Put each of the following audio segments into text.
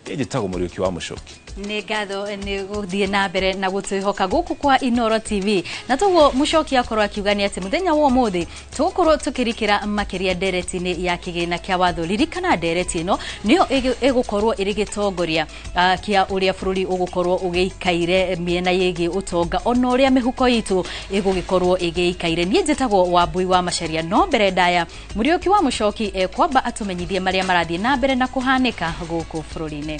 Njĩtagwo Mũriũki wa Mũcoki. Nĩ ngatho nĩ gũthiĩ na mbere na gũtwĩhoka gũkũ kwa Inooro TV. Na toguo Mũcoki akorwo akiuga nĩ atĩ mũthenya wa ũmũthĩ tũgũkorwo tũkĩrikĩra makĩria ndereti-inĩ ya kĩgĩna kĩa watho. Ririkana ndereti ĩno nĩyo ĩgũkorwo ĩrĩ gĩtongoria kĩa ũrĩa bũrũri ũgũkorwo ũgĩikaire mĩena yĩgiĩ ũtonga ona ũrĩa mĩhuko itũ ĩgũgĩkorwo ĩgĩikaire. Niĩ njĩtagwo Wambui wa Macharia, no mbere ndaya Mũriũki wa Mũcoki ekwamba atũmenyithie marĩa marathiĩ na mbere na kũhanĩka gũkũ bũrũri-inĩ.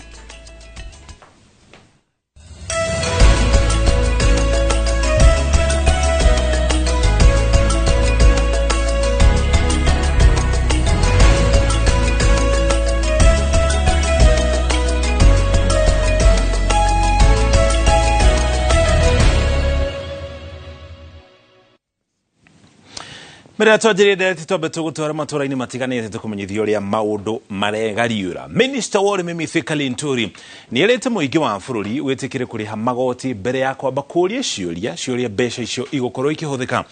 Mbere ya twanjĩrĩrie ndereti twambe tũgũtwara matũra-inĩ matiganĩte tũkũmenyithia ũrĩa maũndũ maregariũra. Minister wa ũrĩmi Mithika Linturi nĩ erĩte mũingĩ wa bũrũri wĩtĩkĩre kũrĩha magoti mbere ya kwamba kũũria ciũria ciũria mbeca icio igũkorwo ikĩhũthĩka.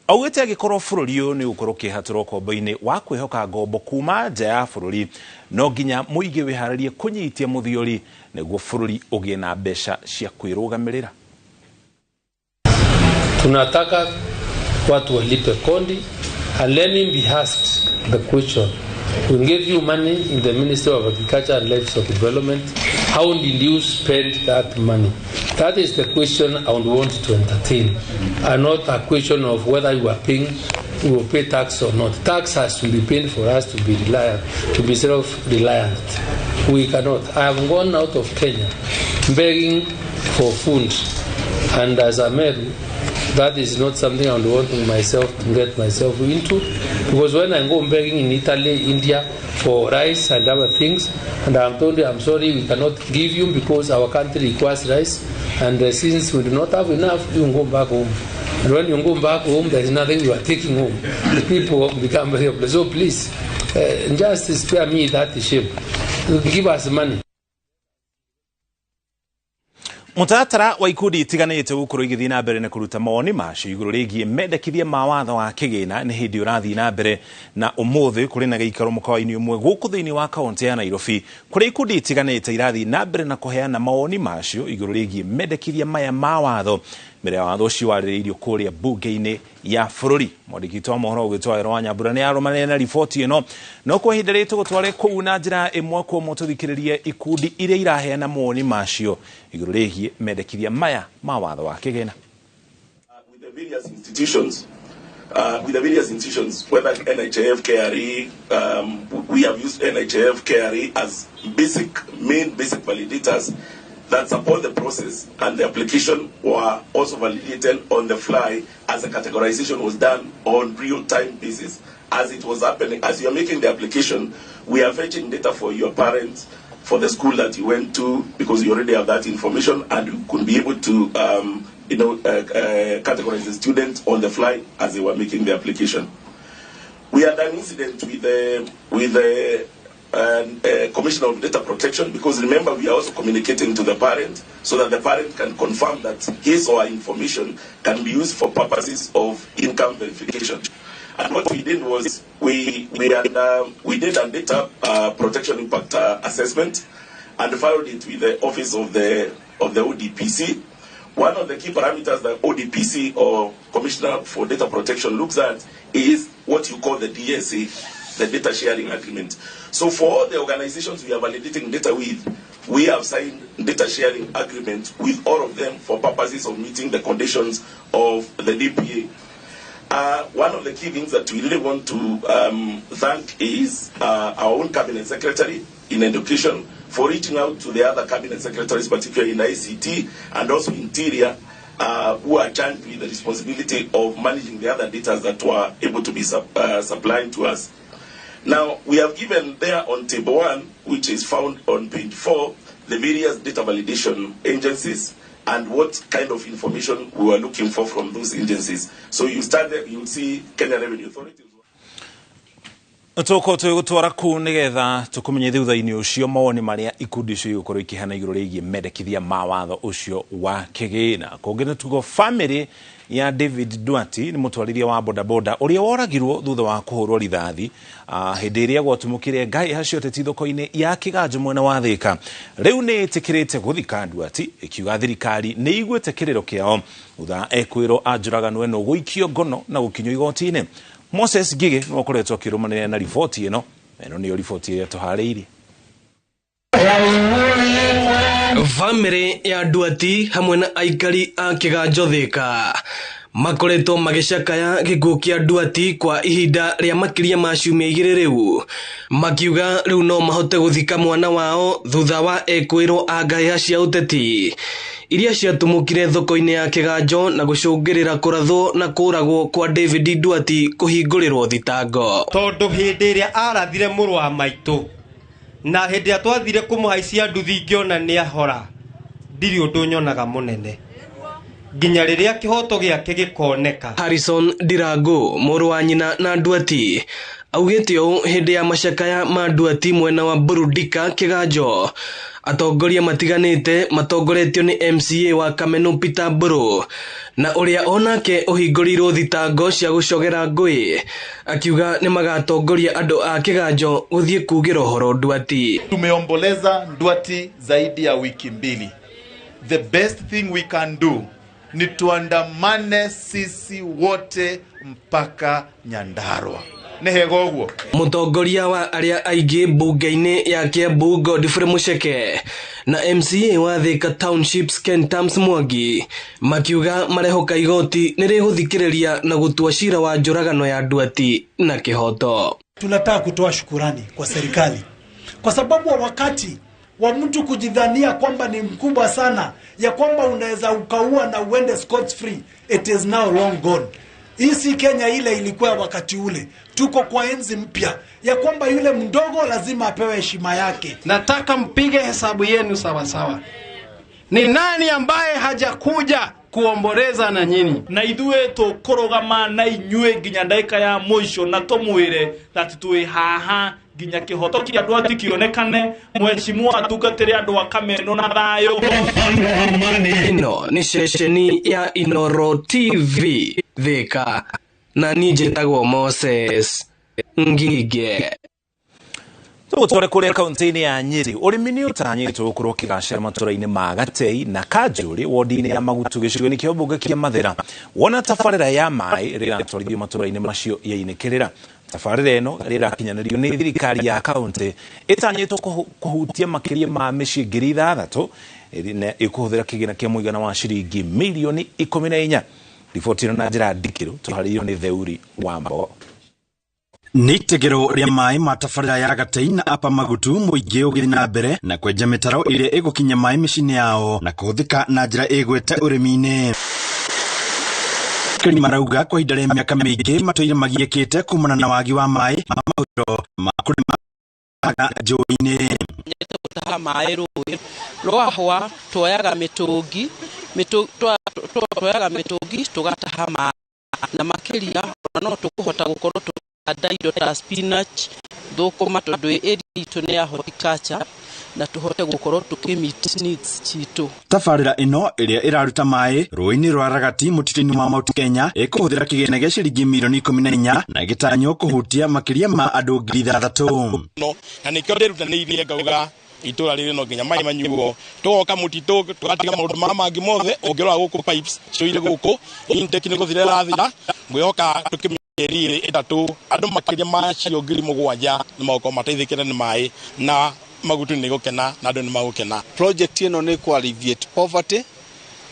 Augĩte angĩkorwo bũrũri ũyũ nĩ ũgũkorwo ũkĩhatũra ũkombo-inĩ wa kwĩhoka ngombo kuma nja ya bũrũri, no nginya mũingĩ wĩharĩrie kũnyitia mũthiori nĩguo bũrũri ũgĩe na mbeca cia kwĩrũgamĩrĩra. Tunataka watu walipe kodi, and let him be asked the question. We gave you money in the Ministry of Agriculture and Livestock Development. How did you spend that money? That is the question I would want to entertain, and not a question of whether you are paying, you will pay tax or not. Tax has to be paid for us to be reliant, to be self-reliant. We cannot. I have gone out of Kenya begging for food, and as a man, that is not something I would want myself to get myself into, because when I go begging in Italy, India for rice and other things, and I'm told I'm sorry, we cannot give you because our country requires rice, and since we do not have enough, you can go back home. And when you go back home, there is nothing you are taking home. The people become very helpless. So please, just spare me that shame. Give us money. Mũtaratara wa ikundi itiganĩte gũkorwo igĩthiĩ na mbere na kũruta mawoni macio igũrũ rĩgiĩ mendekithia ma watho wa kĩgĩna nĩ hĩndĩ ũrathiĩ na mbere, na ũmũthĩ kũrĩ na gĩikaro mũkawa-inĩ ũmwe gũkũ thĩinĩ wa kaũntĩ ya Nairobi kũrĩa ikundi itiganĩte irathiĩ na mbere na kũheana mawoni macio igũrũ rĩgiĩ mendekithia maya ma watho mbere ya watho ũcio warĩrĩirio kũrĩa mbunge-inĩ ya bũrũri. Mwandĩki witũ wa mohoro ũgĩtwo Wawerũ wa Nyambura nĩ arũmanĩrĩire na riboti ĩno, no kwa ihinda rĩrĩ tũgũtware kũu na njĩra ĩmwe kwa ĩmwe tũthikĩrĩrie ikundi iria iraheana mawoni macio igũrũ rĩgiĩ mendekithia maya ma watho wa kĩgĩna. With the various institutions, whether NHIF, KRA, we have used NHIF, KRA as main basic validators that support the process, and the application were also validated on the fly as the categorization was done on real-time basis. As it was happening, as you are making the application, we are fetching data for your parents, for the school that you went to, because you already have that information, and you could be able to categorize the students on the fly as they were making the application. We had an incident with the Commissioner of Data Protection, because remember, we are also communicating to the parent so that the parent can confirm that his or her information can be used for purposes of income verification. And what we did was we did a data protection impact assessment and filed it with the office of the ODPC. One of the key parameters that ODPC or Commissioner for Data Protection looks at is what you call the DSA, the data sharing agreement. So for all the organizations we are validating data with, we have signed data sharing agreement with all of them for purposes of meeting the conditions of the DPA. One of the key things that we really want to thank is our own cabinet secretary in education for reaching out to the other cabinet secretaries, particularly in ICT and also Interior, who are charged with the responsibility of managing the other data that were able to be supplied to us. Now, we have given there on table 1, which is found on page 4, the various data validation agencies and what kind of information we were looking for from those agencies. So you start there, you'll see Kenya Revenue Authority. Tũkorwo twĩgũtwara kũu nĩgetha tũkũmenye thutha-inĩ ũcio mawoni marĩa ikundi icio igũkorwo ikĩheana igũrũ rĩgiĩ mendekithia ma watho ũcio wa kĩgĩna. Kũngĩ nĩ tugo famĩlĩ ya David Nduati nĩ mũtwarithia wa bodaboda ũrĩa woragirwo thutha wa kũhũrwo rithathi hĩndĩ ĩrĩa gwatumũkire ngahĩha cia ũteti thoko-inĩ ya Kĩganjo mwena wa Thĩka. Rĩu nĩ ĩtĩkĩrĩte gũthika Nduati ĩkiuga thirikari nĩ iguĩte kĩrĩro kĩao thutha ekwĩrwo a njũragano ĩno gũikio ngono na gũkinyio igoti-inĩ. Moses Ngige nĩ wakoretwo akĩrũmanĩrĩra na riboti ĩno, na ĩno nĩyo riboti ĩrĩa tũharĩirie. Bamĩrĩ ya Nduati hamwe na aikari a Kĩganjo Thĩka makoretwo magĩcakaya gĩkuũ kĩa Nduati kwa ihinda rĩa makĩria ma ciumia 2 rĩu, makiuga rĩu no mahote gũthika mwana wao thutha wa ekwĩrwo a ngahĩha cia ũteti iria ciatumũkire thoko-inĩ ya Kĩganjo na gũcũngĩrĩra kũrathwo na kũragwo kwa David Nduati kũhingũrĩrwo thitango. Tondũ hĩndĩ ĩrĩa arathire mũrũ wa maitũ na hĩndĩ ĩrĩa twathire kũmũhaicia nduthi ngĩona nĩahora, ndirĩ ũndũ nyonaga mũnene nginya rĩrĩa kĩhoto gĩake gĩkoneka. Harrison Ndirango mũrũ wa nyina na Nduati augĩte ũũ hĩndĩ ya macakaya ma Nduati mwena wa Burudika Kĩganjo. Atongoria matiganĩte matongoretio nĩ MCA wa Kameno Peter Mburu na ũrĩa onake ũhingũrĩirwo thitango cia gũcogera ngũĩ, akiuga nĩ magatongoria andũ a Kĩganjo gũthiĩ kugĩra ũhoro Nduati. Tumeomboleza Nduati zaidi ya wiki 2. The best thing we can do ni tuandamane sisi wote mpaka Nyandarua. Nĩhega ũguo. Mũtongoria wa arĩa aingĩ mbunge-inĩ ya Kiambu Godfrey Mucheke na MCA wa Thika Townships Ken Tams Mwangi makiuga marehoka igoti nĩ rĩgũthikĩrĩria na gũtua cira wa njũragano ya Nduati na kĩhoto. Tunataka kutoa shukurani kwa serikali kwa sababu wakati wa mtu kujidhania kwamba ni mkubwa sana, ya kwamba unaweza ukaua na uende scot free, it is now long gone. Hii si Kenya ile ilikuwa wakati ule. Tuko kwa enzi mpya ya kwamba yule mdogo lazima apewe heshima yake. Nataka mpige hesabu yenu sawa sawa. Ni nani ambaye hajakuja kuomboleza na nyinyi? Na ithuĩ tũkũrũgama na inyuĩ nginya ndagĩka ya mũico na tũmwĩre that twĩ haha nginya kĩhoto kĩa Nduati kĩonekane. Mheshimiwa atungatĩre andũ a Kameno na thayũ. Ĩno nĩ ceceni ya Inoro TV Thika, na niĩ njĩtagwo Moses Ngige. Tũgũtware kũrĩa kaunti-inĩ ya Nyĩrĩ. Ũrĩmi nĩ ũtanyĩtwo gũkorwo ũkĩgacĩra matũra-inĩ ma Gatei na Kanjũrĩ wodi-inĩ ya Magutu gĩcigo-inĩ kĩa ũmbunge kĩa Mathĩra. Wona tabarĩra ya maĩ ĩrĩa ĩratwarithio matũra-inĩ macio yainĩkĩrĩra. Tabarĩra ĩno ĩrĩa ĩrakinyanĩrio nĩ thirikari ya kaunti ĩtanyĩtwo kũhutia makĩria ma mĩciĩ 6,000 na ĩkũhũthĩra kĩgĩna kĩa mũigana wa ciringi mirioni 14. Riboti ĩno na njĩra ndikĩru tũharĩirio nĩ Theuri wa Mbogo. Nĩ itegero rĩa maĩ ma tabarĩra ya Gatei na Upper Magutu mũingĩ ũgĩthiĩ na mbere na kwenja mĩtaro ĩrĩa ĩgũkinya maĩ mĩciĩ-inĩ yao na kũhũthĩka na njĩra ĩgwete ũrĩmi-inĩ. Aikari marauga kwa ihinda rĩa mĩaka mĩingĩ matũire magiĩkĩte kumana na wagi wa maĩ ma mahũthĩro ma kũrĩma njũĩ-inĩ. Gũtaha maĩ rũĩ rwahwa tuoyaga mĩtũngi tuoyaga mĩtũngi tũgataha maĩ na makĩria no tũkũhota gũkorwo tũkĩhanda indo ta spinach thũkũma tondũ area itũ nĩ ya horticulture na tũhote gũkorwo tũkĩ-meet needs citũ. Tabarĩra ĩno ĩrĩa ĩraruta maĩ rũĩ-inĩ rwa Ragati mũtitũ-inĩ wa Mount Kenya ĩkũhũthĩra kĩgĩna gĩa ciringi mirioni 14 na ĩgĩtanywo kũhutia makĩria ma andũ 6,000. Na nĩkĩo ndĩrutanĩirie ngauga itũra rĩrĩ no nginya maĩ manyuo tũgoka mũtitũ tũgatiga maũndũ ma mangĩ mothe ũngĩrora gũkũ pipes ciũire gũkũ intake nĩ gũthira ĩrathira ngwĩhoka tũkĩmĩeri ĩtatũ andũ makĩria ma cio 7,000 nĩ magũkorwo mateithĩkĩte nĩ maĩ na Magutu nĩ gũkena na andũ nĩ magũkena. Project ĩno nĩ kũ alleviate poverty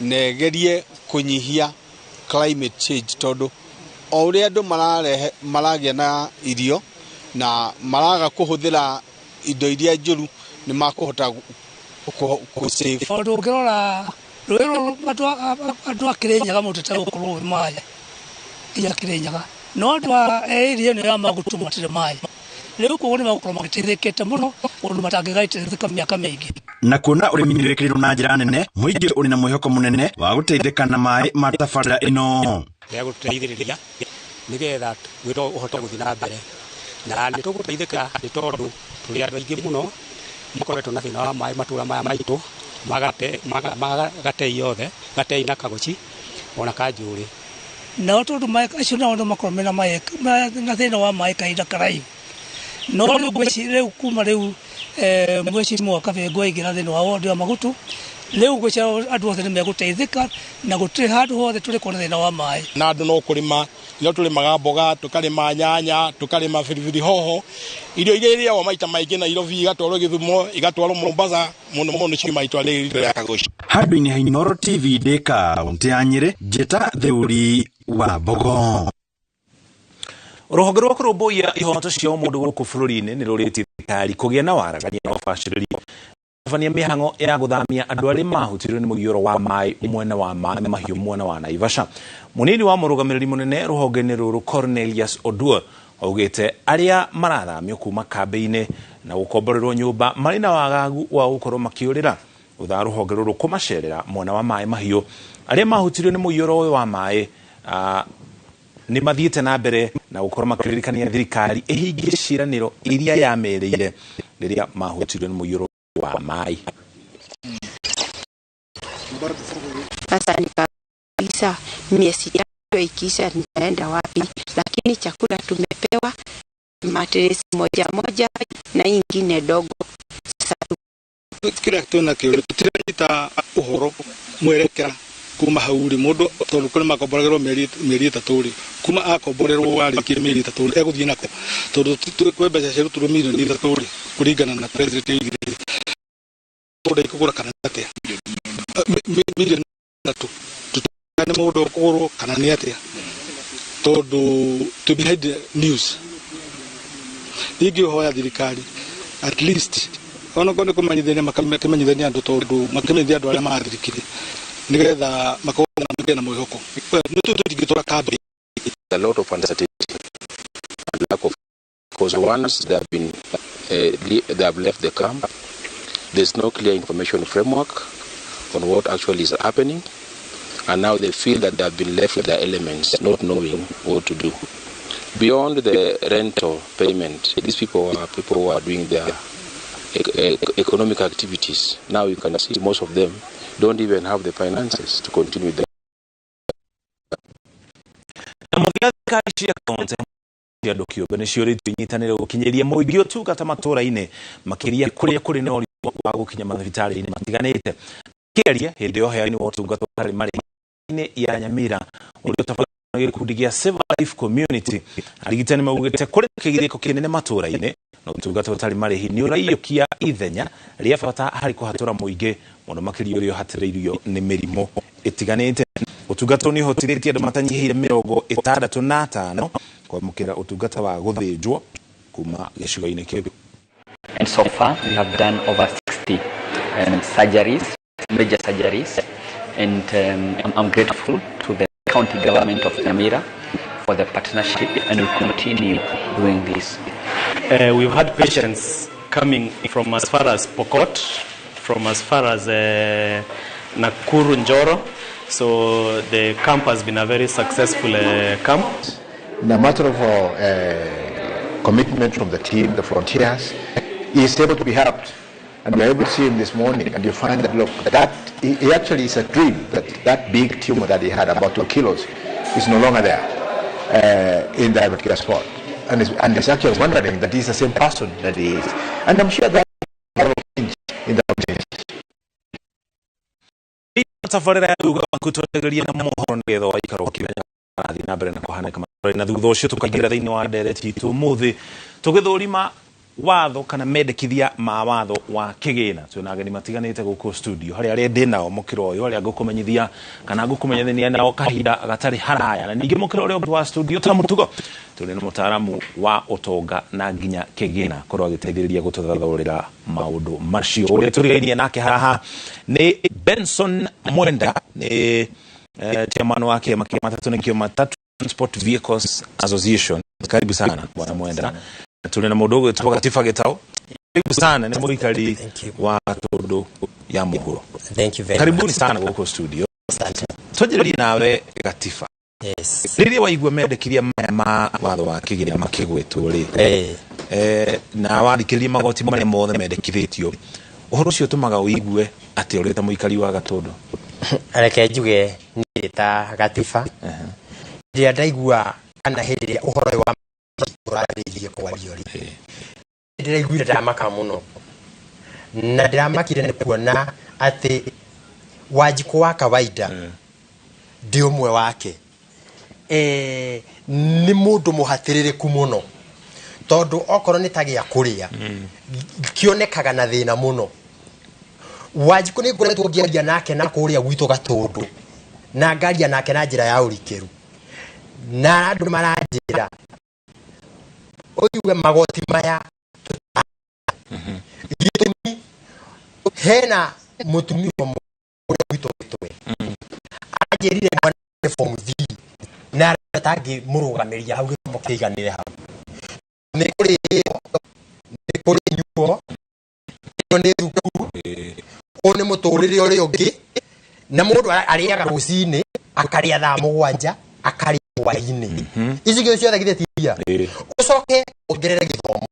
na ĩgerie kũnyihia climate change tondũ o ũrĩa andũ mararehe maragĩa na irio na maraga kũhũthĩra indo iria njũru nĩ makũhota kũ save. Tondũ ũngĩrora rũĩ rũrũ andũ a Kĩrĩnyaga mũtete gũkũ rũĩ maĩ nginya Kĩrĩnyaga no andũ a area ĩno ya Magutu matirĩ maĩ rĩu koguo nĩ magũkorwo magĩteithĩkĩte mũno ũndũ matangĩgateithĩka mĩaka mĩingĩ. Na kuona ũrĩmi nĩ wĩkĩrĩirwo na njĩra nene mũingĩ ũrĩ na mwĩhoko mũnene wa gũteithĩka na maĩ ma tabarĩra ĩno. Rĩa gũteithĩrĩria nĩgetha wĩra ũhote gũthiĩ na mbere Na nĩ tũgũteithĩka nĩ tondũ tũrĩ andũ aingĩ mũno makoretwo na thĩna wa maĩ matũra maya maitũ magatei yothe, Gatei na Kagochi ona Kanjũrĩ. Nao tondũ maĩ acio nao nĩ makorwo mena maĩ na thĩna wa maĩ kahinda karaihu, no rĩu rĩu kuma rĩu mheshimiwa Kabengũ aingĩra thĩinĩ wa wodi wa Magutu, rĩu ngwĩciria andũ othe nĩ megũteithĩka na gũtirĩ handũ hothe tũrĩ kuona thĩna wa maĩ. Na andũ no kũrĩma, no tũrĩmaga mboga, tũkarĩma nyanya, tũkarĩma biribiri hoho, irio iria irĩagwo maita maingĩ Nairobi, igatwarwo Gĩthumo, igatwarwo Mombasa, mũno mũno ciuma itũra rĩrĩ rĩa Kagochi. Handũ-inĩ ha Inooro TV ndĩ kaũntĩ ya Nyĩrĩ, njĩta Theuri wa Mbogo. Rũhonge rwa kũrũmbũiya ihoto cia ũmũndũ gũkũ bũrũri-inĩ nĩ rũrĩtie thirikari kũgĩa na waragania na ũbacĩrĩri tabania mĩhang'o ya gũthamia andũ arĩa mahutirio nĩ mũiyũro wa maĩ mwena wa Maĩ Mahiũ mwena wa Naivasha. Mũnini wa mũrũgamĩrĩri mũnene rũhonge-inĩ rũrũ Cornelius Oduor augĩte arĩa marathamio kuma kambĩ-inĩ na gũkomborerwo nyũmba marĩ na wagagu wa gũkorwo makĩũrĩra thutha wa rũhonge rũrũ kũmacerera mwena wa Maĩ Mahiũ. Arĩa mahutirio nĩ mũiyũro ũyũ wa maĩ nĩ mathiĩte na mbere na gũkorwo makĩririkania thirikari ĩhingie ciĩranĩro iria yamerĩire rĩrĩa mahutirio nĩ mũiyũro wa maĩ. Sasa nikauliza miezi tatu ikiisha nitaenda wapi, lakini chakula tumepewa matresi moja moja na ingine dogo. Sasa kila twina kĩo tũtiranyita ũhoro mwerekera kuma hau rĩ mũndũ tondũ kũrĩ makomboragĩrwo mĩeri 3 rĩ, kuma akomborerwo warĩkia mĩeri 3 rĩ egũthiĩ nako tondũ kwĩ mbeca ciarutirwo mirioni 3 rĩ kũringana na president oigire mũndũ ekũgũra kana atĩa mirioni 3 nĩ mũndũ ũkũgũrwo kana nĩ atĩa tondũ to behind the news. Ingĩhoya thirikari at least onokorwo nĩ kũmenyithania makĩmenyithania andũ tondũ makĩmenyithia andũ arĩa mathirikire nĩgetha makorwo na mwĩhoko nĩ tũtingĩtũra kambĩ. A lot of uncertainty and lack of, because once they have been they have left the camp, there's no clear information framework on what actually is happening, and now they feel that they have been left with their elements, not knowing what to do. Beyond the rental payment, these people are people who are doing their economic activities. Now you can see most of them don't even have the finances to continue them. Na mũthia thirikari cia kaũntĩ andũ kĩũmbe nĩ ciũrĩtio inyitanĩre gũkinyĩria mũingĩ ũtungata matũra-inĩ makĩria kũrĩa kũrĩ na ũritũ wa gũkinya mathibitarĩ-inĩ matiganĩte. Kĩaria hĩndĩ ya ũheani wa ũtungata ũtarĩ marĩhi-inĩ ya Nyamira ũrĩa ũtabanagio nĩ gĩkundi gĩa Save Life Community, arigitani maugĩte kũrĩ na kĩgirĩko kĩnene matũra-inĩ na ũtungata ũtarĩ marĩhi nĩ ũraiyũkia ithenya rĩa bata harĩ kũhatũra mũingĩ mũno makĩria ũrĩa ũhatĩrĩirio nĩ mĩrimũ ĩtiganĩte. Ũtungata ũyũ nĩ ũhotithĩtie andũ matanyihĩire 65 kwamũkĩra ũtungata wa gũthĩnjwo kuma gĩcigo-inĩ kĩu. And so far we have done over 60 surgeries, major surgeries, and I'm grateful to the county government of Nyamira for the partnership, and we'll continue doing this. We've had patients coming from as far as Pokot, from as far as Nakuru Njoro, so the camp has been a very successful camp. In a matter of commitment from the team, the Frontiers, he is able to be helped. And we are able to see him this morning, and you find that, look, that he actually is a dream, that big tumor that he had, about 2 kilos, is no longer there in that particular spot. And is actually wondering that he's the same person that he is. And I'm sure that will change in the community. Tabarĩra ya thutha waku twereria na mohoro nĩgetha waikara ũkĩmenya marathiĩ na mbere na kũhanĩka matũra-inĩ. Na thutha ũcio tũkaingĩra thĩinĩ wa ndereti itũ ũmũthĩ tũgĩthũrima watho kana mendekithia ma watho wa kĩgĩna. Twĩna ageni matiganĩte gũkũ studio harĩa arĩa ndĩ nao mũkĩra ũyũ arĩa ngũkũmenyithia kana ngũkũmenyithania nao kahinda gatarĩ haraya. Na ningĩ mũkĩra ũrĩa ũngĩ wa studio ta mũtugo tũrĩ na mũtaaramu wa ũtonga na nginya kĩgĩna korwo agĩteithĩrĩria gũtũthathaũrĩra maũndũ macio. Ũrĩa tũrigainie nake haha nĩ Benson Mwenda, nĩ chairman wa kĩama kĩa matatũ nĩkĩo Matatu Transport Vehicles Association. Karibu sana bwana Mwenda. Tũrĩ na mũndũ ũgwĩtwo Gatiba Gĩtaũ. Karibu sana, nĩ mũikari wa Tũndũ ya Mũhuro. Thank you very Karibuni much. sana gũkũ studio. Asante. Twanjĩrĩrie nawe Gatiba. Yes. Rĩrĩa waigua mendekithia maya ma watho wa kĩgĩna makĩgwetwo rĩ, na wathikĩrĩria magoti marĩa mothe mendekithĩtio, ũhoro ũcio ũtũmaga ũigue atĩ ũrĩ ta mũikari wa Gatũndũ? Reke njuge niĩ ta Gatiba, rĩrĩa ndaigua kana hĩndĩ ĩrĩa ũhoro ũyũ wa ũrarĩirie kwario rĩ, ndĩraiguire ndamaka mũno, na ndĩramakire nĩ kuona atĩ Wanjikũ wa kawaida ndĩ ũmwe wake, nĩ mũndũ mũhatĩrĩrĩku mũno, tondũ okorwo nĩ ta gĩa kũrĩa kĩonekaga na thĩna mũno. Wanjikũ nĩ ngoretwo ngĩaria nake na kũrĩa gwitũ Gatũndũ, na ngaria nake na njĩra ya ũrikĩru, na andũ maranjĩra ũigue magoti maya gĩtũmi hena mũtumia ũmwe ũrĩa gwitũ gĩtwe anjĩrire mwana nĩ form 3 na atangĩmũrũgamĩria hau gĩthomo kĩiganĩre hau, nĩ kũrĩo, nĩ kũrĩnyuo, ĩno nĩ thukuru, ũyũ nĩ mũtũrĩre ũrĩa ũngĩ, na mũndũ arĩaga rũcinĩ, akarĩa thaa 7, akarĩa hwaĩ-inĩ. Ici indo ciothe githĩ ti mbia? Ũcoke wongerere gĩthomo,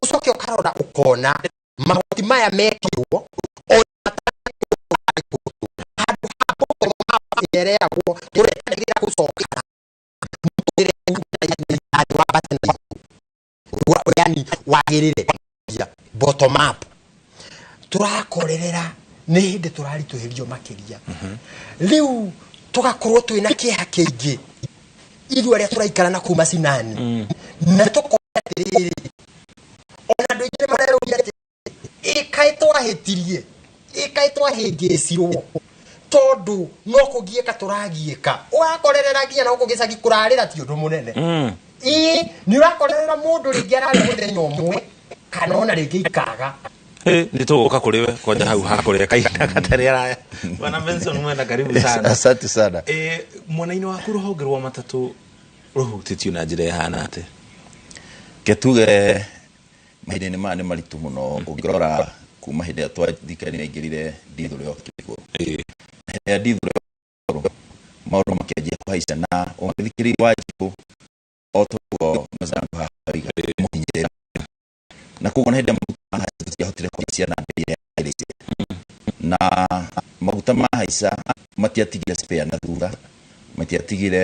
ũcoke ũkarora ũkona magoti maya mekĩrwo handũ ha bottom up ĩreragwo tũrekanĩrĩra gũcoka wambate na igũrũ, yani wagĩrĩre bottom up, tũrakorerera nĩ hĩndĩ tũraritũhĩrio makĩria. Rĩu tũgakorwo twĩna kĩeha kĩingĩ ithuĩ arĩa tũraikara na kũu macinani, na tũkona atĩrĩrĩ, ona andũ aingĩ nĩ marerũria atĩ ĩkaĩ twahĩtirie, ĩkaĩ twahĩngĩcirwo, tondũ no kũgiĩka tũragiĩka. Ũrakorerera nginya na gũkũ gĩcagi kũrarĩra ti ũndũ mũnene. Ĩĩ, nĩ ũrakorerera mũndũ rĩngĩ ararĩa mũthenya ũmwe kana ona rĩngĩ ikaga. Nĩ tũgũka kũrĩ we kwanja hau hakũrĩa kahinda gatarĩ araya. Bwana Benson Mwenda, karibu sana. Asante sana. Mwena-inĩ waku rũhonge rwa matatũ rũhutĩtio na njĩra ĩhana atĩa? Ketuge mahinda-inĩ maya nĩ maritũ mũno ũngĩrora kuma hĩndĩ ĩrĩa thirikari yaingĩrire ndithũrũ yokire igũrũ. Hĩndĩ ĩrĩa ndithũrũ yokire igũrũ, maũndũ makĩanjia kũhaica, na ũngĩthikĩrĩria Wanjikũ o toguo mwenzangu haha oiga, mũhinyĩrĩra. Na koguo na hĩndĩ ĩrĩa maguta mahaica tũtiahotire kũhaicia na mbei ĩrĩa yagĩrĩire. Na maguta mahaica matiatigire spare na thutha, matiatigire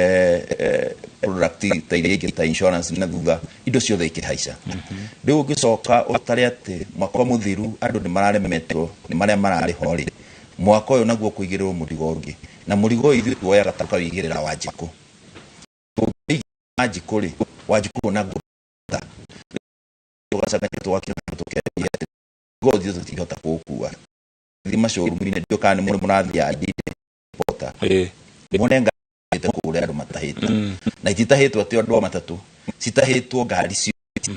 product ta iria ingĩ ta insurance na thutha, indo ciothe ikĩhaica. Rĩu ũngĩcoka ũtare atĩ mwaka mũthiru andũ nĩ mararemetwo nĩ marĩa mararĩho rĩ, mwaka ũyũ naguo kũigĩrĩrwo mũrigo ũngĩ, na mũrigo ũyũ ithuĩ tuoyaga ta ũkawĩigĩrĩra Wanjikũ. Tũngĩigĩrĩra Wanjikũ rĩ, Wanjikũ naguo tũgacangania tũgakĩona tũkendia atĩ mũrigo ũyũ tũtingĩhota kũũkua. Thiĩ macũrũmu-inĩ, ndiũĩ kana nĩ mũrathiĩ yandi-inĩ Pota. Muone ngari kũrĩa andũ matahĩte. Na ititahĩtwo atĩ andũ a matatũ, citahĩtwo ngari ciothe.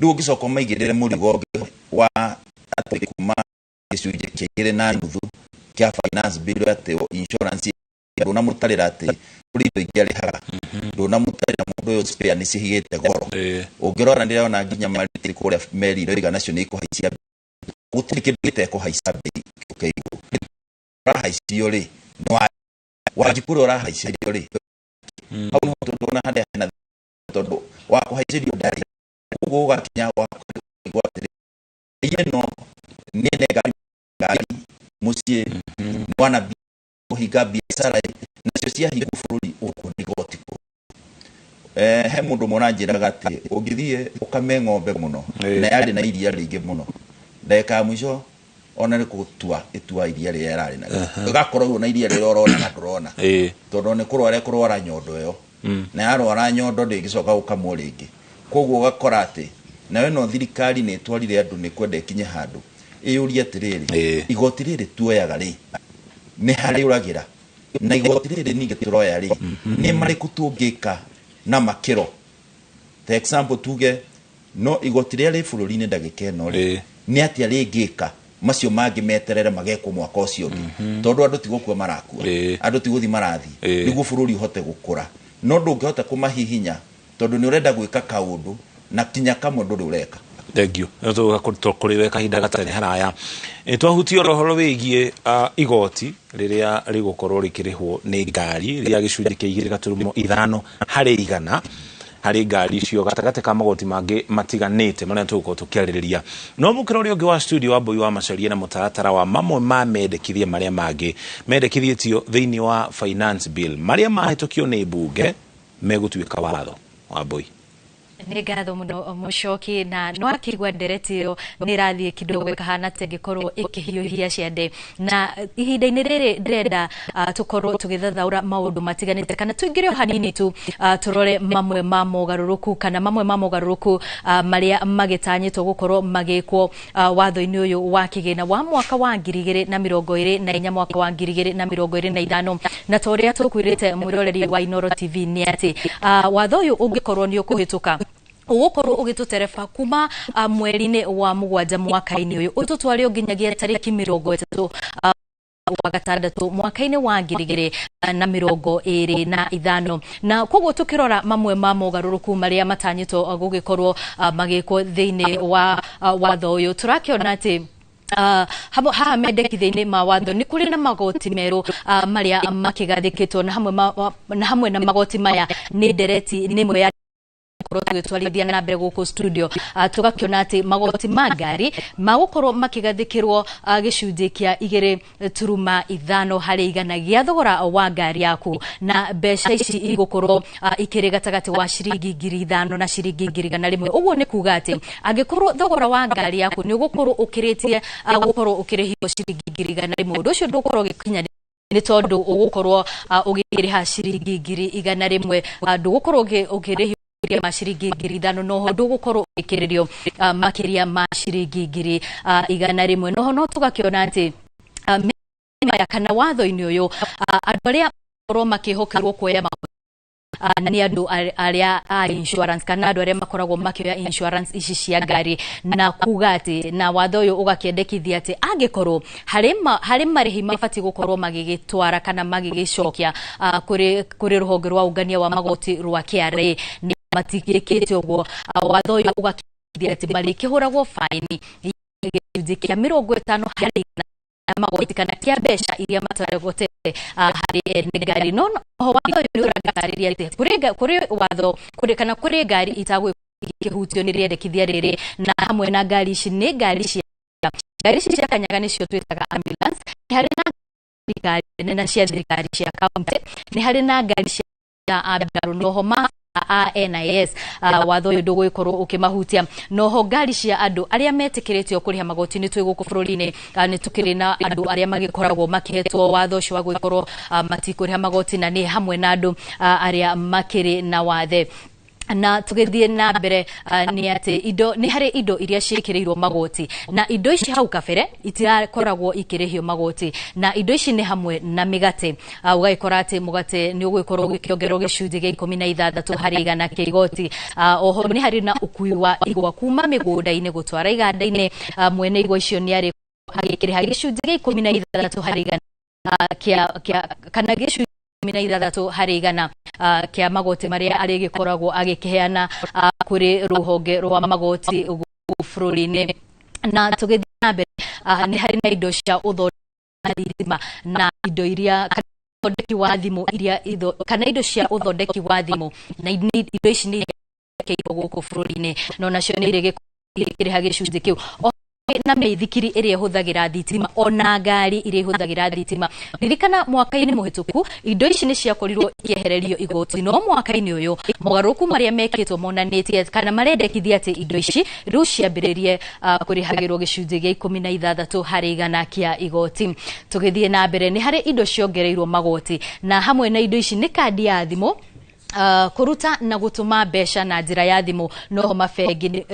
Rĩu ũngĩcoka ũmaigĩrĩre mũrigo ũngĩ wa atĩ kuma gĩcunjĩ kĩa 2.5 kĩa finance bill atĩ insurance, ndũnamũtarĩra atĩ kũrĩ indo ingĩ arĩhaga, ndũnamũtarĩra mũndũ ũyũ spare nĩ cihigĩte goro. Ũngĩrora ndĩrona nginya marĩtĩ kũrĩa meri iroiga nacio nĩ ikũhaicia bei. Gũtirĩ kĩndũ gĩtekũhaica bei gĩũke igũrũ. Ũrahaicio rĩ, nĩ Wanjikũ ũrĩa ũrahaicio rĩ, hau nĩho tondũ ona harĩa hena tondũ wa kũhaicĩrio ndarĩ. Koguo ũgakinya wa kũigua atĩrĩ, ĩno nĩ ene ngari mũciĩ, nĩ kũhinga biacara nacio ciahingwo bũrũri ũkũ nĩ igoti kũ. He mũndũ ũmwe ũranjĩraga atĩ ũngĩthiĩ ũkame ng'ombe mũno na yarĩ na iria rĩingĩ mũno, ndagĩka ya mũico ona nĩ gũtua ĩtua iria rĩrĩa ĩrarĩ narĩo. Ĩgakorwo na iria rĩrĩa ũrona na ndũrona. Tondũ nĩ kũrwara ĩkũrwara nyondo ĩyo. Na yarwara nyondo ndĩngĩcoka gũkamwo rĩngĩ. Koguo ũgakora atĩ nayo ĩno thirikari nĩ ĩtwarire andũ nĩ kwenda ĩkinye handũ ĩyũrie atĩrĩrĩ, igoti rĩrĩ tuoyaga rĩ nĩ harĩ ũragĩra, na igoti rĩrĩ ningĩ tũroya rĩ nĩ marĩkũ tũngĩka na makĩro. Ta example tuge no igoti rĩrĩa rĩ bũrũri-inĩ ndagĩka ĩno rĩ nĩ atĩa rĩngĩka macio mangĩ meterere magekwo mwaka ũcio ũngĩ, tondũ andũ ti gũkua marakua, andũ ti gũthiĩ marathiĩ, nĩguo bũrũri ũhote gũkũra. No ndũngĩhota kũmahihinya tondũ nĩ ũrenda gwĩka kaũndũ na kinya kamwe ndũrĩ ũreka. Thank you. Tũkũrĩ we kahinda gatarĩ haraya. Twahutia ũhoro wĩgiĩ igoti rĩrĩa rĩgũkorwo rĩkĩrĩhwo nĩ ngari rĩa gĩcunjĩ kĩa 2.5 harĩ igana harĩ ngari icio gatagatĩ ka magoti mangĩ matiganĩte marĩa tũgũkorwo tũkĩarĩrĩria. No mũkĩra ũrĩa ũngĩ wa studio wa Mbui wa Macharia na mũtaratara wa mamwe ma mendekithia marĩa mangĩ mendekithĩtio thĩinĩ wa finance bill marĩa mahĩtũkio nĩ mbunge megũtuĩka watho wa Mbui. Nĩ ngatho mũno Mũcoki, na no akĩigua ndereti ĩyo nĩ ĩrathiĩ kidogo ĩkahana ta ĩngĩkorwo ĩkĩhiũhia ciande, na ihinda-inĩ rĩrĩ ndĩrenda tũkorwo tũgĩthathaũra maũndũ matiganĩte kana tũingĩre o hanini tu tũrore mamwe ma mogarũrũku kana mamwe ma mogarũrũku marĩa magĩtanyĩtwo gũkorwo magĩkwo watho-inĩ ũyũ wa kĩgĩna wa mwaka wa 2024 mwaka wa 2025. Na ta ũrĩa tũkwĩrĩte mwĩroreri wa Inooro TV nĩ atĩ watho ũyũ ũngĩkorwo nĩ ũkũhĩtũka ũgũkorwo ũgĩtũtereba kuma mweri-inĩ wa 7 mwaka-inĩ ũyũ ũtũtware nginyagia tarĩki 30 wa gatandatũ mwaka-inĩ wa 2025. Na koguo tũkĩrora mamwe ma mogarũrũku marĩa matanyĩtwo gũgĩkorwo magĩkwo thĩinĩ wa watho ũyũ, tũrakĩona atĩ haha mendekithia-inĩ ma watho nĩ kũrĩ na magoti merũ marĩa makĩgathĩkĩtwo, na hamwe na magoti maya nĩ ndereti nĩ ĩmwe ya tũgĩtwarithia na mbere gũkũ studio. Tũgakĩona atĩ magoti ma ngari magũkorwo makĩgathĩkĩrwo gĩcunjĩ kĩa 2.5 harĩ igana gĩa thogora wa ngari yaku, na mbeca ici igũkorwo ikĩrĩ gatagatĩ wa ciringi 5,000 na ciringi 100,000. Ũguo nĩ kuga atĩ angĩkorwo thogora wa ngari yaku nĩ ũgũkorwo ũkĩrĩtie gũkorwo ũkĩrĩhio ciringi 100,000, ũndũ ũcio ndũgũkorwo ũgĩkinya nĩ tondũ ũgũkorwo ũgĩrĩha ciringi 100,000, ndũgũkorwo ũkĩrĩhio ma ciringi 5,000, noho ndũgũkorwo ũgĩkĩrĩrio makĩria ma ciringi 100,000. Noho no tũgakĩona atĩ maya kana watho-inĩ ũyũ andũ arĩa makorwo makĩhokerwo kuoya na nĩ andũ arĩa a insurance kana andũ arĩa makoragwo makĩoya insurance ici cia ngari, na kuga atĩ na watho ũyũ ũgakĩendekithia atĩ angĩkorwo harĩ marĩhi mabatiĩ gũkorwo magĩgĩtwara kana magĩgĩcokia kũrĩ rũhonge rwa ũngania wa magoti rwa KRA nĩ matigĩkĩte ũguo, watho ũyũ ũgakĩendekithia atĩ marĩkĩhũragwo baini gĩcunjĩ kĩa 50 harĩ igana magoti kana kĩa mbeca iria mataragotete harĩ ene ngari. No watho ũyũ nĩ ũratarĩria atĩ kũrĩ watho kũrĩ kana kũrĩ ngari itagũkĩhutio nĩ rĩendekithia rĩrĩ, na hamwe na ngari ici nĩ ngari cia kanyaga nĩcio twĩtaga ambulance, nĩ harĩ na thirikari nene na cia thirikari cia kaunti, nĩ harĩ na ngari cia ambirarũ, noho ma a NIS watho ũyũ ndũgũgĩkorwo ũkĩmahutia. Noho ngari cia andũ arĩa metĩkĩrĩtio kũrĩha magoti nĩ twĩ gũkũ bũrũri-inĩ nĩ tũkĩrĩ na andũ arĩa magĩkoragwo makĩhetwo watho ũcio wa gũgĩkorwo matikũrĩha magoti, na nĩ hamwe na andũ arĩa makĩrĩ na wathe. Na tũgĩthiĩ na mbere nĩ atĩ indo nĩ harĩ indo iria ciĩkĩrĩirwo magoti, na indo ici hau kabere itirakoragwo ikĩrĩhio magoti, na indo ici nĩ hamwe na mĩgate. Ũgagĩkora atĩ mũgate nĩ ũgũgĩkorwo ũgĩkĩongererwo gĩcunjĩ gĩa 16 harĩ igana kĩa igoti. Oho nĩ harĩ na ũkui wa igwa kuma mĩgũnda-inĩ gũtwara iganda-inĩ, mwene igwa icio nĩ arĩ agĩkĩrĩha gĩcunjĩ gĩa 16 harĩ igana kana gĩcunjĩ 16 harĩ igana kĩa magoti marĩa arĩgĩkoragwo agĩkĩheana kũrĩ rũhonge rwa magoti bũrũri-inĩ. Na tũgĩthiĩ na mbere nĩ harĩ na indo cia ũthondeki thitima na indo iria kana ũthondeki wa thimũ iria kana indo cia ũthondeki wa thimũ, na indo ici nĩ irekĩirwo gũkũ bũrũri-inĩ, no nacio nĩ irĩkĩrĩha gĩcunjĩ kĩu na mĩithikiri ĩrĩa ĩhũthagĩra thitima ona ngari iria ihũthagĩra thitima. Ririkana mwaka-inĩ mũhĩtũku indo ici nĩ ciakorirwo ikĩehererio igoti, no mwaka-inĩ ũyũ mogarũrũku marĩa mekĩtwo monanĩtie kana marendekithia atĩ indo ici rĩu ciambĩrĩrie kũrĩhagĩrwo gĩcunjĩ gĩa 16 harĩ igana kĩa igoti. Tũgĩthiĩ na mbere nĩ harĩ indo ciongereirwo magoti, na hamwe na indo ici nĩ kandi ya thimũ, kũruta na gũtũma mbeca na njĩra ya thimũ, noho mabengi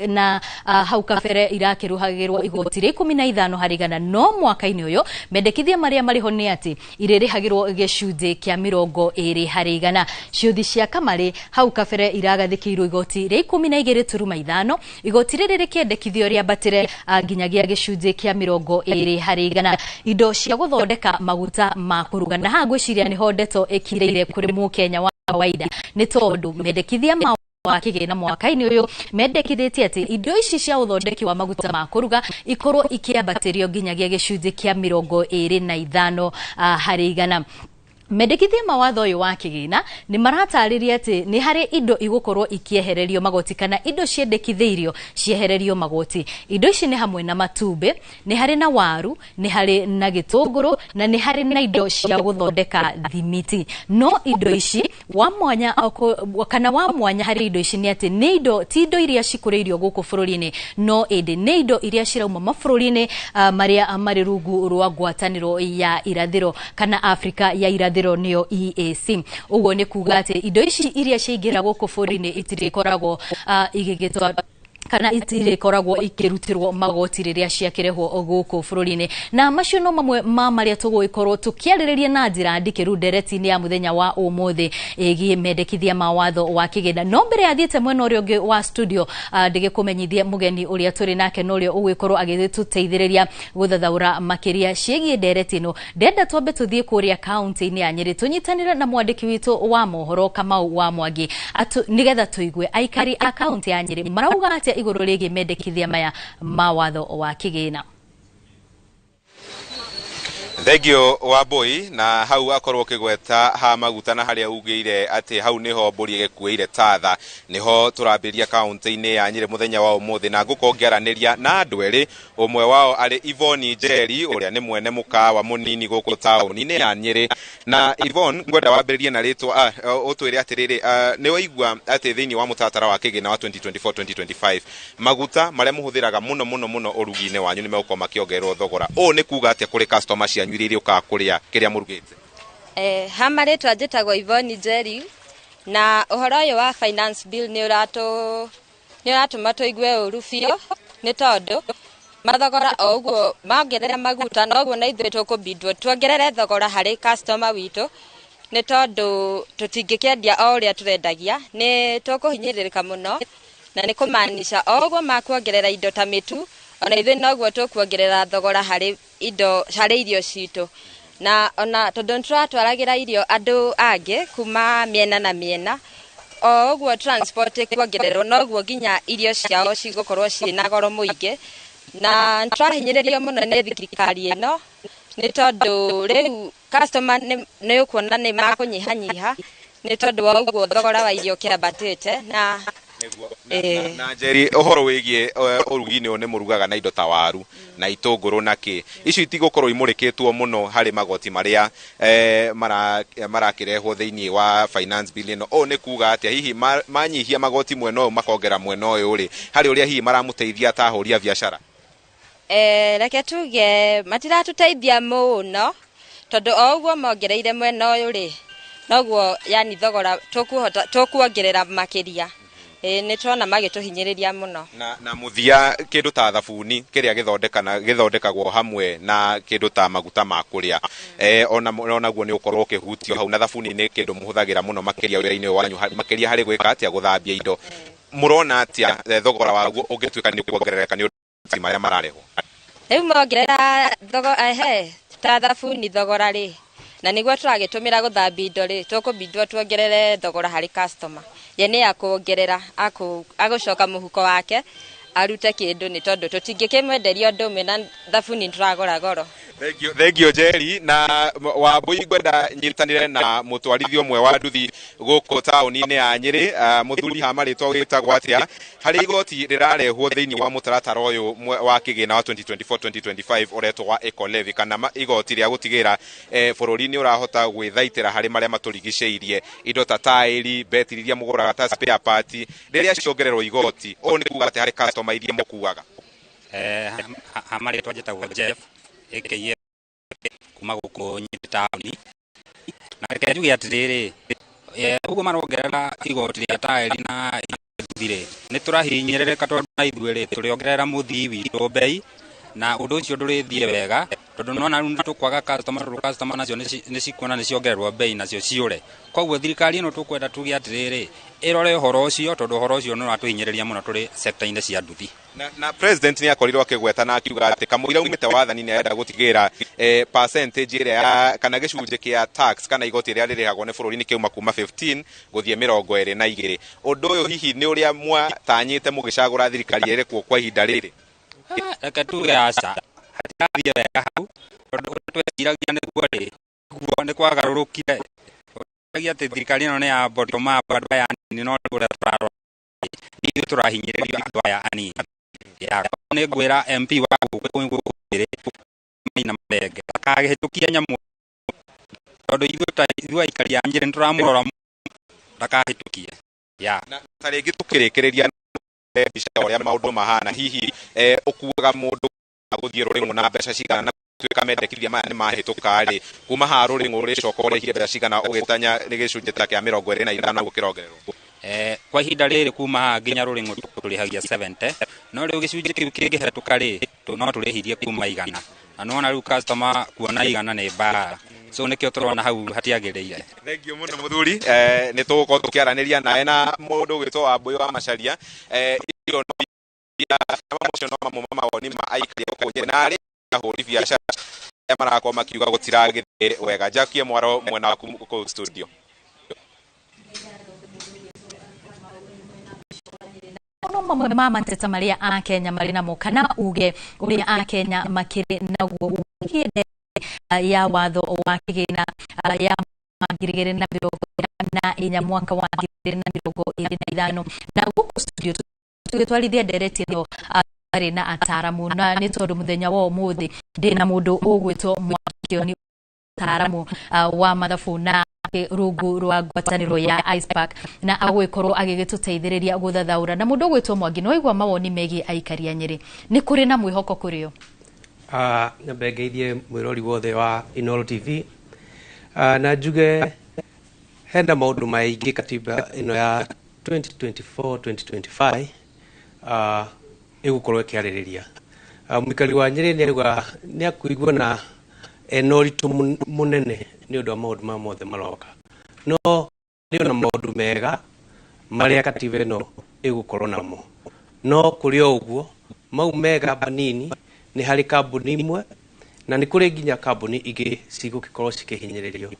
na hau kabere irakĩrũhagĩrwo igoti rĩa 15 harĩ igana, no mwaka-inĩ ũyũ mendekithia marĩa marĩho nĩ atĩ irĩrĩhagĩrwo gĩcunjĩ kĩa 20 harĩ igana. Ciũthi cia kamarĩ hau kabere iragathĩkĩirwo igoti rĩa 12.5, igoti rĩrĩ rĩkĩendekithio rĩambatĩre nginyagia gĩcunjĩ kĩa 20 harĩ igana. Indo cia gũthondeka maguta ma kũruga, na haha ngwĩciria nĩho ndeto ĩkirĩire kũrĩ mũkenya wa kawaida, nĩ tondũ mendekithia ma wa kĩgĩna mwaka-inĩ ũyũ mendekithĩtie atĩ indo ici cia ũthondeki wa maguta ma kũruga ikorwo ikĩambatĩrio nginyagia gĩcunjĩ kĩa 25 harĩ igana. Mendekithia ma watho ũyũ wa kĩgĩna nĩ maratarĩria atĩ nĩ harĩ indo igũkorwo ikĩehererio magoti kana indo ciendekithĩirio ciehererio magoti. Indo ici nĩ hamwe na matumbĩ, nĩ harĩ na waru, nĩ harĩ na gĩtũngũrũ na nĩ harĩ na indo cia gũthondeka thimiti. No indo ici wa mwanya kana wa mwanya harĩ indo ici nĩ atĩ nĩ indo ti indo iria cikũrĩirio gũkũ bũrũri-inĩ, no ĩndĩ nĩ indo iria cirauma mabũrũri-inĩ marĩa marĩ rungu rwa ngwatanĩro ya irathĩro kana Afrika ya irathĩro nĩyo EAC. Ũguo nĩ kuga atĩ indo ici iria ciaingĩra gũkũ bũrũri-inĩ itirĩkoragwo igĩgĩtwa kana itirĩkoragwo ikĩrutĩrwo magoti rĩrĩa ciakĩrehwo gũkũ bũrũri-inĩ. Na macio no mamwe ma marĩa tũgũgĩkorwo tũkĩarĩrĩria na njĩra ndikĩru ndereti-inĩ ya mũthenya wa ũmũthĩ ĩgiĩ mendekithia ma watho wa kĩgĩna. No mbere ya thiĩte mwena ũrĩa ũngĩ wa studio, ndĩgĩkũmenyithie mũgeni ũrĩa tũrĩ nake na ũrĩa ũgũgĩkorwo agĩtũteithĩrĩria gũthathaũra makĩria ciĩgiĩ ndereti ĩno. Ndenda twambe tũthiĩ kũrĩa kaunti-inĩ ya Nyĩrĩ tũnyitanĩre na mwandĩki witũ wa mohoro Kamau wa Mwangi nĩgetha tũigue aikari a kaunti ya Nyĩrĩ marauga atĩa igũrũ rĩgiĩ mendekithia maya ma watho wa kĩgĩna. Thengio wa Mbui, na hau akorwo kigweta ha maguta na haria ugire ati hau niho mburi igekuire tatha niho turambiria kaunti-ini ya Nyeri muthenya wa umuthi, na ngukorwo ngiaraniria na andu eri, umwe wao ari Yvonne Njeri uria ni mwene mukawa munini guku tauni-ini ya Nyeri. Na Yvonne, ngwenda wambiririe na ritwa utwire atiriri, ni waigua ati thiini wa mutatara wa kigina wa 2024-2025 maguta maria muhuthiraga muno muno muno urugi-ini wanyu ni megukorwo makiongererwo thogora. Uu ni kuga atia kuri customer cianyu iria iriukaga kuria kiria murugite? Ha marĩtwa njĩtagwo Yvonne Njeri, na ũhoro ũyũ wa finance bill nĩ ũratũma tũigue ũru biũ, nĩ tondũ mathogora o ũguo mongerera maguta noguo na ithuĩ tũkũbindwo tuongerere thogora harĩ customer witũ, nĩ tondũ tũtingĩkĩendia o ũrĩa tũrendagia, nĩ tũkũhinyĩrĩrĩka mũno, na nĩ kũmaanisha o ũguo makuongerera indo ta mĩtu, ona ithuĩ noguo tũkuongerera thogora harĩ indo harĩ irio citũ. Na ona tondũ nĩtũratwaragĩra irio andũ angĩ kuma mĩena na mĩena, o ũguo transport ĩkuongererwo noguo nginya irio ciao cigũkorwo ciĩna goro mũingĩ. Na nĩtũrahinyĩrĩrio mũno nĩ thirikari ĩno, nĩ tondũ rĩu customer nĩ ũkuona nĩ makũnyihanyiha nĩ tondũ wa ũguo thogora wa irio kĩambatĩte. Na na Njeri, uhoro wigie urugi-inĩ ũyũ nĩ mũrugaga na indo ta waru na itũngũrũ na kĩ, icio itigũkorwo imũrĩkĩtwo mũno harĩ magoti marĩa marakĩrehwo thĩinĩ wa finance bill ĩno. Ũũ nĩ kuga atĩa hihi manyihia magoti mwena ũyũ makongera mwena ũyũ rĩ, harĩ ũrĩa hihi maramũteithia ta ahũri a biacara? Reke tuge matiratũteithia mũno, tondũ o ũguo mongereire mwena ũyũ rĩ, noguo yani thogora tũkuongerera makĩria. Nĩ tuona magĩtũhinyĩrĩria mũno. Na mũthia kĩndũ ta thabuni kĩrĩa gĩthondekagwo hamwe na kĩndũ ta maguta ma kũrĩa, onaguo nĩ ũkorwo ũkĩhutio hau, na thabuni nĩ kĩndũ mũhũthagĩra mũno makĩria wĩra-inĩ wanyu, makĩria harĩ gwĩka atĩa, gũthambia indo. Mũrona atĩa thogora waguo ũngĩtuĩka nĩ kuongerereka nĩ ũndũ marĩa mararehwo? Rĩu mongerera ta thabuni thogora rĩ, na nĩguo tũragĩtũmĩra gũthambia indo rĩ, tũkũbindwo tuongerere thogora harĩ customer. Ye nĩ akuongerera, agũcoka mũhuko wake arute kĩndũ, nĩ tondũ tũtingĩkĩmwenderia ũndũ ũmwe na thabuni tũragũra goro. Thank you Njeri. Na Wambui, ngwenda nyitanĩre na mũtwarithia ũmwe wa nduthi gũkũ taũni-inĩ ya Nyĩrĩ, mũthuri ha marĩtwa wĩtagwo atĩa, harĩ igoti rĩrarehwo thĩinĩ wa mũtaratara ũyũ wa kĩgĩna wa 2024-2025 ũretwo wa Eco Levy, kana igoti rĩa gũtigĩrĩra bũrũri nĩ ũrahota gwĩthaitĩra harĩ marĩa matũrigicĩirie, indo ta taĩri, betiri iria mũgũraga ta spare part, rĩrĩa ciongererwo igoti, ũũ nĩ kuga atĩa harĩ customer iria mũkuaga? Ha marĩtwa njĩtagwo Jeff aka kuma gũkũ Nyĩrĩ taũni, na reke njuge atĩrĩrĩ, ũguo marongerera igoti rĩa taĩri na nduthi rĩ, nĩ tũrahinyĩrĩrĩka tondũ na ithuĩ rĩ tũrĩongerera mũthii witũ bei, na ũndũ ũcio ndũrĩthiĩ wega Tondũ nĩwona rĩu nĩtũkwaga customer, tondũ customer nacio nĩcikuona nĩciongererwo bei nacio ciũre. Koguo thirikari ĩno tũkwenda tuge atĩrĩrĩ, ĩrore ũhoro ũcio, tondũ ũhoro ũcio nĩ ũratũhinyĩrĩria mũno tũrĩ sector-inĩ cia nduthi. Na president nĩ akorirwo akĩgweta na akiuga atĩ kamũira umĩte wathani nĩ arenda gũtigĩrĩra percentage ĩrĩa ya kana gĩcunjĩ kĩa tax kana igoti rĩrĩa rĩrĩhagwo nĩ bũrũri nĩ kĩauma kuma 15 gũthiĩ 22. Ũndũ ũyũ hihi nĩ ũrĩa mwatanyĩte mũgĩcagũra thirikari ĩrĩ kuo kwa ihinda rĩrĩ? Reke tuge aca, hatirathiĩ wega hau, tondũ ũrĩa tweciragia nĩguo rĩ, guo nĩ kwagarũrũkire. Tweciragia atĩ thirikari ĩno nĩ ya bottom up, andũ aya anini, no ũrĩa tũrarora ithuĩ tũrahinyĩrĩrio andũ aya anini. Ya, nĩ ngwĩra MP wa gũkũ Nyĩrĩ Maina Mathenge ndakahĩtũkie nyamũ, tondũ ithuĩ ta ithuĩ aikari a Nyĩrĩ nĩtũramũrora ndakahĩtũkie. Ya. Na ta rĩngĩ tũkĩrĩkĩrĩria mbica ya ũrĩa maũndũ mahana, hihi ũkuaga mũndũ gũthiĩ Rũrĩng'ũ na mbeca cigana, na gũtuĩka mendekithia maya nĩ mahĩtũka rĩ, kuma haha Rũrĩng'ũ ũrĩcoka ũrĩhie mbeca cigana ũgĩtanya nĩ gĩcunjĩ ta kĩa 25 ũguo kĩrongererwo? Kwa ihinda rĩrĩ kuma haha nginya Rũrĩng'ũ tũrĩhagia 70, no rĩu gĩcunjĩ kĩu kĩngĩhetũka rĩ, no tũrĩhirie kuma 100. Na nĩwona rĩu customer kuona 100 nĩ mbara, so nĩkĩo tũrona hau hatiagĩrĩire. Thank you mũno mũthuri. Nĩ tũgũkorwo tũkĩaranĩria nawe na mũndũ ũgwĩtwo Wambũi wa Macharia. Icio no iria macio no mamwe ma mawoni ma aikari a gũkũ Nyĩrĩ na arĩa ahũri biacara arĩa marakorwo makiuga gũtiragĩthiĩ wega. Njakie mwaro mwena waku kũu studio. No mamwe ma mateta marĩa Akenya marĩ namo kana uge ũrĩa Akenya makĩrĩ naguo wĩgiĩ ya watho wa kĩgĩna ya 2024 mwaka wa 2025. Na gũkũ studio tũgĩtwarithia ndereti ĩno arĩ na ataramu, na nĩ tondũ mũthenya wa ũmũthĩ ndĩ na mũndũ ũgwĩtwo Mwakĩoni, mũtaaramu wa mathabu na rungu rwa ngwatanĩro ya ICPAK, na agũgĩkorwo agĩgĩtũteithĩrĩria gũthathaũra. Na mũndũ ũgwĩtwo Mwangi, no waigua mawoni megiĩ aikari a Nyĩrĩ, nĩ kũrĩ na mwĩhoko kũrĩ o? Nyambe ngeithie mwĩrori wothe wa Inooro TV, na njuge hena maũndũ maingĩ katiba ĩno ya 2024-2025 ĩgũkorwo ĩkĩarĩrĩria. Mũikari wa Nyĩrĩ nĩ nĩ akũigua na ena ũritũ mũnene nĩ ũndũ wa maũndũ maya mothe maroka, no nĩ ona maũndũ mega marĩa katiba ĩno ĩgũkorwo namo. No kũrĩ o ũguo, mau mega banini nĩ harĩ kambuni imwe na nĩ kũrĩ nginya kambuni ingĩ cigũgĩkorwo cikĩhinyĩrĩrio.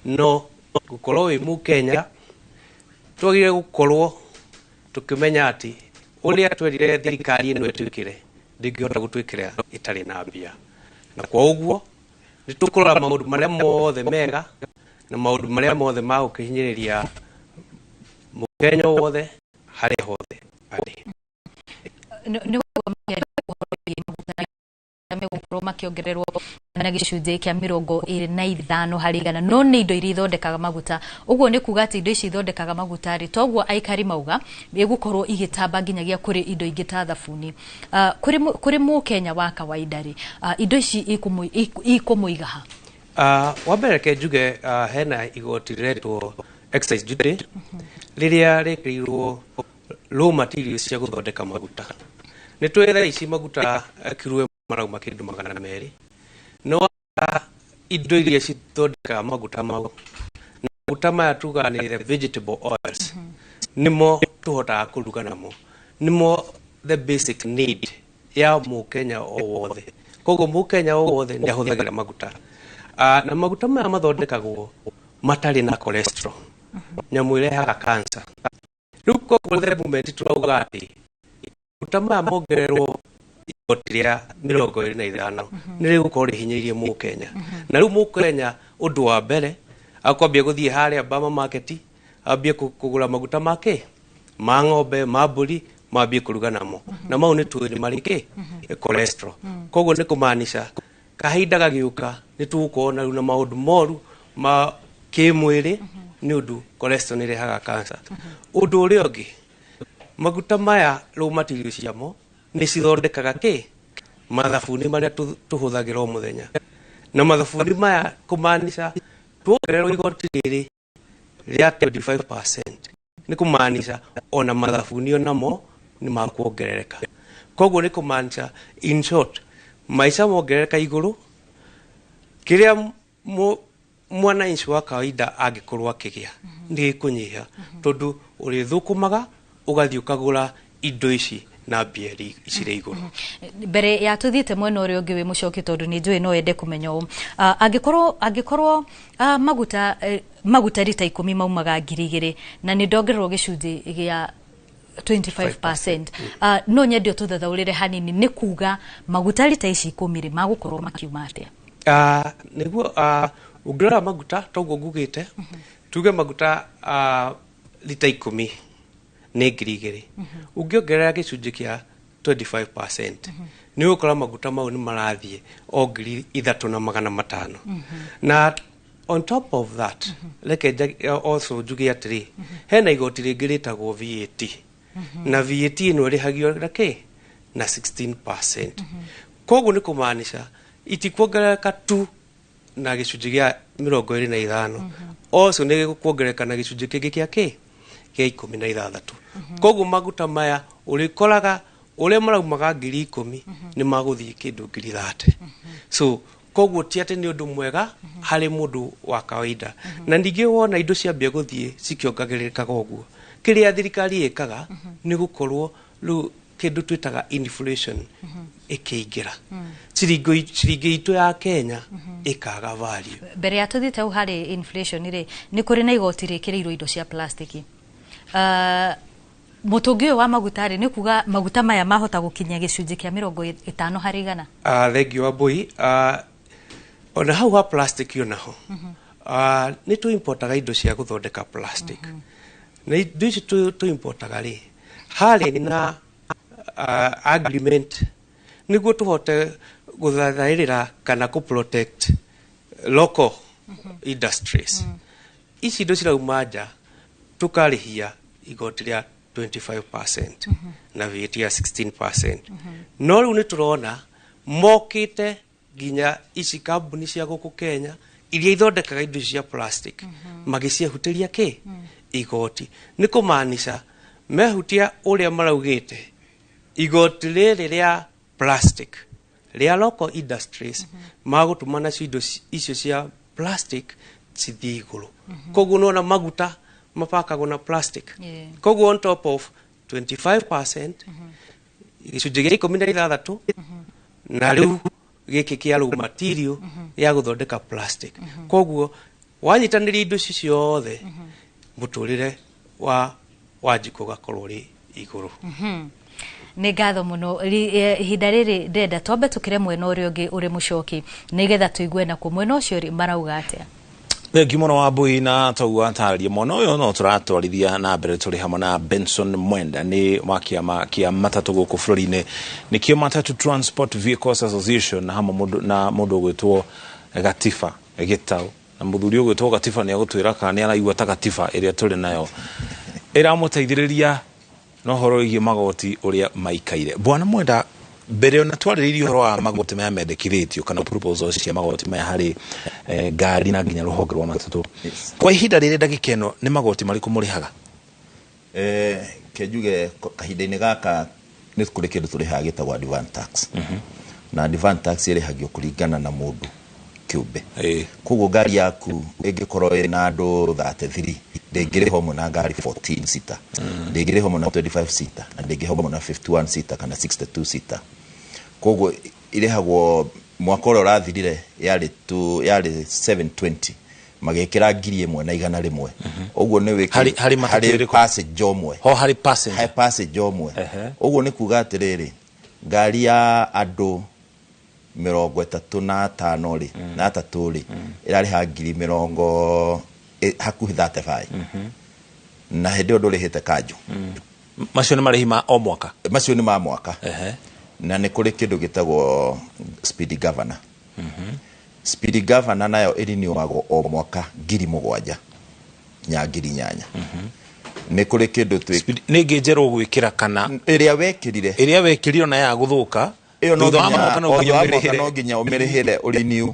No gũkorwo wĩ mũkenya twagĩrĩire gũkorwo tũkĩmenya atĩ ũrĩa twerire thirikari ĩno ĩtwĩkĩre ndĩngĩhota gũtwĩkĩra ĩtarĩ na mbia, na kwa ũguo nĩ tũkũrora maũndũ marĩa mothe mega na maũndũ marĩa mothe ma gũkĩhinyĩrĩria mũkenya wothe harĩa hothe arĩ. Nĩ megũkorwo makĩongererwo na gĩcunjĩ kĩa 25 harĩ igana, no nĩ indo iria ithondekaga maguta. Ũguo nĩ kuga atĩ indo ici ithondekaga maguta rĩ, toguo aikari mauga ĩgũkorwo igĩtamba nginyagia kũrĩ indo ingĩ ta thabuni. Kũrĩ mũkenya wa kawaida rĩ, indo ici ikũmũiga ha? Wa mbere reke njuge, hena igoti rĩretwo excise duty rĩrĩa rĩkĩrirwo raw materials cia gũthondeka maguta. Nĩ tũĩ thaa ici maguta kiro ĩmwe marauma kĩndũ 200, no indo iria cithondekaga maguta mau, na maguta maya tugaga nĩ the vegetable oils, nĩmo tũhotaga kũruga namo, nĩmo the basic need ya mũkenya o wothe. Koguo mũkenya o wothe nĩ ahũthagĩra maguta, na maguta maya mathondekagwo matarĩ na cholesterol, nyamũ ĩrehaga cancer. Rĩu koguo the moment tũrauga atĩ maguta maya mongererwo igoti rĩa 25, nĩ rĩgũkorwo rĩhinyĩrĩirie mũkenya. Na rĩu mũkenya ũndũ wa mbere akwambia gũthiĩ harĩa Bama Market, ambie kũgũra maguta make ma ng'ombe, ma mbũri, mambie kũruga namo, na mau nĩ tũĩ nĩ marĩ kĩ cholesterol. Koguo nĩ kũmaanisha kahinda gagĩũka nĩ tũgũkorwo na rĩu na maũndũ moru ma kĩmwĩrĩ, nĩ ũndũ cholesterol nĩ ĩrehaga cancer. Ũndũ ũrĩa ũngĩ, maguta maya raw materials ciamo nĩ cithondekaga kĩ mathabuni marĩa tũhũthagĩra o mũthenya, na mathabuni maya kũmaanisha tuongererwo igoti rĩrĩ rĩa 25% nĩ kũmaanisha ona mathabuni onamo nĩ makuongerereka. Koguo nĩ kũmaanisha in short, maica mongerereka igũrũ. Kĩrĩa mwananchi wa kawaida angĩkorwo akĩgĩa nĩ gĩkũnyiha, tondũ ũrĩthũkũmaga ũgathiĩ ũkagũra indo ici na mbia cirĩ igũrũ. Mbere ya tuthiĩte mwena ũrĩa ũngĩ wĩ mũcoki, tondũ nĩ njũĩ no wende kũmenya ũũ, angĩkorwo maguta rita 10 maumaga 2,000 na nĩ ndongererwo gĩcunjĩ gĩa 25%, no nyende ũtũthathaũrĩre hanini nĩ kuga maguta rita ici 10 rĩ magũkorwo makiuma atĩa? Nĩguo ũngĩrora maguta toguo ngugĩte, tuge maguta rita 10 nĩ 2,000, ũngĩongerera gĩcunjĩ kĩa 25% nĩ ũgũkora maguta mau nĩ marathiĩ o 3,500. Na on top of that, reke also njuge atĩrĩ, hena igoti rĩngĩ rĩtagwo VAT, na VAT ĩno ĩrĩhagio na kĩ? Na 16%. Koguo nĩ kũmaanisha itikuongerereka tu na gĩcunjĩ gĩa 25, also nĩ gĩkuongerereka na gĩcunjĩ kĩngĩ kĩa kĩ? Gĩa 16. Koguo maguta maya ũrĩkoraga ũrĩa maraumaga 10,000 nĩ magũthiĩ kĩndũ 30,000. So koguo ti atĩ nĩ ũndũ mwega harĩ mũndũ wa kawaida. Na ningĩ wona indo ciambia gũthiĩ cikĩongagĩrĩrĩkaga ũguo, kĩrĩa thirikari ĩkaga nĩ gũkorwo rĩu kĩndũ twĩtaga inflation ĩkĩingĩra, ciringi itũ ya Kenya ĩkaga value. Mbere ya tũthiĩte hau harĩ inflation rĩ, nĩ kũrĩ na igoti rĩkĩrĩirwo indo cia plastiki. Mũtũngi ũyũ wa maguta rĩ, nĩ kuga maguta maya mahota gũkinya gĩcunjĩ kĩa 50 harĩ igana? Thengiũ wa Mbui. Ona hau ha plastic onaho, nĩ tũ-importaga indo cia gũthondeka plastic, na indo ici tũ-importaga rĩ, harĩ na agreement nĩguo tũhote gũthathaĩrĩra kana kũ protect local industries. Ici indo cirauma nja tũkarĩhia igoti rĩa 25% na VAT ya 16%. No rĩu nĩ tũrona mokĩte nginya ici kambuni cia gũkũ Kenya iria ithondekaga indo cia plastic magĩciehutĩria kĩ? Igoti. Nĩ kũmaanisha mehutia ũrĩa maraugĩte igoti rĩrĩ rĩa plastic rĩa local industries magũtũma nacio indo icio cia plastic cithiĩ igũrũ. Koguo nĩwona maguta mapakagwo na plastic. Koguo on top of 25%, gĩcunjĩ gĩa 16, na rĩu gĩkĩ kĩa raw material ya gũthondeka plastic. Koguo wanyitanĩria indo ici ciothe, mũtũrĩre wa Wanjikũ ũgakorwo ũrĩ igũrũ. Nĩ ngatho mũno. Ihinda rĩrĩ ndĩrenda twambe tũkĩre mwena ũrĩa ũngĩ ũrĩ mũcoki, nĩgetha tũigue nakuo mwena ũcio rĩ marauga atĩa. Thengiũ mũno Wambui, na toguo atarĩria mwena ũyũ no tũratwarithia na mbere tũrĩ hamwe na Benson Mwenda, nĩ wa kĩama kĩa matatũ gũkũ bũrũri-inĩ, nĩkĩo Matatu Transport Vehicles Association, na hamwe na mũndũ ũgwĩtwo Gatiba Gĩtaũ. Na mũthuri ũgwĩtwo Gatiba nĩ agũtwĩra kana nĩ araigua ta Gatiba ĩrĩa tũrĩ nayo ĩramũteithĩrĩria na ũhoro wĩgiĩ magoti ũrĩa maikaire. Bwana Mwenda, mbere ona twarĩrĩirie ũhoro wa magoti maya mendekithĩtio kana proposals cia magoti maya harĩ ngari na nginya rũhonge rwa matatũ, kwa ihinda rĩrĩ ndagĩka ĩno nĩ magoti marĩkũ mũrĩhaga? Ke njuge kahinda-inĩ gaka nĩ kũrĩ kĩndũ tũrĩhaga gĩtagwo advance tax, na advance tax ĩrĩhagio kũringana na mũndũ kĩũmbe. Koguo ngari yaku ĩngĩkorwo ĩna andũ 33, ndĩngĩrĩhwo hamwe na ngari 14 seater, ndĩngĩrĩhwo hamwe na 25 seater, na ndĩngĩrĩhwo hamwe na 51 seater kana 62 seater. Koguo ĩrĩhagwo mwaka ũrĩa ũrathirire yarĩ 720, magĩkĩra 1,100. Ũguo nĩ wĩkĩ Harĩ matatũ harĩ ĩrĩkũ? Passenger ũmwe. Ho harĩ passenger. Harĩ passenger ũmwe. Ũguo nĩ kuga atĩrĩrĩ, ngari ya andũ 35 rĩ, na 3 rĩ, ĩrarĩha ngiri mĩrongo hakuhĩ 35, na hĩndĩ ĩyo ndũrĩhĩte kanjũ. Macio nĩ marĩhi ma o mwaka? Macio nĩ ma mwaka. Na nĩ kũrĩ kĩndũ gĩtagwo speed governor. Speed governor nayo ĩriniwagwo o mwaka 7,000 nya 8,000. Nĩ kũrĩ kĩndũ nĩ ĩngĩ njerũ gwĩkĩra kana ĩrĩa wekĩrire? Ĩrĩa wekĩrire ona ya gũthũka, ĩyo no thutha wa nginya mwaka no o nginya thutha wa mwaka ũmĩrĩhĩre. No nginya ũmĩrĩhĩre ũrenew.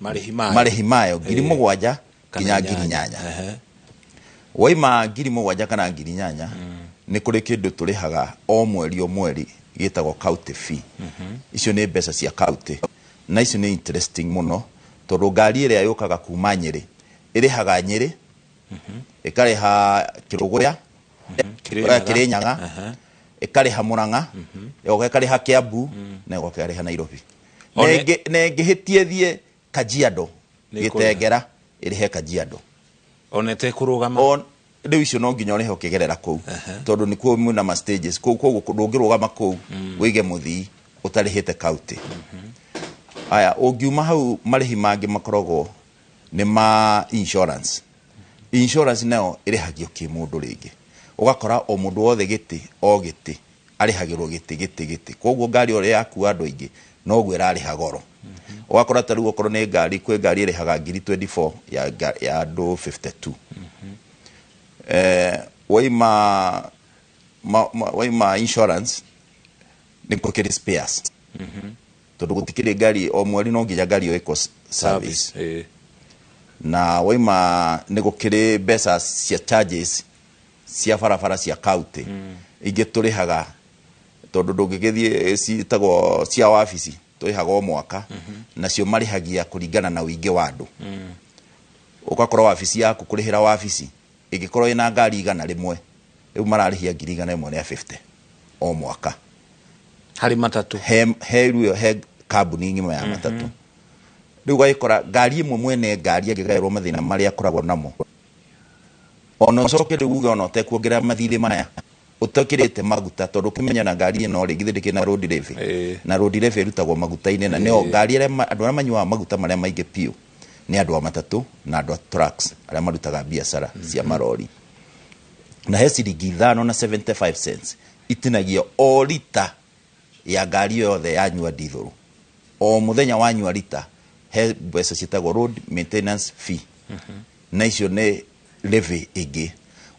Marĩhi mayo. Marĩhi mayo 7,000 Kana nginya ngiri 8,000. 8,000. Waima 7,000 kana 8,000, nĩ kũrĩ kĩndũ tũrĩhaga o mweri o mweri gĩtagwo county fee. Icio nĩ mbeca cia county, na icio nĩ interesting mũno Tondũ ngari ĩrĩa yũkaga kuma Nyĩrĩ ĩrĩhaga Nyĩrĩ, ĩkarĩha Kĩrũgũya, Kĩrĩnyaga, ĩkarĩha Mũrang'a, ĩgoka ĩkarĩha Kĩambu, na ĩgoka ĩkarĩha Nairobi. Na ĩngĩhĩtie thiĩ Kajiado, Gĩtengera, ĩrĩhe Kajiado. Ona ĩtekũrũgama. Rĩu icio no nginya ũrĩhe ũkĩgerera kũu, tondũ nĩkuo mwĩna ma stages kũu, koguo ndũngĩrũgama kũu wĩige mũthii ũtarĩhĩte kaunti. Aya, ũngiuma hau marĩhi mangĩ makoragwo nĩ ma insurance. Insurance nayo ĩrĩhagio kĩmũndũ rĩngĩ, ũgakora o mũndũ wothe gĩtĩ o gĩtĩ arĩhagĩrwo gĩtĩ gĩtĩ gĩtĩ, koguo ngari ũrĩa yakua andũ aingĩ noguo ĩrarĩha goro. Ũgakora ta rĩu okorwo nĩ ngari, kwĩ ngari ĩrĩhaga ngiri 24 ya andũ 52. Waima insurance nĩ gũkĩrĩ spares, tondũ gũtikĩrĩ ngari o mweri no nginya ngari ĩyo ĩkwo service. Na waima nĩ gũkĩrĩ mbeca cia charges cia barabara cia county ingĩ tũrĩhaga, tondũ ndũngĩgĩthiĩ, ciĩtagwo cia wabici, tũrĩhaga o mwaka, nacio marĩhagia kũringana na ũingĩ wa andũ. Ũgakora wabici yaku kũrĩhĩra wabici ĩngĩkorwo ĩna ngari 100, rĩu mararĩhia ngiri 150 o mwaka harĩ matatũ. He rĩu he kambuni ng'ima ya matatũ. Rĩu ũgagĩkora ngari ĩmwe mwene ngari angĩgaĩrwo mathĩna marĩa akoragwo namo, ona ũcoke rĩu uge ona ũtekuongerera mathirĩ maya ũtekĩrĩte maguta, tondũ ũkĩmenya na ngari ĩno rĩ, githĩ ndĩkĩrĩ na road levy, na road levy ĩrutagwo maguta-inĩ, na nĩo ngari arĩa andũ arĩa manyuaga maguta marĩa maingĩ biũ nĩ andũ a matatũ na andũ a trucks arĩa marutaga biacara cia marori. Na he ciringi 5 na 75 cents itinagio o rita ya ngari yothe yanyua ndithũrũ. O mũthenya wanyua rita he mbeca ciĩtagwo road maintenance fee, na icio nĩ levy ĩngĩ.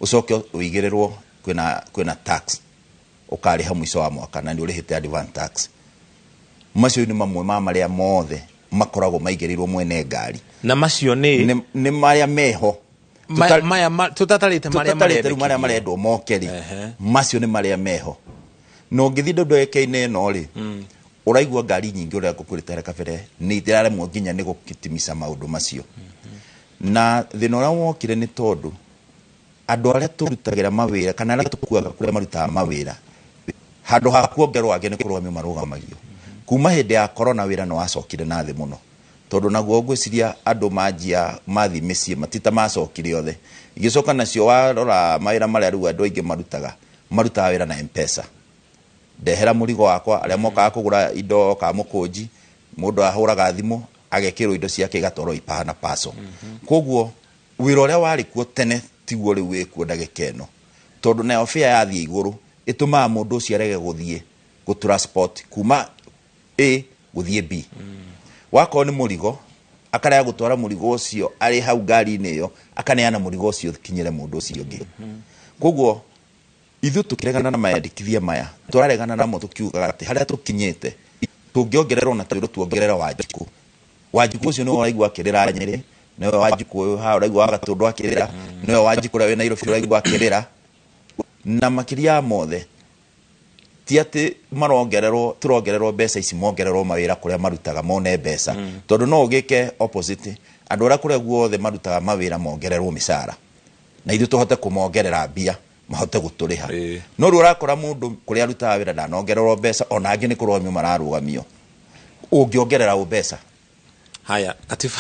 Ũcoke ũigĩrĩrwo kwĩna tax ũkarĩha mũico wa mwaka, na nĩ ũrĩhĩte advance tax. Macio nĩ mamwe ma marĩa mothe makoragwo maigĩrĩirwo mwene ngari. Na macio nĩ marĩa meho tũtatarĩte marĩa marendwo moke rĩ, macio nĩ marĩa meho. Na ũngĩthiĩ ndũndũ-inĩ ĩno rĩ, ũraigua ngari nyingĩ ũrĩa ngũkwĩrĩte kabere nĩ iraremwo nginya nĩ gũkitimisa maũndũ macio. Na thĩna ũrĩa wokire nĩ tondũ andũ arĩa tũrutagĩra mawĩra kana arĩa tũkuaga kũrĩa marutaga mawĩra, handũ ha kuongerwo angĩ nĩ kũrũgamio marũgamagio. Kuma hĩndĩ ya corona wĩra nĩ wacokire na thĩ mũno, tondũ naguo ngwĩciria andũ manjia mathiĩ mĩciĩ matita macokire othe. Igĩcoka nacio warora mawĩra marĩa rĩu andũ aingĩ marutaga wĩra na M-Pesa. Ndehera mũrigo wakwa, arĩa mokaga kũgũra indo ka mũkũnji, mũndũ ahũraga thimũ agekĩrwo indo ciake igatwarwo ipahana paso. Koguo wĩra ũrĩa warĩ kuo tene tiguo rĩu wĩkuo ndagĩka ĩno, tondũ nayo fare yathiĩ igũrũ ĩtũmaga mũndũ ũcio arege gũthiĩ gũ transport kuma A gũthiĩ B. Wakorwo nĩ mũrigo akarega gũtwara mũrigo ũcio arĩ hau ngari-inĩ ĩyo, akaneana mũrigo ũcio ũkinyĩre mũndũ ũcio ũngĩ. Koguo ithuĩ tũkĩregana na mayandĩkithia maya, tũraregana namo tũkiugaga atĩ harĩa tũkinyĩte tũngĩongererwo na twĩrwo tuongerere Wanjikũ. Wanjikũ ũcio nĩwe ũraigua akĩrĩra Nyĩrĩ, nĩwe Wanjikũ ũyũ haha ũraigua wa Gatũndũ akĩrĩra, nĩwe Wanjikũ ũrĩa wĩ Nairobi ũraigua akĩrĩra. Na makĩria ya mothe ti atĩ marongererwo, tũrongererwo mbeca ici mongererwo mawĩra kũrĩa marutaga mone mbeca, tondũ no ũgĩke opposite, andũ arĩa kũrĩa guothe marutaga mawĩra mongererwo mĩcara na ithuĩ tũhote kũmongerera mbia mahote gũtũrĩha. No rĩu ũrakora mũndũ kũrĩa arutaga wĩra ndanongererwo mbeca, ona angĩ nĩ kũrũgamio mararũgamio. Ũngĩongerera ũ mbeca? Haya, Katiba.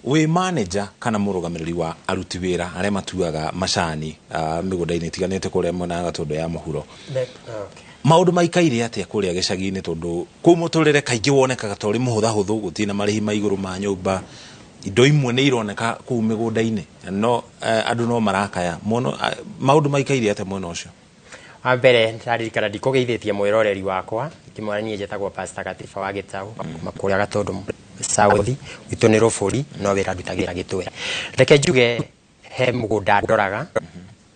Wĩ manager kana mũrũgamĩrĩri wa aruti wĩra arĩa matuaga macani mĩgũnda-inĩ ĩtiganĩte kũrĩa mwena wa Gatũndũ ya mũhuro. Maũndũ maikaire atĩa kũrĩa gĩcagi-inĩ, tondũ kũu mũtũrĩre kaingĩ wonekaga ta ũrĩ mũhũthahũthũ, gũtirĩ na marĩhi ma igũrũ ma nyũmba, indo imwe nĩ ironeka kũu mĩgũnda-inĩ, no andũ no marakaya mũno. Maũndũ maikaire atĩa mwena ũcio? Wa mbere ndaririkana ndikũgeithĩtie mwĩroreri wakwa, ngĩmwĩra niĩ njĩtagwo Pastor Gatiba wa Gĩtaũ kuma kũrĩa Gatũndũ South, gwitũ nĩ Rũbũri, no wĩra ndutagĩra Gĩtwe. Reke njuge he mũgũnda ndoraga,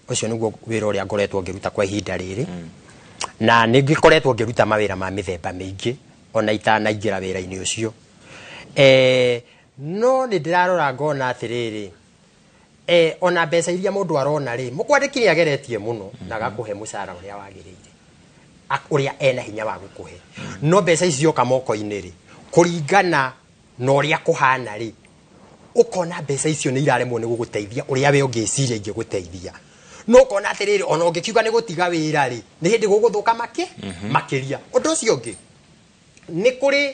ũcio nĩguo wĩra ũrĩa ngoretwo ngĩruta kwa ihinda rĩrĩ, na nĩ ngĩkoretwo ngĩruta mawĩra ma mĩthemba mĩingĩ ona itanaingĩra wĩra-inĩ ũcio. No nĩ ndĩrarora ngona atĩrĩrĩ, ona mbeca iria mũndũ arona rĩ, mũkwandĩki nĩ ageretie mũno na agakũhe mũcara ũrĩa wagĩrĩire, ũrĩa ena hinya wa gũkũhe, no mbeca ici cioka moko-inĩ rĩ, kũringana Na ũrĩa kũhana rĩ, ũkona mbeca icio nĩ iraremwo nĩ gũgũteithia ũrĩa we ũngĩciria ingĩgũteithia. No ũkona atĩrĩrĩ, ona ũngĩkiuga nĩ gũtiga wĩra rĩ, nĩ hĩndĩ gũgũthũka makĩria. Ũndũ ũcio ũngĩ, nĩ kũrĩ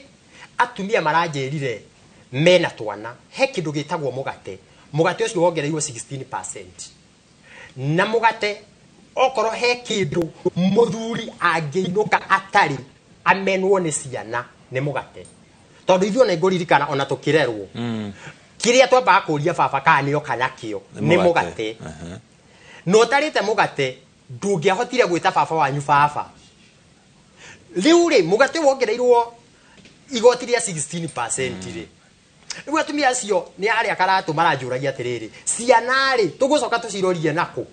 atumia maranjĩrire mena twana, he kĩndũ gĩtagwo mũgate. Mũgate ũcio wongereirwo 16%. Na mũgate okorwo he kĩndũ mũthuri angĩinũka atarĩ amenwo nĩ ciana nĩ mũgate. Tondũ ithuĩ ona ngũririkana ona tũkĩrerwo, kĩrĩa twambaga kũria baba kana nĩo kana kĩo nĩ mũgate. Na ũtarĩte mũgate ndũngĩahotire gwĩta baba wanyu baba. Rĩu rĩ, mũgate wongereirwo igoti rĩa 16% rĩ. Rĩu atumia acio nĩ arĩa karatũ maranjũragia atĩrĩrĩ, ciana rĩ tũgũcoka tũcirorie nakũ?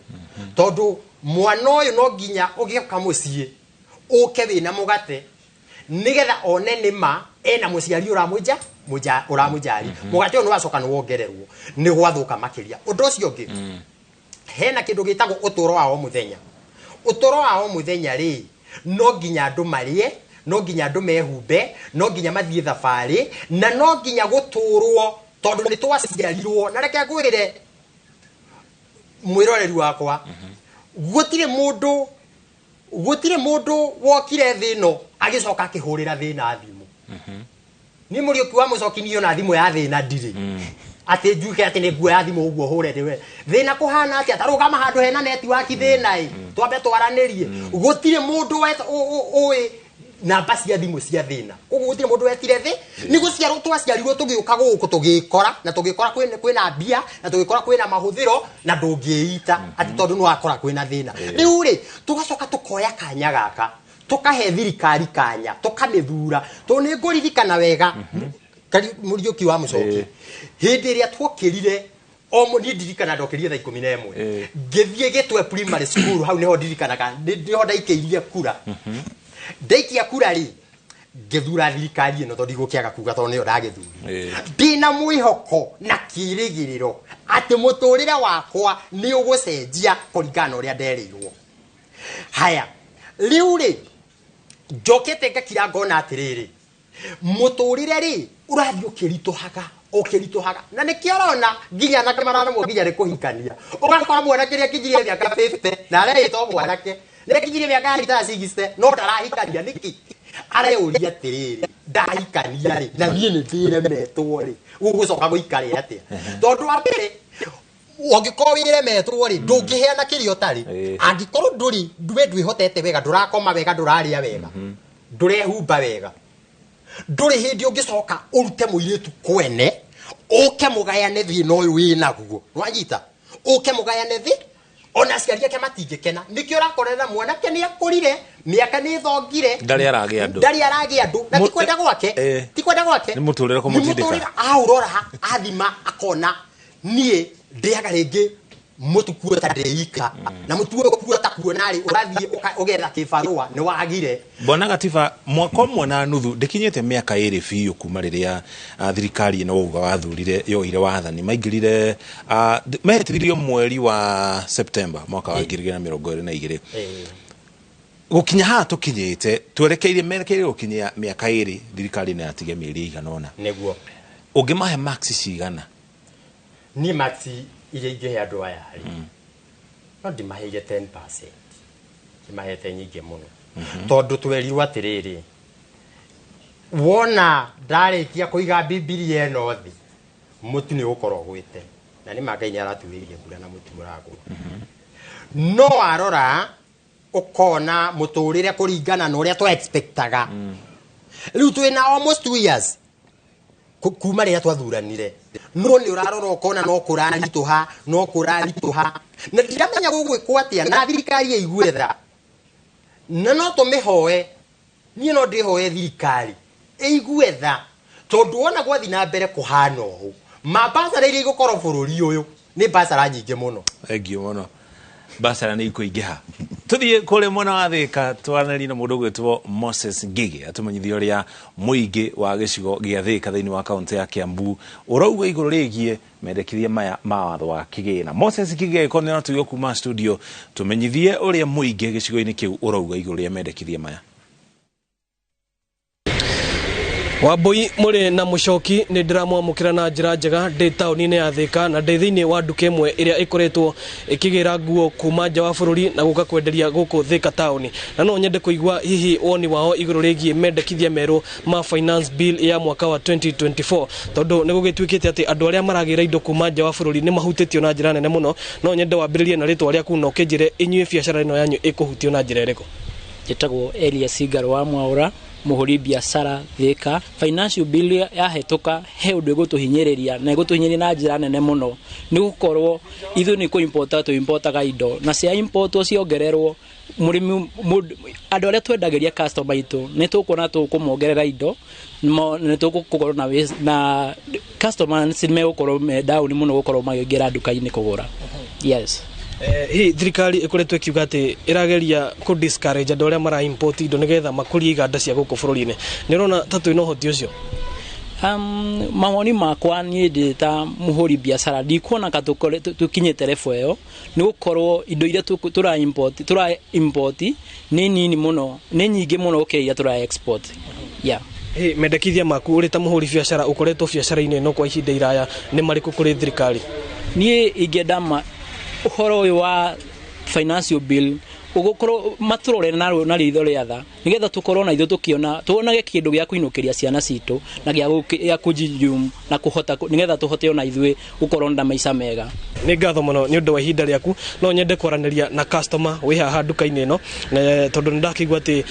Tondũ mwana ũyũ no nginya ũgĩũka mũciĩ ũke wĩna mũgate nĩgetha one nĩma ena mũciari ũramũjari. Mũgate ũyũ nĩwacoka nĩwongererwo, nĩ gwathũka makĩria. Ũndũ ũcio ũngĩ, hena kĩndũ gĩtagwo ũtũũro wa o mũthenya. Ũtũũro wa o mũthenya rĩ, no nginya andũ marĩe, no nginya andũ mehumbe, no nginya mathiĩ thabarĩ, na no nginya gũtũrwo tondũ nĩ twaciarirwo. Na reke ngwĩre mwĩroreri wakwa, gũtirĩ mũndũ wokire thĩ ĩno agĩcoka akĩhũrĩra thĩna thimũ. Niĩ Mũriũki wa Mũcoki niĩ ona thimũ ya thĩna ndirĩ. Atĩ njuke atĩ nĩ nguoya thimũ ũguo hũre ndĩwe. Thĩna kũhana atĩa? Ta rũgama handũ hena network thĩna ĩ, twambe twaranĩrie. Gũtirĩ mũndũ ũĩ namba cia thimũ cia thĩna. Koguo gũtirĩ mũndũ wetire thĩ. Nĩ gũciarwo twaciarirwo tũgĩũka gũkũ tũgĩkora, na tũgĩkora kwĩna mbia, na tũgĩkora kwĩna mahũthĩro, na ndũngĩita atĩ tondũ nĩ wakora kwĩna thĩna. Rĩu rĩ, tũgacoka tũkoya kanya gaka, tũkahe thirikari kanya, tũkamĩthura. Tondũ nĩ ngũririkana wega, Mũriũki wa Mũcoki, hĩndĩ ĩrĩa twokĩrire, o niĩ ndirikana ndokĩrire thaa 11. Ngĩthiĩ Gĩtwe primary school, hau nĩho ndirikanaga, nĩho ndaikĩirie kura. Ndaikia kura rĩ, ngĩthura thirikari ĩno tondũ ndigũkĩaga kuga tondũ nĩyo ndagĩthurire. Ndĩna mwĩhoko na kĩĩrĩgĩrĩro atĩ mũtũrĩre wakwa nĩ ũgũcenjia kũringana na ũrĩa nderĩirwo. Haya, rĩu rĩ, njokete ngakira ngona atĩrĩrĩ, mũtũrĩre rĩ ũrathiĩ ũkĩritũhaga. Na nĩkĩo ũrona nginya anake mararemwo nginya nĩ kũhikania. Ũgakora mwanake nĩ akinyirie mĩaka 50 na arehĩtwo mwanake, nĩ akinyirie mĩaka ya 60 no ndarahikania. Nĩkĩ? Areyũria atĩrĩrĩ, ndahikania rĩ, na niĩ nĩ ndĩremetwo rĩ, gũgũcoka gũikare atĩa? Tondũ wa mbere, ũngĩkorwo wĩremetwo rĩ, ndũngĩheana kĩrĩa ũtarĩ. Angĩkorwo ndũrĩ, we ndwĩhotete wega, ndũrakoma wega, ndũrarĩa wega, ndũrehumba wega, ndũrĩ hĩndĩ ũngĩcoka ũrute mũirĩtu kwene, ũke mũgayane thĩna ũyũ wĩnaguo. Nĩwanyita? Ũke mũgayane thĩ, ona aciari ake matingĩkena. Nĩkĩo ũrakorera mwanake nĩ akũrire, mĩaka nĩ ĩthongire, ndarĩ aragĩa andũ. Ndarĩ aragĩa andũ, na ti kwenda gwake. Ti kwenda gwake. Nĩ mũtũrĩre kũmũtindĩka. Nĩ mũtũrĩre, aũrora, athima, akona niĩ ndĩaga rĩngĩ mũtu ta ndĩika, na mũtu ũyũ ta kuona rĩ, ũrathiĩ ũgetha kĩbarũa nĩ wagire. Bwana Gatiba, mwaka ũmwe na nuthu ndĩkinyĩte mĩaka 2 biũ kuma rĩrĩa thirikari ĩno wauga wathurire yoire wathani, maingĩrire mehetithirio mweri wa September mwaka wa 2022. Gũkinya haha tũkinyĩte, twerekeire merekeire gũkinyia mĩaka 2 thirikari ĩno yatige mĩeri ĩigana ũna. Nĩguo. Ũngĩmahe marks cigana? Niĩ marks iria ingĩhe andũ aya rĩ, no ndimaheire 10%. Ndimahete nyingĩ mũno. Tondũ twerirwo atĩrĩrĩ, wona ndarĩkia kũiga Bibilia ĩno thĩ, mũtu nĩ ũgũkorwo ũgwĩte. Na nĩ ma Ngai nĩ aratuĩrĩire mbura na mũtu ũragũa. No warora ũkona mũtũrĩre kũringana na ũrĩa twa expectaga. Rĩu twĩna almost 2 years kuma rĩrĩa twathuranire. No nĩ ũrarora ũkona no kũraritũha, no kũraritũha. Na ndiramenya gũgwĩkwo atĩa na thirikari ĩigue tha. Na no tũmĩhoe, niĩ no ndĩhoe thirikari ĩigue tha, tondũ wona gwathiĩ na mbere kũhana ũũ, mabasara iria igũkorwo bũrũri ũyũ nĩ basara nyingĩ mũno. Thengiũ mũno. Basara nĩ ikũingĩha. Tũthiĩ kũrĩa mwena wa Thĩka twaranĩrie na mũndũ ũgwĩtwo Moses Ngige atũmenyithie ũrĩa mũingĩ wa gĩcigo gĩa Thĩka thĩinĩ wa kaũntĩ ya Kiambu ũrauga igũrũ rĩgiĩ mendekithia maya ma watho wa kĩgĩna. Moses Ngige angĩkorwo nĩ ũratũigua kuma studio, tũmenyithie ũrĩa mũingĩ gĩcigo-inĩ kĩu ũrauga igũrũ rĩa mendekithia maya. Wambui muri na mucoki ni ndiramwamukira na njira njega ndi tauni-inĩ ya Thika na ndi thiini wa nduka ĩmwe ĩrĩa ĩkoretwo ĩkĩgĩra nguo kuma nja wa bũrũri na gũka kwenderia gũkũ Thika tauni, na no nyende kũigua hihi woni wao igũrũ rĩgiĩ mendekithia merũ ma finance bill ya mwaka wa 2024 tondu nĩ gũgĩtuĩkĩte atĩ andũ arĩa maragĩra indo kuma nja wa bũrũri nĩ mahutĩtio na njĩra nene mũno. No nyende wambĩrĩrie na rĩtwa rĩaku na ũkĩnjĩre inyuĩ biacara ĩno yanyu ĩkũhutio na njĩra ĩrĩkũ. Njĩtagwo Elias Ngaro wa Mwaura, muhuri biacara Thika. Financial bill yahetũka he ũndũ ĩgũtũhinyĩrĩria na ĩgũtũhinyĩrĩria na njĩra nene mũno, nĩ gũkorwo ithuĩ nĩ kũ-importa tũ-importaga indo na cia importwo ciongererwo mũrĩmi andũ arĩa twendagĩria customer aitũ nĩ tũkuona tũkũmongerera indo nĩ tũgũkorwo na customers nĩ megũkorwo me down mũno gũkorwo makĩingĩra nduka-inĩ kũgũra. Yes. Hihi thirikari ĩkoretwo ĩkiuga atĩ ĩrageria kũ discourage andũ arĩa mara import indo nĩgetha makũrie iganda cia gũkũ bũrũri-inĩ, nĩ ũrona ta twĩna ũhoti ũcio? Mawoni makwa niĩ ndĩ ta mũhũri biacara ndikuona ka tũkinyĩte level ĩyo, nĩ gũkorwo indo iria tũra import nĩ nini mũno, nĩ nyingĩ mũno gũkĩra iria tũra export. Yeah. Hey, mendekithia maku ũrĩ ta mũhũri biacara ũkoretwo biacara-inĩ ĩno kwa ihinda iraya nĩ marĩkũ kũrĩ thirikari? Niĩ ingĩenda ũhoro ũyũ wa financial bill ũgũkorwo matũrore na ritho rĩa tha nĩgetha tũkorwo na ithuĩ tũkĩona tuonage kĩndũ gĩa kũinũkĩria ciana citũ na gĩa kũjijum na kũhota nĩgetha tũhote ona ithuĩ gũkorwo na maica mega. Nĩ ngatho mũno nĩ ũndũ wa ihinda rĩaku. No nyende kwaranĩria na customer wĩ haha nduka-inĩ ĩno tondũ nĩ ndakĩigua atĩ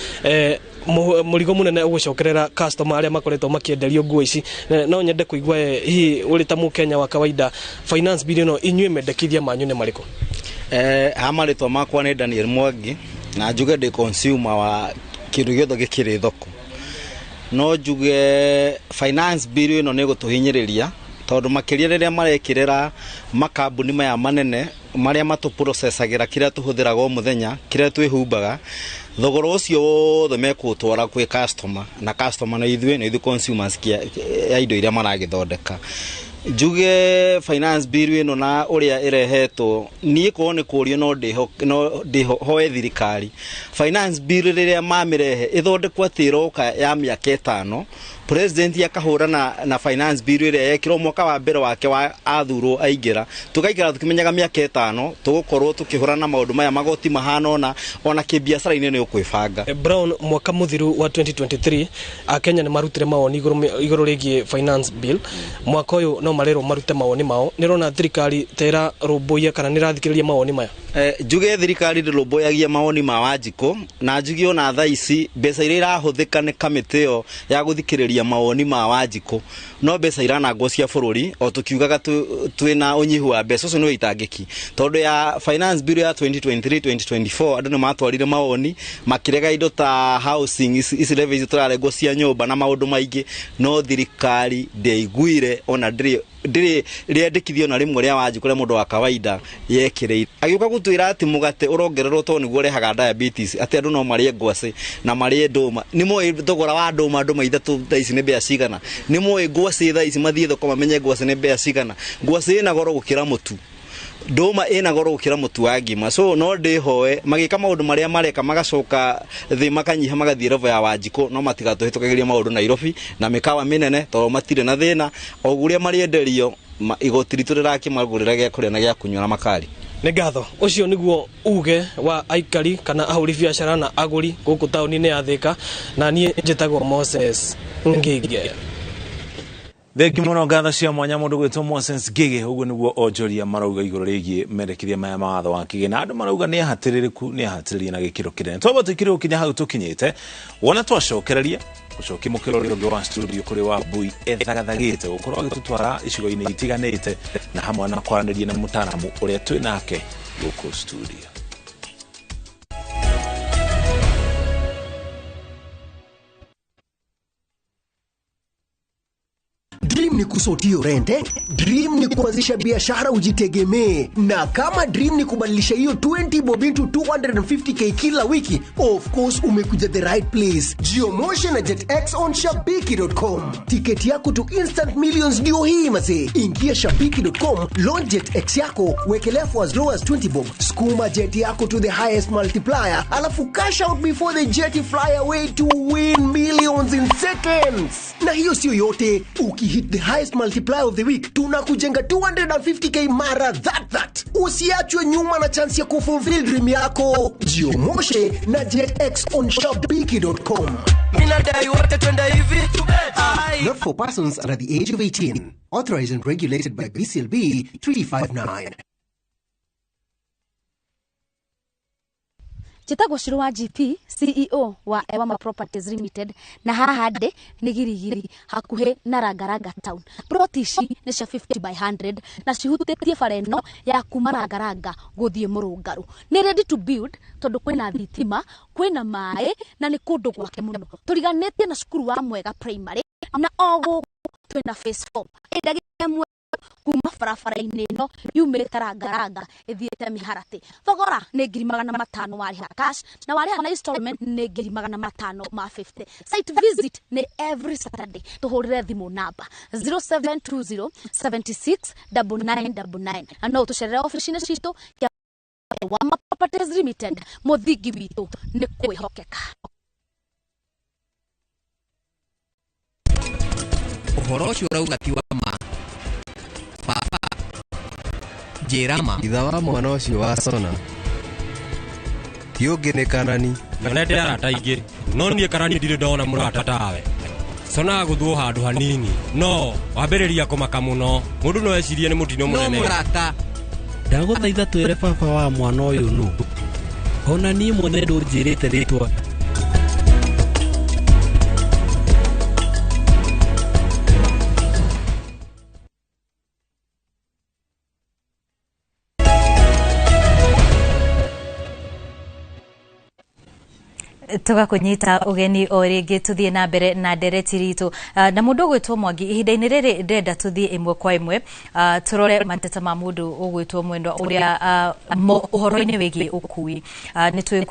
mũrigo mũnene ũgũcokerera customer arĩa makoretwo makĩenderio nguo ici. No nyende kũigua hihi ũrĩ ta mũkenya wa kawaida finance bill ĩno inyuĩ mendekithia manyu nĩ marĩkũ? Ha marĩtwa makwa nĩ Daniel Mwangi na njuge ndĩ consumer wa kĩndũ gĩothe gĩkĩrĩ thoko. No njuge finance bill ĩno nĩ ĩgũtũhinyĩrĩria tondũ makĩria rĩrĩa marekĩrĩra makambuni maya manene marĩa matũprocessagĩra kĩrĩa tũhũthĩraga o mũthenya, kĩrĩa twĩhumbaga, thogora ũcio wothe mekũũtwara kwĩ customer na customer nĩ ithuĩ, nĩ ithuĩ consumers ya indo iria maragĩthondeka. Njuge finance bill ĩno na ũrĩa ĩrehetwo, niĩ korwo nĩ kũũrio no ndĩhoe thirikari finance bill rĩrĩa mamĩrehe ĩthondekwo atĩ ĩroka ya mĩaka 5, president akahũra na finance bill ĩrĩa yekĩrwo mwaka wa mbere wake wa athurwo aingĩra, tũgaikara tũkĩmenyaga mĩaka 5 tũgũkorwo tũkĩhũrana na maũndũ maya magoti mahana ona kĩbiacara-inĩ nĩ ũkwĩbanga. Brown, mwaka mũthiru wa 2023 Akenya nĩ marutire mawoni igũrũ rĩgiĩ finance bill. Mwaka ũyũ no marerwo marute mawoni mao, nĩ ũrona thirikari ta ĩrarũmbũiya kana nĩ ĩrathikĩrĩria mawoni maya? Njuge thirikari ndĩrũmbũyagia mawoni ma Wanjikũ, na njuge ona thaa ici mbeca iria irahũthĩka nĩ kamĩtĩ ĩyo ya gũthikĩrĩria mawoni ma Wanjikũ no mbeca iranangwo cia bũrũri o tũkiugaga twĩna ũnyihu wa mbeca. Ũcio nĩ wĩitangĩki tondũ ya finance bill ya 2023 2024 andũ nĩ matwarire mawoni makĩrega indo ta housing ici levies tũrarengwo cia nyũmba na maũndũ maingĩ, no thirikari ndĩaiguire ona ndĩrĩ rĩandĩkithio na rĩmwe rĩa Wanjikũ rĩa mũndũ wa kawaida yekĩrĩire. Agĩũka gũtwĩra atĩ mũgate ũrongererwo tondũ nĩguo ũrehaga diabetes, atĩ andũ no marĩe ngwacĩ na marĩe ndũma. Nĩ moĩ thogora wa ndũma 3 thaa ici nĩ mbea cigana? Nĩ moĩ ngwacĩ thaa ici mathiĩ thoko mamenye ngwacĩ nĩ mbea cigana? Ngwacĩ ĩna goro gũkĩra mũtu, ndũma ĩna goro gũkĩra mũtu wa ngima. So no ndĩhoe magĩka maũndũ marĩa mareka magacoka thĩ makanyiha magathiĩ level ya Wanjikũ, no matigatũhĩtũkagĩria maũndũ Nairobi na mĩkawa mĩnene tondũ matirĩ na thĩna. O ũrĩa marĩenderio igoti ritũ rĩrakĩmagũrĩra gĩa kũrĩa na gĩa kũnyua na makari. Nĩ ngatho. Ũcio nĩguo uge wa aikari kana ahũri biacara na agũri gũkũ taũni-inĩ ya Thika, na niĩ njĩtagwo Moses Ngige. Thengi mũno, ngatho cia mwanya mũndũ gwĩtwo Moses Ngige. Ũguo nĩguo onjoria marauga igũrũ rĩgiĩ mendekithia maya ma watho wa kĩgĩna. Andũ marauga nĩ ahatĩrĩrĩku, nĩ ahatĩrĩrie na gĩkĩro kĩnene. Twamba tũikire gũkinya hau tũkinyĩte, wona twacokereria gũcokia mũkĩro ũrĩa ũngĩ wa studio kũrĩ Wambui ethagathagĩte gũkorwo agĩtũtwara icigo-inĩ itiganĩte na hamwe na kwaranĩria na mũtaaramu ũrĩa twĩ nake gũkũ studio. Dream ni kusotio rent, Dream ni kuanzisha biashara ujitegemee, na kama dream ni kubadilisha hiyo 20 bob into 250k kila wiki, of course umekuja the right place. Geomotion na JetX on shabiki.com. Tiketi yako to instant millions ndio hii mazee. Ingia shabiki.com, launch JetX yako, wekelea for as low as 20 bob, skuma jet yako to the highest multiplier, alafu cash out before the jet fly away to win millions in seconds. Na hiyo sio yote, ukihit the highest multiplier of the week, tunakujenga 250k mara that. Usiachwe nyuma na chance ya kufulfill dream yako. Jiomoshe na JetX on shabiki.com. Not for persons under the age of 18. Authorized and regulated by BCLB 359. Njĩtagwo Shiro wa GP, CEO wa Ewama Properties Limited, na haha ndĩ nĩ Girigiri hakuhĩ na Rangaranga Town. Plot ici nĩ cia 50 by 100 na cihutĩtie bara ĩno ya kuma Rangaranga gũthiĩ Mũrũngarũ. Nĩ ready to build tondũ kwĩna thitima, kwĩna maĩ na nĩ kũndũ gwake mũno. Tũriganĩtie na cukuru wa Mwega Primary na o gũkũ twĩna phase 4. Ĩndagĩka ĩmwe kuma barabara-inĩ ĩno yumĩrĩte Rangaranga ĩthiĩte Mĩharatĩ. Thogora nĩ 500,000 warĩha cash na warĩha na installment nĩ 550,000. Site visit nĩ every Saturday. Tũhũrĩre thimũ namba 0720 76 9999 na no tũcerere ofici-inĩ citũ kĩa Ewama Properties Limited. Mũthingi witũ nĩ kwĩhokeka. Ũhoro ũcio ũrauga ti wa ma. Baba, njĩra ma. Ithe wa mwana ũcio wa Sona ti ũngĩ nĩ Karani. Nyonete arata aingĩ no niĩ Karani ndirĩ ndona mũrata tawe. Sona agũthwo handũ hanini no wambĩrĩria kũmaka mũno, mũndũ no ecirie nĩ mũtino mũnene. No mũrata. Ndagũthaitha twĩre baba wa mwana ũyũ nũ. Ona niĩ mwene ndũnjĩrĩte rĩtwa. Tugakunyita ugeni o rĩngĩ tũthiĩ na mbere na ndereti ritũ na mũndũ ũgwĩtwo Mwangi. Ihinda-inĩ rĩrĩ ndĩrenda tũthiĩ ĩmwe kwa ĩmwe, tũrore mateta ma mũndũ ũgwĩtwo Mwendwa ũrĩa ũhoro-inĩ wĩgiĩ ũkui. Nĩ tũĩ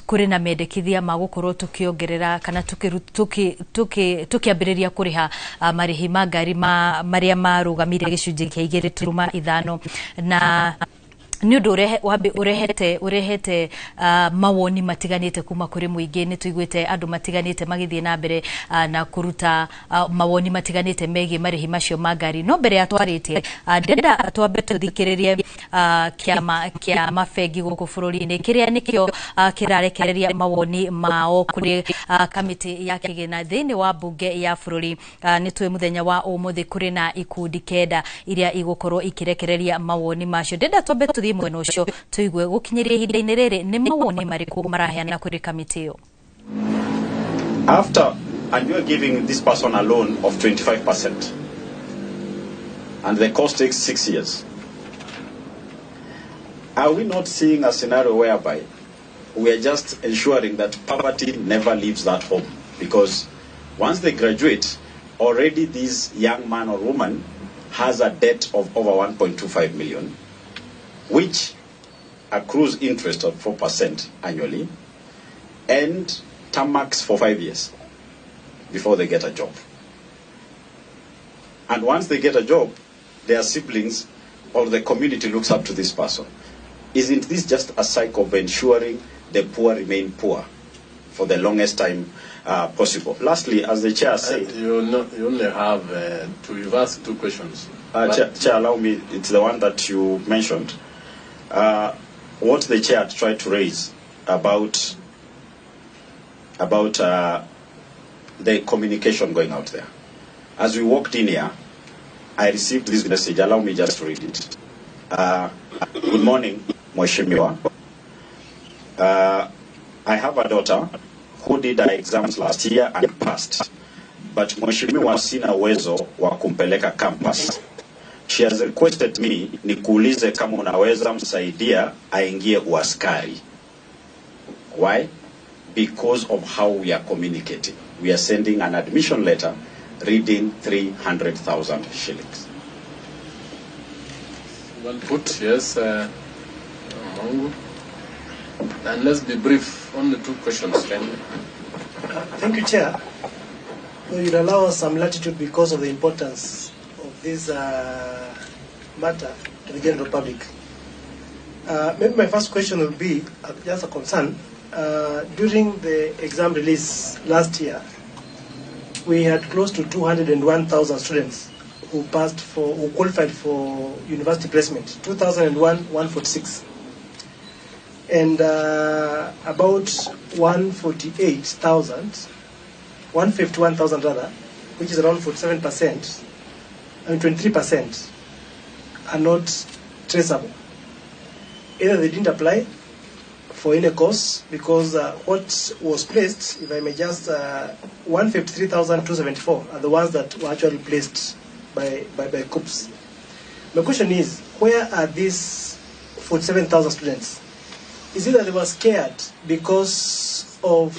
kũrĩ na mendekithia ma gũkorwo tũkĩongerera kana tũkĩambĩrĩria kũrĩha marĩhi ma ngari marĩa marũgamire gĩcunjĩ kĩa 2.5 na nĩ ũndũ ũrehete mawoni matiganĩte kuma kũrĩ mũingĩ. Nĩ tũiguĩte andũ matiganĩte magĩthiĩ na mbere na kũruta mawoni matiganĩte megiĩ marĩhi macio ma ngari. No mbere ya twarĩtie, ndĩrenda twambe tũthikĩrĩrie kĩama kĩa mabengi gũkũ bũrũri-inĩ kĩrĩa nĩkĩo kĩrarekereria mawoni mao kũrĩ kamĩtĩ ya kĩgĩna thĩinĩ wa mbunge ya bũrũri. Nĩ tũĩ mũthenya wa ũmũthĩ kũrĩ na ikundi 9 iria igũkorwo ikĩrekereria mawoni macio. Ndĩrenda twambe tũthiĩ mwena ũcio tũigue gũkinyĩria ihinda-inĩ rĩrĩ nĩ mawoni marĩkũ maraheana kũrĩ kamĩtĩ ĩyo. After, and you are giving this person a loan of 25%, and the cost takes 6 years. Are we not seeing a scenario whereby we are just ensuring that poverty never leaves that home? Because once they graduate, already this young man or woman has a debt of over 1.25 million, which accrues interest of 4% annually and tarmacs for 5 years before they get a job. And once they get a job, their siblings or the community looks up to this person. Isn't this just a cycle of ensuring the poor remain poor for the longest time possible? Lastly, as the chair said... You only have to reverse two questions. Chair, allow me, it's the one that you mentioned. What the chair tried to raise about the communication going out there. As we walked in here, I received this message. Allow me just to read it. Good morning, Mheshimiwa. I have a daughter who did her exams last year and passed. But Mheshimiwa, sina uwezo wa kumpeleka campus. She has requested me nikuulize kama unaweza msaidia aingie uaskari. Why? Because of how we are communicating. We are sending an admission letter reading 300,000 shillings. Well put, yes, Mangu. And let's be brief, only two questions, kindly. Thank you, Chair. Well, you'd allow us some latitude because of the importance of this matter to the general public. Maybe my first question will be, just a concern. During the exam release last year, we had close to 201,000 students who passed for, who qualified for university placement, 2,001,146. And about 148,000, 151,000 rather, which is around 47%, and 23% are not traceable. Either they didn't apply for any course, because what was placed, if I may just, 153,274 are the ones that were actually placed by COOPs. My question is, where are these 47,000 students? Is it that they were scared because of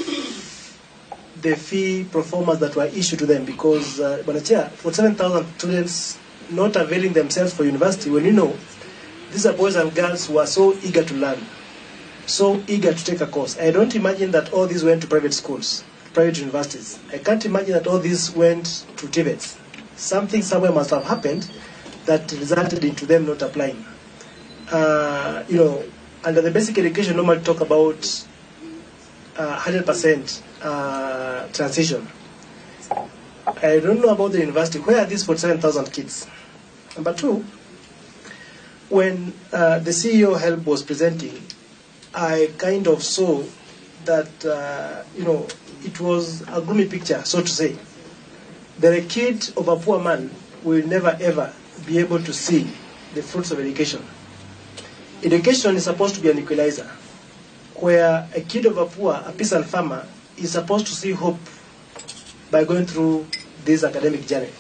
the fee performance that were issued to them? Because, Bwana Chair, 47,000 students not availing themselves for university, when you know these are boys and girls who are so eager to learn, so eager to take a course. I don't imagine that all these went to private schools, private universities. I can't imagine that all these went to TVETs. Something somewhere must have happened that resulted into them not applying. You know, under the basic education, normally talk about 100% transition. I don't know about the university. Where are these 47,000 kids? Number two, when the CEO HELB was presenting, I kind of saw that, you know, it was a gloomy picture, so to say. That a kid of a poor man will never ever be able to see the fruits of education. Education is supposed to be an equalizer, where a kid of a poor, a peasant farmer, is supposed to see hope by going through this academic journey.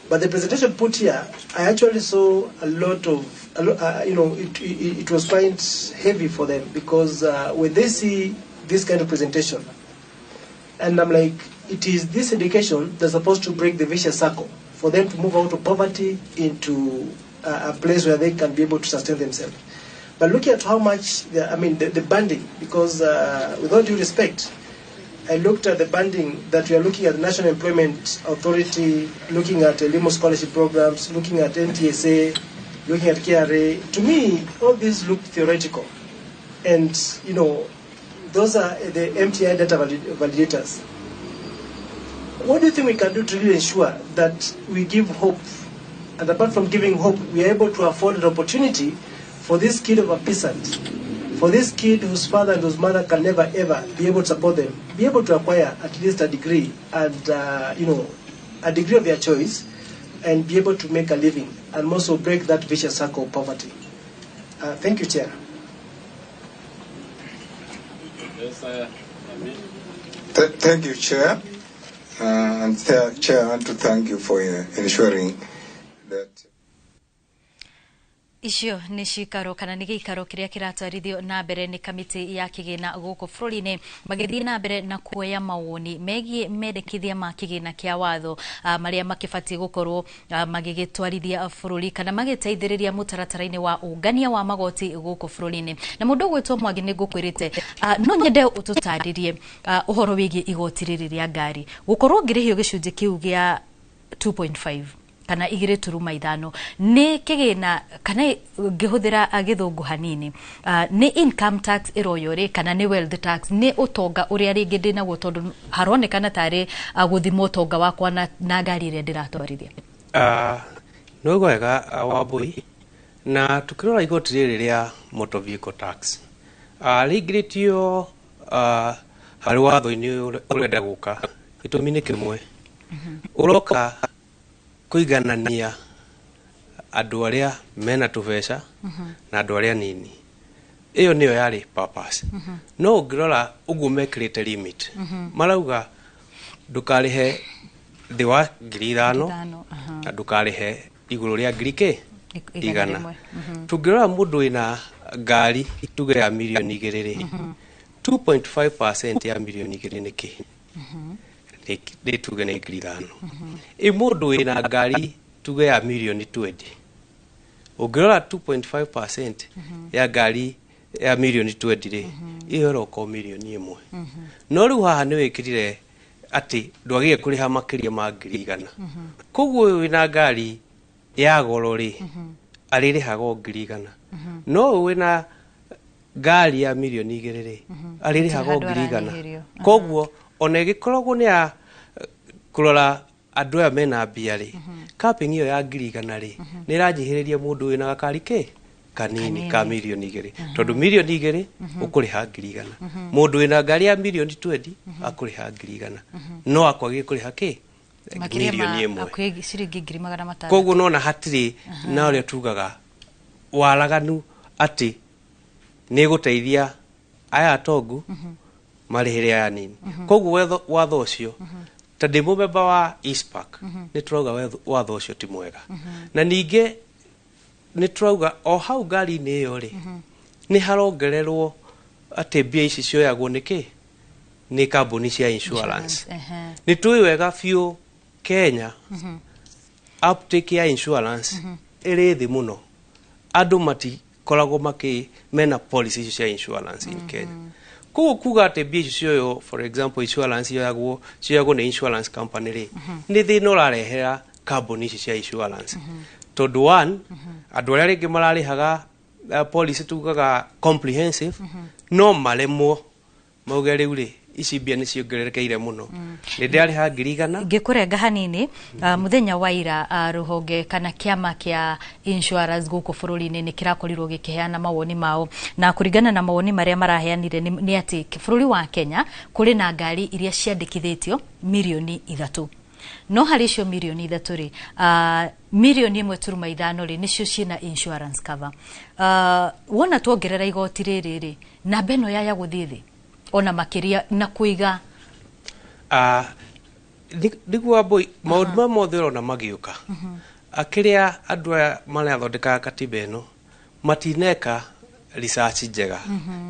But the presentation put here, I actually saw a lot of, you know, it was quite heavy for them, because when they see this kind of presentation, and I'm like, it is this education that's supposed to break the vicious circle for them to move out of poverty into a place where they can be able to sustain themselves. But looking at how much, I mean, the banding, because with all due respect, I looked at the banding that we are looking at the National Employment Authority, looking at Limo scholarship programs, looking at NTSA, looking at KRA. To me, all these look theoretical. And, you know, those are the MTI data validators. What do you think we can do to really ensure that we give hope? And apart from giving hope, we are able to afford an opportunity for this kid of a peasant, for this kid whose father and whose mother can never ever be able to support them, be able to acquire at least a degree and, you know, a degree of their choice, and be able to make a living and also break that vicious circle of poverty. Thank you, Chair. Yes, Thank you, Chair. And Chair, I want to thank you for ensuring that. Icio nĩ cikaro kana nĩ gĩikaro kĩrĩa kĩratwarithio na mbere nĩ kamĩtĩ ya kĩgĩna gũkũ bũrũri-inĩ magĩthiĩ na mbere na kuoya mawoni megiĩ mendekithia ma kĩgĩna kĩa watho marĩa makĩbatiĩ gũkorwo magĩgĩtwarithia bũrũri kana magĩteithĩrĩria mũtaratara-inĩ wa ũngania wa magoti gũkũ bũrũri-inĩ. Na mũndũ ũgwĩtwo Mwangi nĩ ngũkwĩrĩte no nyende ũtũtarĩrie ũhoro wĩgiĩ igoti rĩrĩ rĩa ngari gũkorwo ngĩrĩhio gĩcunjĩ kĩu gĩa 2.5 kana 2.5 nĩ kĩgĩna kana ngĩhũthĩra gĩthũngũ hanini nĩ income tax ĩroywo rĩ kana nĩ wealth tax nĩ ũtonga ũrĩa rĩngĩ ndĩnaguo tondũ haronekana tarĩ gũthima ũtonga wakwa na ngari ĩrĩa ndĩratwarithia. Nĩ wega Wambui, na tukĩrora igoti rĩrĩ rĩa motor vehicle tax rĩingĩrĩtio harĩ watho-inĩ ũrenda gũka gĩtũmi nĩ kĩmwe ũroka kũiganania andũ arĩa mena tũbeca na andũ arĩa nini. Ĩyo nĩyo yarĩ purpose. No ũngĩrora ũguo mekĩrĩte limit, marauga ndũkarĩhe thĩ wa 5,000 na ndũkarĩhe igũrũ rĩa 100,000. Tũngĩrora mũndũ wĩna ngari tuge ya 2 milioni rĩ, 2.5% ya 2 milioni nĩ kĩ? Nĩ tuge nĩ 5,000. Ĩ mũndũ wĩna ngari tuge ya mirioni 20, ũngĩrora 2.5% ya ngari ya mirioni 20 rĩ, ĩyo ĩroka o mirioni 1. No rĩu haha nĩ wĩkĩrire atĩ ndwagĩrĩire kũrĩha makĩria ma 100,000. Koguo ũyũ wĩna ngari ya goro rĩ, arĩrĩhaga o 100,000, no ũyũ wĩna ngari ya mirioni 2 rĩ, arĩrĩhaga o 100,000. Koguo ona ĩgĩkoragwo nĩ ya kũrora andũ aya mena mbia rĩ, capping ĩyo ya 100,000 rĩ, nĩ ĩranyihĩrĩria mũndũ wĩna gakari kĩ kanini ka mirioni 2, tondũ mirioni 2 ũkũrĩha 100,000. Mũndũ wĩna ngari ya mirioni 20 akũrĩha 100,000, no akwagĩrĩire kũrĩha kĩ? Makĩria ma Mirioni 1. Hakuhĩ ciringi 600,000. Koguo nona hatirĩ na ũrĩa tugaga waraganu atĩ nĩ gũteithia aya atongu marĩhĩre aya nini. Koguo watho ũcio, ta ndĩ mũmemba wa ICPAK, nĩ tũrauga watho ũcio ti mwega. Na ningĩ nĩ tũrauga o hau ngari-inĩ ĩyo rĩ, nĩ harongererwo atĩ mbia ici cioyagwo nĩ kĩ? Nĩ kambuni cia insurance. Nĩ tũĩ wega biũ Kenya uptake ya insurance ĩrĩ thĩ mũno. Andũ matikoragwo makĩ mena policy icio cia insurance in Kenya. Koguo kuga atĩ mbia icio cioywo, for example insurance yoyagwo, cioyagwo nĩ insurance company rĩ, nĩ thĩna ũrarehera kambuni ici cia insurance, tondũ one, andũ arĩa rĩngĩ mararĩhaga policy tugaga comprehensive no maremwo mauge rĩu rĩ, ici mbia nĩ ciongererekeire mũno, nĩ ndĩrarĩha 100,000. Ngĩkũrenga hanini, mũthenya wa ira, rũhonge kana kĩama kĩa insurance gũkũ bũrũri-inĩ nĩ kĩrakorirwo gĩkĩheana mawoni mao, na kũringana na mawoni marĩa maraheanire nĩ atĩ bũrũri wa Kenya kũrĩ na ngari iria ciandĩkithĩtio mirioni 3, no harĩ icio mirioni 3 rĩ, mirioni 1.5 rĩ, nĩcio ciĩna insurance cover. Wona tuongerera igoti rĩrĩ rĩ, namba ĩno yaya gũthiĩ thĩ ona makĩria na kũiga. Nĩguo Wambui, maũndũ maya mothe ũrona magĩũka, akĩrĩa andũ aya marathondekaga katiba ĩno matineka research njega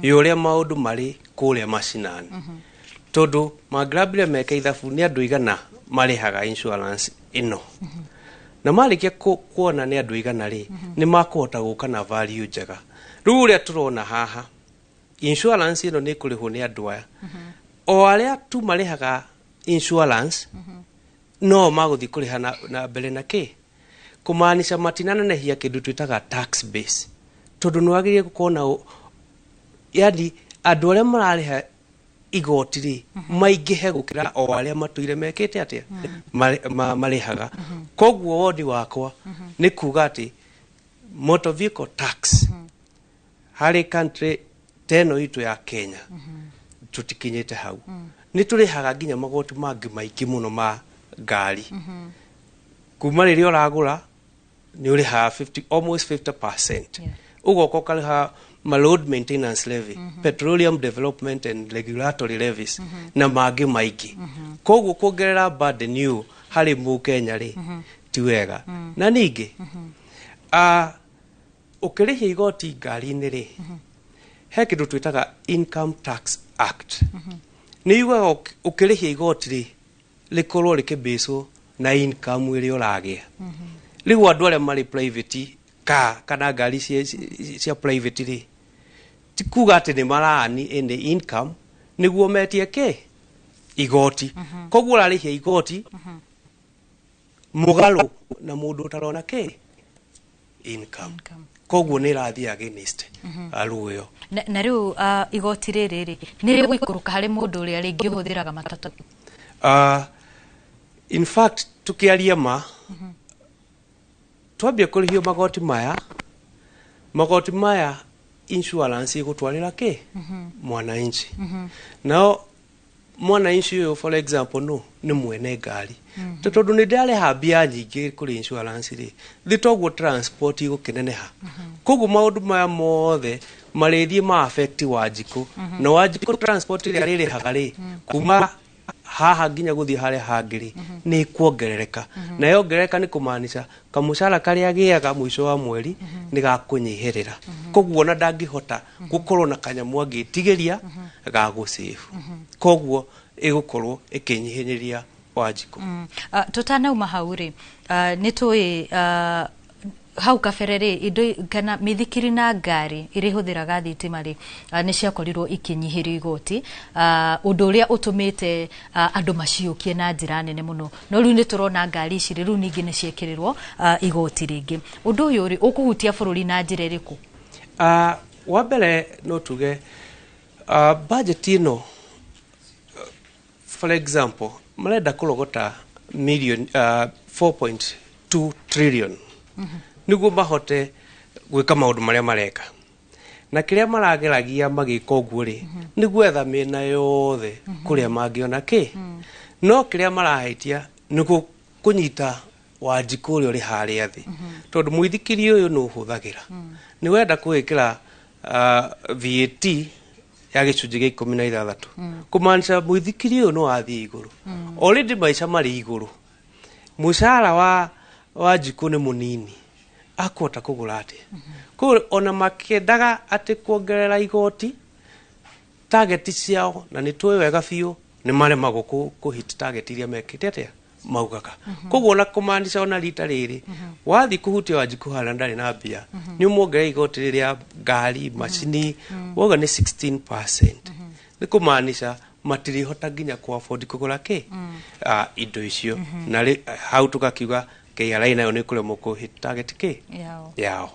ya ũrĩa maũndũ marĩ kũrĩa macinani, tondũ mangĩrambire meke ithabu nĩ andũ igana marĩhaga insurance ĩno, na marĩkia kuona nĩ andũ igana rĩ, nĩ makũhota gũka na value njega. Rĩu ũrĩa tũrona haha, insurance ĩno nĩ ĩkũrĩhwo nĩ andũ aya o arĩa tu marĩhaga insurance, no magũthiĩ kũrĩha na mbere na kĩ kũmaanisha matinanenehia kĩndũ twĩtaga tax base, tondũ nĩ wagĩrĩire gũkorwo na yani andũ arĩa mararĩha igoti rĩ maingĩhe gũkĩra o arĩa matũire mekĩte atĩa marĩhaga. Koguo woni wakwa nĩ kuga atĩ motor vehicle tax harĩ country ta ĩno itũ ya Kenya tũtikinyĩte hau. Nĩ tũrĩhaga nginya magoti mangĩ maingĩ mũno ma ngari. Kuma rĩrĩa ũragũra nĩ ũrĩhaga 50, almost 50%, ũgoka ũkarĩha ma road maintenance levy, petroleum development and regulatory levies na mangĩ maingĩ. Koguo kuongerera burden ũyũ harĩ mũkenya rĩ, ti wega. Na ningĩ ũkĩrĩhia igoti ngari-inĩ rĩ, he kĩndũ twĩtaga Income Tax Act, nĩ yugaga ũkĩrĩhia igoti rĩ, rĩkorwo rĩkĩbĩcwo na income ĩrĩa ũragĩa. Rĩu andũ arĩa marĩ private car kana ngari cia private rĩ, ti kuga atĩ nĩ marani any income nĩguo metie kĩ igoti. Koguo ũrarĩhia igoti mũgarũ na mũndũ ũtarona kĩ income. Koguo nĩ ĩrathiĩ against rũĩ. Na rĩu igoti rĩrĩ rĩ, nĩ rĩgũikũrũka harĩ mũndũ ũrĩa rĩngĩ ũhũthĩraga matatũ? In fact, tukiaria ma, twambia kũrĩhio magoti maya, magoti maya insurance ĩgũtwarĩra kĩ mwananchi. Nao mwananchi ũyũ, for example, no nĩ mwene ngari, tondũ nĩ ndarĩha mbia nyingĩ kũrĩ insurance rĩ, thĩ toguo transport igũkĩneneha. Koguo maũndũ maya mothe marĩthiĩ ma affect Wanjikũ, na Wanjikũ transport ĩrĩa arĩrĩhaga rĩ, kuma haha nginya gũthiĩ harĩa hangĩ rĩ, nĩ kuongerereka. Na yongerereka nĩ kũmaanisha kamũcara karĩa agĩaga mũico wa mweri nĩ gakũnyihĩrĩra. Koguo ona ndangĩhota gũkorwo na kanyamũ angĩtigĩria ga gũsave. Koguo ĩgũkorwo ĩkĩnyihinyĩria Wanjikũ. Tutanauma hau rĩ, nĩ tũĩ hau kabere rĩ, indo kana mithikiri na ngari iria ihũthĩraga thitima rĩ, nĩ ciakorirwo ikĩnyihĩrio igoti, ũndũ ũrĩa ũtũmĩte andũ maciũkie na njĩra nene mũno. No rĩu nĩ tũrona ngari ici rĩ, rĩu ningĩ nĩ ciekĩrĩrwo igoti rĩngĩ. Ũndũ ũyũ rĩ, ũkũhutia bũrũri na njĩra ĩrĩkũ? Wa mbere no tuge budget ĩno, for example, marenda kũrogota million 4.2 trillion nĩguo mahote gwĩka maũndũ marĩa mareka, na kĩrĩa marageragia magĩka ũguo rĩ, nĩ gwetha mĩena yothe kũrĩa mangĩona kĩ. No kĩrĩa marahĩtia nĩ kũnyita Wanjikũ ũrĩa ũrĩ harĩa thĩ, tondũ mũithikiri ũyũ nĩ ũhũthagĩra, nĩ wenda kũwĩkĩra VAT ya gĩcunjĩ gĩa 16, kũmaanisha mũithikiri ũyũ nĩ wathiĩ igũrũ. Already maica marĩ igũrũ, mũcara wa Wanjikũ nĩ mũnini, akũhota kũgũra atĩa? Koguo ona makĩendaga atĩ kuongerera igoti target ciao, na nĩ tũĩ wega biũ nĩ maremagwo kũ hit target iria mekĩte atĩa maugaga. Koguo ona kũmaanisha ona rita rĩrĩ wathiĩ kũhutia Wanjikũ harĩa ndarĩ na mbia, nĩ ũmuongerera igoti rĩrĩa ngari macini woga nĩ 16%, nĩ kũmaanisha matirĩhota nginya kũ afford kũgũra kĩ indo icio. Na hau tũgakiuga KRA nayo nĩ kũremwo kũ hit target kĩ yao.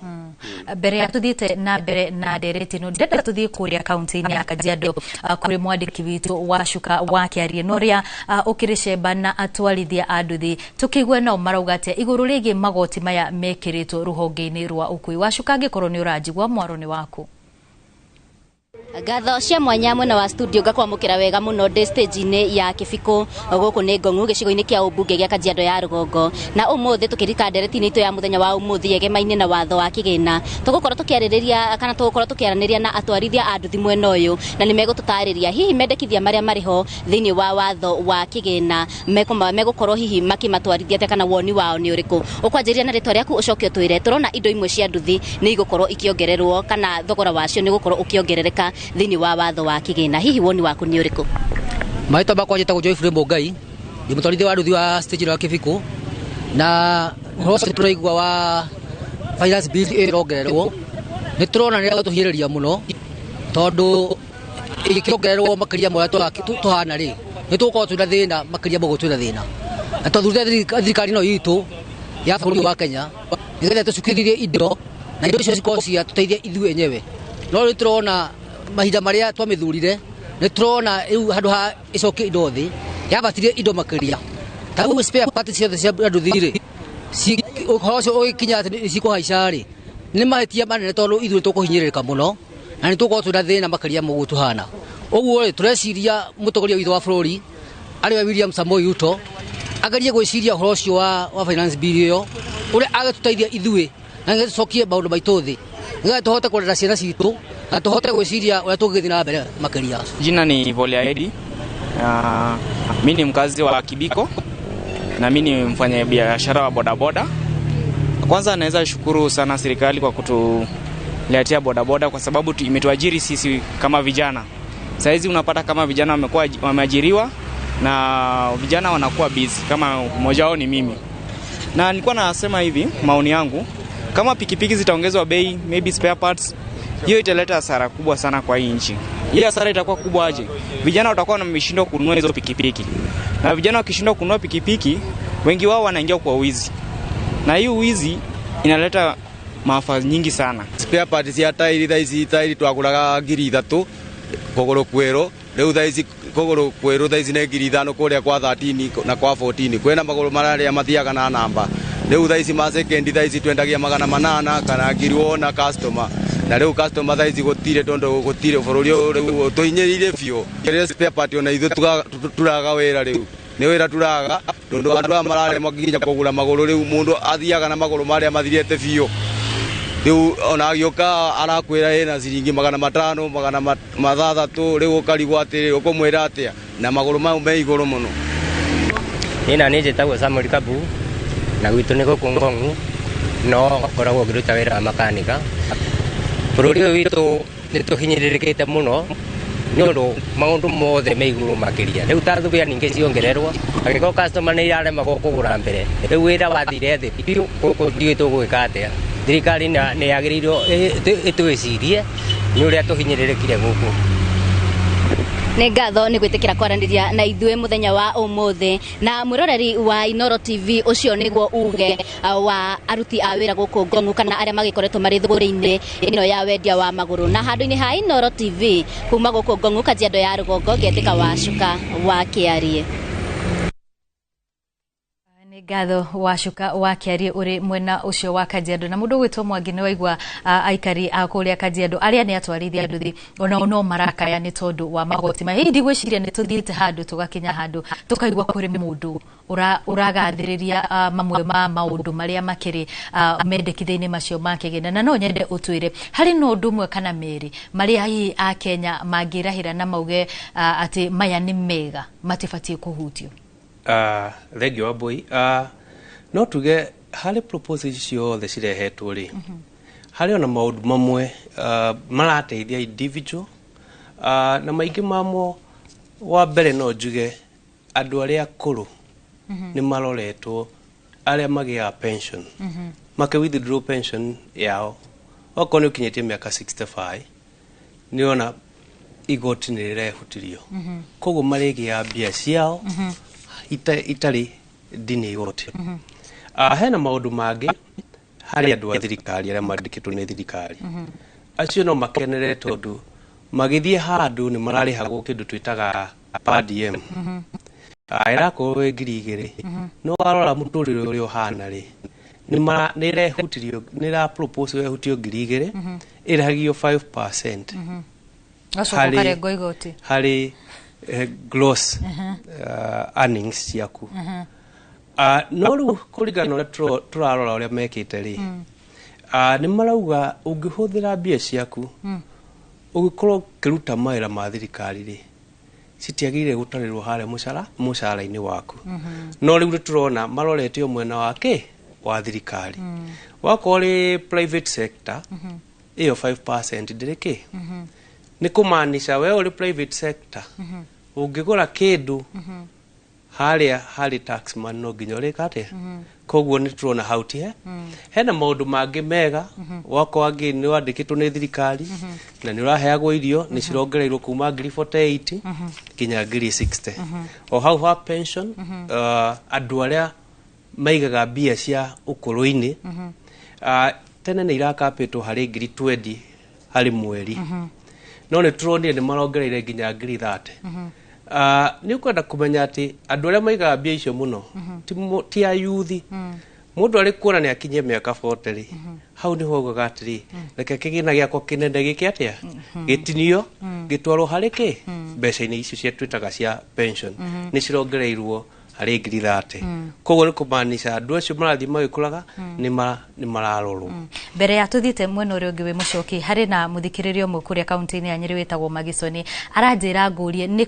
Mbere ya tuthiĩte na mbere na ndereti ĩno, ndĩrenda tũthiĩ kũrĩa kaunti-inĩ ya Kajiado, kũrĩ mwandĩki witũ wa Cuka wa Kĩarie, na ũrĩa ũkĩrĩ cemba na atwarithia a nduthi, tũkĩigue nao marauga atĩa igũrũ rĩgiĩ magoti maya mekĩrĩtwo rũhonge-inĩ rwa ũkui. Wa Cuka, angĩkorwo nĩ ũranjigua, mwaro nĩ waku. Ngatho cia mwanya mwena wa studio, ngakwamũkĩra wega mũno ndĩ stage-inĩ ya Kĩbikũ gũkũ nĩ Ngong'u gĩcigo-inĩ kĩa ũmbunge gĩa Kajiado ya rũgongo. Na ũmũthĩ tũkĩrika ndereti-inĩ itũ ya mũthenya wa ũmũthĩ yegemaine na watho wa kĩgĩna, tũgũkorwo tũkĩarĩrĩria kana tũgũkorwo tũkĩaranĩria na atwarithia a nduthi mwena ũyũ, na nĩ megũtũtarĩria hihi mendekithia marĩa marĩ ho thĩinĩ wa watho wa kĩgĩna megũkorwo hihi makĩmatwarithia atĩa, kana woni wao nĩ ũrĩkũ. Ũkwanjĩrĩria na rĩtwa rĩaku ũcoke ũtwĩre, tũrona indo imwe cia nduthi nĩ igũkorwo ikĩongererwo kana thogora wacio nĩ ũgũkorwo ũkĩongerereka thĩinĩ wa watho wa kĩgĩna, hihi woni waku nĩ ũrĩkũ? Marĩtwa makwa njĩtagwo Joyfrey Mũngai, ndĩ mũtwarithia wa nduthi wa stage wa Kĩbikũ, na ũhoro ũcio tũraigua wa finance bill ĩrongererwo nĩ tũrona nĩ ĩratũhinyĩrĩria mũno, tondũ ĩngĩkĩongererwo makĩria ma ũrĩa tũhana rĩ, nĩ tũgũkorwo twĩna thĩna makĩria ma ũguo twĩna thĩna. Na twathurire thirikari ĩno itũ ya bũrũri wa Kenya nĩgetha tũcukithie indo, na indo icio cikorwo ciatũteithia ithuĩ enyewe. No rĩu tũrona mahinda marĩa twamĩthurire nĩ tũrona rĩu handũ ha ĩcokie indo thĩ, yabatirie indo makĩria. Ta rĩu spare parts ciothe cia nduthi rĩ, ũhoro ũcio ũgĩkinya atĩ nĩ cikũhaica rĩ, nĩ mahĩtia manene, tondũ ithuĩ tũkũhinyĩrĩrĩka mũno na nĩ tũgũkorwo twĩna thĩna makĩria ma ũguo tũhana. Ũguo rĩ, tũreciria mũtongoria witũ wa bũrũri arĩwe William Samoei Ruto agerie gwĩciria ũhoro ũcio wa finance bill ĩyo, ũrĩa agĩtũteithia ithuĩ na nĩgetha tũcokie maũndũ maitũ thĩ, nĩgetha tũhote kũrera ciana citũ na tũhote gwĩciria ũrĩa tũngĩthiĩ na mbere makĩria. Jina ni Volia Edi. Mimi ni mkazi wa Kibiko na mimi ni mfanya biashara wa bodaboda. Kwanza naweza shukuru sana serikali kwa kutuletea bodaboda, kwa sababu imetuajiri sisi kama vijana. Saizi unapata kama vijana wamekuwa wameajiriwa na vijana wanakuwa busy, kama mmoja wao ni mimi. Na nilikuwa nasema hivi, maoni yangu, kama pikipiki zitaongezwa bei, maybe spare parts, hiyo italeta hasara kubwa sana kwa hii nchi. Hiyo hasara itakuwa kubwa aje? Vijana watakuwa wameshindwa kununua hizo pikipiki. Na vijana wakishindwa kununua pikipiki, wengi wao wanaingia kwa wizi. Na hiyo wizi inaleta maafa nyingi sana. Spare parts cia tairi thaa ici, tairi twagũraga 3,000 kũgũrũ kwerũ, rĩu thaa ici kũgũrũ kwerũ thaa ici nĩ 5,000 kũrĩa kwa 13 na kwa 14. Kwĩna magũrũ marĩa mathiaga na namba. Rĩu thaa ici ma second thaa ici twendagia 800 kana 1,000 na customer. Na rĩu customer thaa ici gũtirĩ, tondũ gũtirĩ bũrũri ũyũ rĩu tũhinyĩrĩire biũ. Rĩrĩa spare part ona ithuĩ turaga wĩra rĩu, nĩ wĩra turaga, tondũ andũ aya mararemwo nginya kũgũra magũrũ. Rĩu mũndũ athiaga na magũrũ marĩa mathirĩte biũ. Rĩu ona agĩũka arakwĩra ĩna ciringi 500, 600, rĩu ũkarigwo atĩrĩrĩ ũkũmwĩra atĩa na magũrũ mau me igũrũ mũno. Niĩ na niĩ njĩtagwo Samuel Kabu, na gwitũ nĩ gũkũ Ngong'u, no ngoragwo ngĩruta wĩra wa makanika. Bũrũri ũyũ witũ nĩ tũhinyĩrĩrĩkĩte mũno, Nĩ ũndũ maũndũ mothe me igũrũ makĩria. Rĩu ta thubia ningĩ ciongererwo, angĩkorwo customer nĩ iraremagwo kũgũra mbere, rĩu wĩra wathire thĩ biũ, gũkũ ndiũĩ tũgwĩka atĩa. Thirikari nĩ yagĩrĩirwo ĩtwĩcirie nĩ ũrĩa tũhinyĩrĩrĩkire gũkũ. Nĩ ngatho nĩ gwĩtĩkĩra kwaranĩria na ithuĩ mũthenya wa ũmũthĩ. Na mwĩroreri wa Inoro TV, ũcio nĩguo uge wa aruti a wĩra gũkũ Ngong'u kana arĩa magĩkoretwo marĩ thũgũrĩ-inĩ ĩno ya wendia wa magũrũ. Na handũ-inĩ ha Inoro TV kuma gũkũ Ngong'u, Kajiado ya rũgongo, ngetĩka Wacuka wa Kĩarie. Nĩ ngatho Wacuka wa Kĩarie ũrĩ mwena ũcio wa Kajiado. Na mũndũ ũgwĩtwo Mwangi, nĩ waigua aikari a kũrĩa Kajiado arĩa nĩ atwarithia nduthi onao no marakaya nĩ tondũ wa magoti maya. Hihi ndigwĩciria nĩ tũthiĩte handũ tũgakinya handũ tũkaigua kũrĩ mũndũ ũragathĩrĩria mamwe ma maũndũ marĩa makĩrĩ mendekithia-inĩ macio ma kĩgĩna. Na no nyende ũtwĩre harĩ na ũndũ ũmwe kana merĩ marĩa hihi a Kenya mangĩrahĩra na mauge atĩ maya nĩ mega, matibatiĩ kũhutio. Thank you, Wambui. No tuge harĩ proposal ici ciothe cirehetwo rĩ, harĩ ona maũndũ mamwe marateithia individual, na maingĩ mamo. Wa mbere, no njuge andũ arĩa akũrũ nĩ maroretwo, arĩa magĩaga pension, make withdraw pension yao okorwo nĩ ũkinyĩtie mĩaka 65, nĩ ona igoti nĩ rĩrehutirio, koguo marĩgĩaga mbia ciao itarĩ ndini igoti. Hena maũndũ mangĩ harĩ andũ a thirikari arĩa mandĩkĩtwo nĩ thirikari, acio no makenere tondũ magĩthiĩ handũ nĩ mararĩhagwo kĩndũ twĩtaga per diem. Ĩrakorwo ĩ 2000, no warora mũtũrĩre ũrĩa ũhana rĩ, nĩ ĩrehutirio, nĩ ĩra propose ĩhutio 2000, ĩrĩhagio 5% Gacoka ũkarengwo igoti harĩ gross earnings ciaku. No rĩu kũringana na ũrĩa tũrarora ũrĩa mekĩte rĩ, nĩ marauga ũngĩhũthĩra mbia ciaku ũgĩkorwo ũkĩruta mawĩra ma thirikari rĩ, citiagĩrĩire gũtarĩrwo harĩa mũcara-inĩ waku. No rĩu nĩ tũrona marorete o mwena wa kĩ wa thirikari. Wakorwo rĩ private sector, ĩyo 5% ndĩrĩ kĩ. Nĩ kũmaanisha we ũrĩ private sector ũngĩgũra kĩndũ harĩa harĩ taxman no nginya ũrĩka atĩa. Koguo nĩ tũrona hau ti hena maũndũ mangĩ mega. Wakorwo angĩ nĩ wandĩkĩtwo nĩ thirikari na nĩ ũraheagwo irio, nĩ cirongereirwo kuma 48,000 nginya 60,000. O hau ha pension, andũ arĩa maigaga mbia cia ũkũrũ-inĩ, tene nĩ irakapĩtwo harĩ 20,000 harĩ mweri, no nĩ tũronire nĩ marongereire nginya 30,000. Nĩ ũkwenda kũmenya atĩ andũ arĩa maigaga mbia icio mũno ti ayuthi. Mũndũ arĩ kuona nĩ akinyie mĩaka 40 rĩ, hau nĩho augaga atĩrĩ, reke kĩgĩna gĩakwa kĩnene gĩke atĩa, gĩtinio gĩtwarwo harĩ kĩ mbeca-inĩ icio cia twĩtaga cia pension. Nĩ cirongereirwo harĩ 30,000. Koguo nĩ kũmaanisha andũ acio marathiĩ magĩkũraga nĩ mararorwo. Mbere ya tuthiĩte mwena ũrĩa ũngĩ wĩ mũcoki, harĩ na mũthikĩrĩria ũmwe kũrĩa kaunti-inĩ ya Nyĩrĩ wĩtagwo Magisoni aranjĩra ngũrie nĩ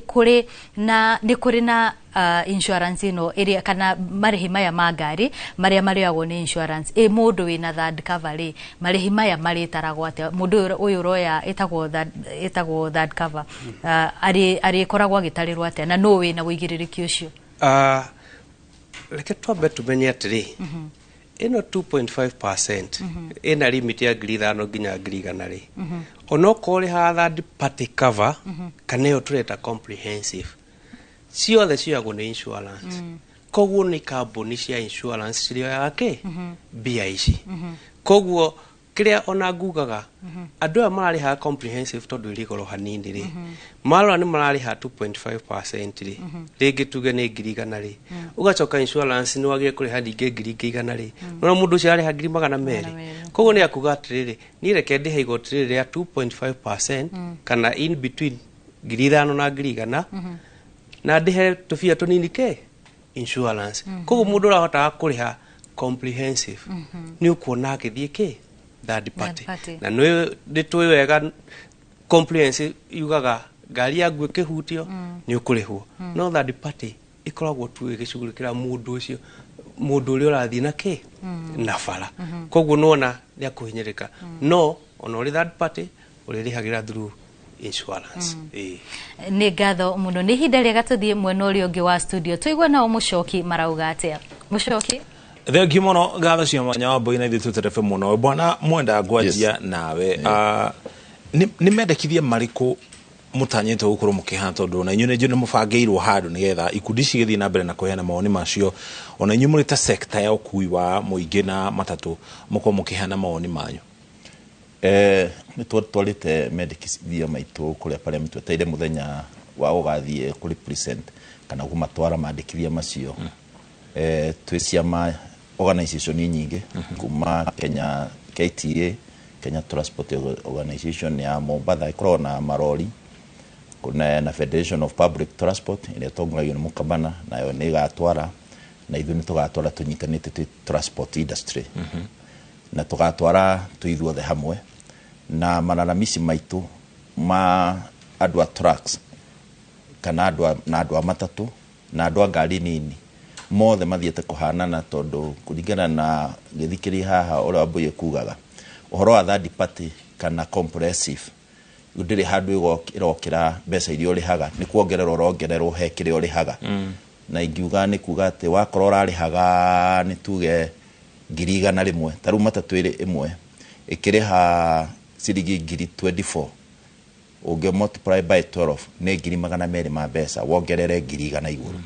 kũrĩ na insurance ĩno ĩrĩa kana marĩhi maya ma ngari marĩa marĩagwo nĩ insurance, ĩ mũndũ wĩna third cover rĩ, marĩhi maya marĩtaragwo atĩa? Mũndũ ũyũ ũroya ĩtagwo third cover, arĩkoragwo agĩtarĩrwo atĩa na nũ wĩna ũigĩrĩrĩki ũcio? Reke twambe tũmenye atĩrĩ, ĩno 2.5% ĩna limit ya 5,000 nginya 100,000 rĩ, onokorwo ũrĩhaga third party cover kana ĩyo tũreta comprehensive, ciothe cioyagwo nĩ insurance. Koguo nĩ kambuni cia insurance cirĩoyaga kĩ mbia ici. Koguo kĩrĩa ona ngugaga, andũ aya mararĩhaga comprehensive tondũ ĩrĩ goro hanini rĩ, marora nĩ mararĩha 2.5% rĩ, rĩngĩ tuge nĩ 100,000 rĩ, ũgacoka insurance nĩ wagĩrĩire kũrĩha ningĩ 100,000 rĩ, no mũndũ ũcio ararĩha 200,000. Koguo nĩ akuga atĩrĩrĩ, niĩ reke ndĩhe igoti rĩrĩ rĩa 2.5% kana in between 5,000 na 100,000, na ndĩhe tũbia tũnini kĩ insurance. Koguo mũndũ ũrahotaga kũrĩha comprehensive nĩ ũkuona agĩthiĩ kĩ third party. Party. Na nĩ tũĩ wega comprehensive yugaga ngari yaku ĩkĩhutio nĩ ũkũrĩhwo, no third party ĩkoragwo tu ĩgĩcugurĩkĩra mũndũ ũcio, mũndũ ũrĩa ũrathiĩ na kĩ na bara. Koguo nĩwona nĩ akũhinyĩrĩka, no ona ũrĩ third party ũrĩrĩhagĩra through insurance. Ĩĩ. Nĩ ngatho mũno. Nĩ ihinda rĩega tũthiĩ mwena ũrĩa ũngĩ wa studio, tũigue nao Mũcoki marauga atĩa. Mũcoki. Thengiũ mũno, ngatho cia mwanya wa mbui na ithuĩ tũterebe mũno. Bwana Mwenda, ngwanjia nawe. Ah, nĩ mendekithia marĩkũ mũtanyĩte gũkorwo mũkĩhana, tondũ ona inyuĩ nĩ njũĩ nĩ mũbangĩirwo handũ nĩgetha ikundi ici igĩthiĩ na mbere na kũheana mawoni macio, ona inyuĩ mũrĩ ta sekta ya ũkui wa mũingĩ na matatũ mũkorwo mũkĩheana mawoni manyu? Nĩ twatwarĩte mendekithia maitũ kũrĩa parliament, tweteire mũthenya wa gũgathiĩ kũrĩ present kana kũmatwara mandĩkithia macio. Twĩ ciama organization nyingĩ kuma Kenya KTA, Kenya Transport Organization ya Mombatha ĩkoragwo na marori, kuna na Federation of Public Transport ĩrĩa ĩtongoragio nĩ Mũkabana, nayo nĩ ĩgatwara, na ithuĩ nĩ tũgatwara tũnyitanĩte twĩ transport industry, na tũgatwara twĩ ithuothe hamwe. Na malalamishi maitũ ma andũ a trucks kana andũ a, na andũ a matatũ na andũ a ngari nini mothe mathiĩte kũhanana, tondũ kũringana na gĩthikĩri haha ũrĩa Wambui ekugaga ũhoro wa third party kana comprehensive, ndĩrĩ handũ ĩrokĩra. Mbeca iria ũrĩhaga nĩ kuongererwo ũrongererwo he kĩrĩa ũrĩhaga, na ingiuga nĩ kuga atĩ wakorwo ũrarĩhaga, nĩ tuge 100,000, ta rĩu matatũ ĩrĩ ĩmwe ĩkĩrĩha ciringi 24,000, ũngĩ multiply by 12 nĩ 200,000 ma mbeca, wongerere 100,000 igũrũ.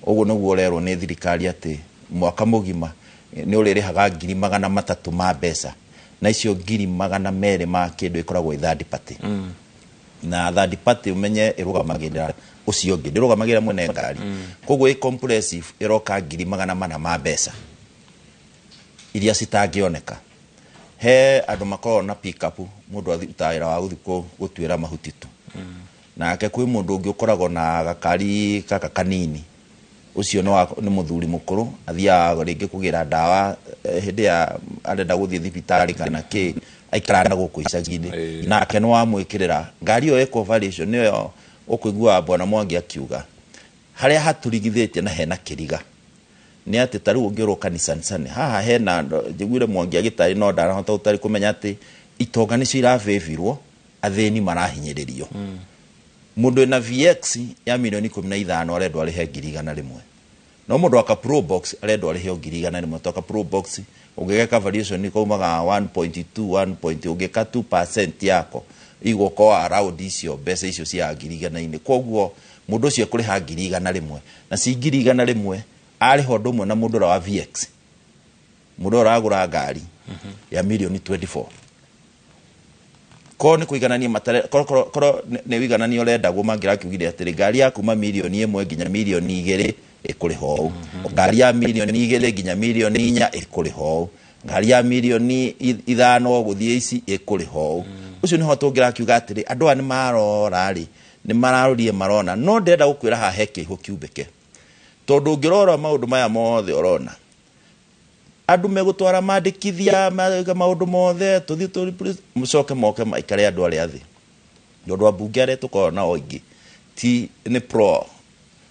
Ũguo nĩguo ũrerwo nĩ thirikari atĩ mwaka mũgima nĩ ũrĩrĩhaga 300,000 ma mbeca, na icio 200,000 ma kĩndũ ĩkoragwo ĩ third party. Na third party ũmenye ĩrũgamagĩrĩra ũcio ũngĩ, ndĩrũgamagĩrĩra mwene ngari. Koguo ĩ comprehensive ĩroka 400,000 ma mbeca iria citangĩoneka. He andũ makoragwo na pickup, mũndũ arutaga wĩra wa gũthiĩ gũtuĩra mahuti tu. Nake kwĩ mũndũ ũngĩ ũkoragwo na gakari gaka kanini, ũcio nĩ mũthuri mũkũrũ, athiaga rĩngĩ kũgĩra ndawa hĩndĩ ya arenda gũthiĩ thibitarĩ kana kĩ, aikaraga na gũkũ icagi-inĩ. Nake nĩ wamwĩkĩrĩra ngari ĩyo ĩkwo variation, nĩyo ũkũiguaga bwana Mwangi akiuga harĩa hatũrigithĩtie na hena kĩriga nĩ atĩ ta rĩu ũngĩrwo kanisani haha hena njiguire Mwangi agĩtarĩ no ndarahota gũtarĩ kũmenya atĩ itonga nĩcio irabĩbirwo, athĩni marahinyĩrĩrio. Mũndũ wĩna VX ya mirioni 15 arendwo arĩhe 100,000, no mũndũ wa ka Probox arendwo arĩhe o 100,000. To ka Probox ũngĩgeka variation kaumaga 1.2 1 point, ũngĩka 2% yako igũkorwo around icio mbeca icio cia 100,000-inĩ. Koguo mũndũ ũcio ekũrĩha 100,000, na ci 100,000 arĩha ũndũ ũmwe na mũndũ ũrĩa wa VX, mũndũ ũrĩa ũragũra ngari ya mirioni 24. Korwo nĩ kũiganania matare, korwo nĩ ũiganania ũrendagwo, mangĩrakiugire atĩrĩ ngari ya kuma 1 mirioni nginya 2 mirioni ĩkũrĩha ũũ, ngari ya 2 mirioni nginya 4 mirioni ĩkũrĩha ũũ, ngari ya 5 mirioni gũthiĩ ici ĩkũrĩha ũũ. Ũcio nĩho tũngĩrakiuga atĩrĩ andũ aya nĩ marora rĩ, nĩ mararorire marona. No ndĩrenda gũkwĩra haha he kĩihũ kiumbĩke, tondũ ũngĩrora maũndũ maya mothe ũrona andũ megũtwara mandĩkithia mega maũndũ mothe, tũthiĩ mũcoke moke maikare andũ arĩa thĩ, tondũ ambunge arĩa tũkoragwo nao aingĩ ti nĩ pro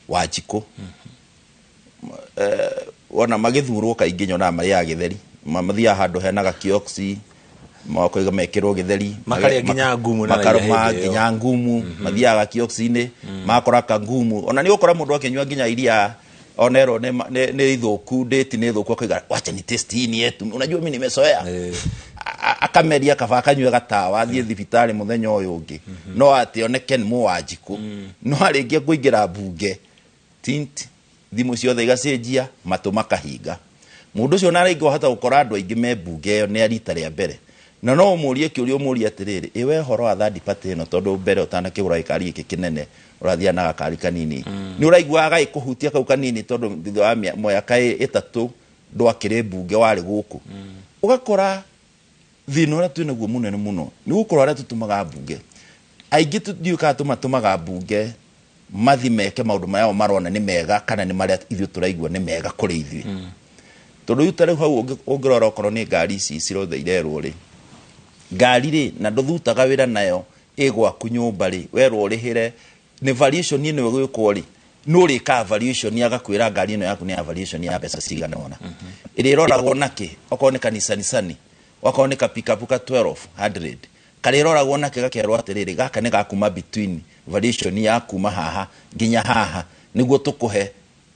Wanjikũ. Wona magĩthurwo kaingĩ nyonaga marĩaga gĩtheri. Mathiaga handũ hena gakioksi makoiga mekĩrwo gĩtheri. Makarĩa nginya ngumu na makarũma hĩndĩ ĩyo. Nginya ngumu, mathiaga gakioksi-inĩ makora kangumu. Ona nĩ ũgũkora mũndũ akĩnyua nginya iria onerwo nĩ ithũku, ndĩti nĩ thũku, akoiga wacha ni taste hii ni yetu, unajua mimi nimezoea. Akameria kaba akanyue gatawa, athiĩ thibitarĩ mũthenya ũyũ ũngĩ, no atĩ oneke nĩ mũwanjikũ. No arĩkia kũingĩra mbunge, tint thimũ ciothe igacenjia, matũ makahinga. Mũndũ ũcio na rĩngĩ wahota gũkora andũ aingĩ me mbunge ĩyo nĩ a rita rĩa mbere, na no ũmũrie kĩũria, ũmũrie atĩrĩrĩ, ĩ we ũhoro wa third party ĩno, tondũ mbere ũtanakĩgũra gĩkari gĩkĩ kĩnene ũrathiaga na gakari kanini, nĩ ũraiguaga gagĩkũhutia kau kanini, tondũ thutha wa mĩaka 3 ndwakĩrĩ mbunge warĩ gũkũ. Ũgakora thĩna ũrĩa twĩ naguo mũnene mũno nĩ gũkorwo arĩa tũtũmaga mbunge aingĩ tũtiũĩ kana tũmatũmaga mbunge mathi meke maũndũ marĩa o marona nĩ mega kana nĩ marĩa ithuĩ tũraigua nĩ mega kũrĩ ithuĩ. Tondũ rĩu ta rĩu hau ũngĩrora okorwo nĩ ngari ici cirothe irerwo rĩ, ngari rĩ na ndũthutaga wĩra nayo ĩ gwaku nyũmba rĩ, werwo ũrĩhĩre nĩ variation ĩno ĩgwĩkwo rĩ, nĩ ũrĩkaga variation, agakwĩra ngari ĩno yaku nĩ ya variation ya mbeca cigana ũna, ĩrĩa ĩroragwo nakĩ, okorwo nĩ kanisanisani, okorwo nĩ ka pickup ka 1200. Karĩroragwo nake gakerwo atĩrĩrĩ, gaka nĩ gakuma between valuation ya kuma haha nginya haha, nĩguo tũkũhe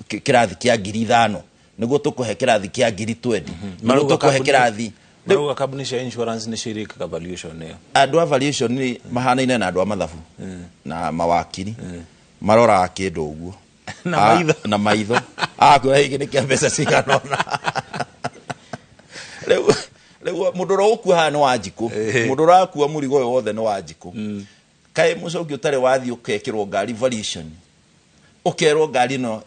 kĩrathi kĩa 5,000, nĩguo tũkũhe kĩrathi kĩa 20,000, nĩguo tũkũhe kĩrathi. Marauga kambuni cia insurance nĩcio irĩkaga valuation ĩyo. Andũ a valuation nĩ mahanaine na andũ a mathabu na mawakiri, maroraga kĩndũ ũguo na maitho. Na maitho akwĩra gĩkĩ nĩ kĩa mbeca cigana ũna. Rĩu mũndũ ũrĩa ũgũkua haha nĩ Wanjikũ, mũndũ ũrĩa ũrakua mũrigo ũyũ wothe nĩ Wanjikũ. Kaĩ mũcoki ũtarĩ wathiĩ ũkekĩrwo ngari valuation, ũkerwo ngari ĩno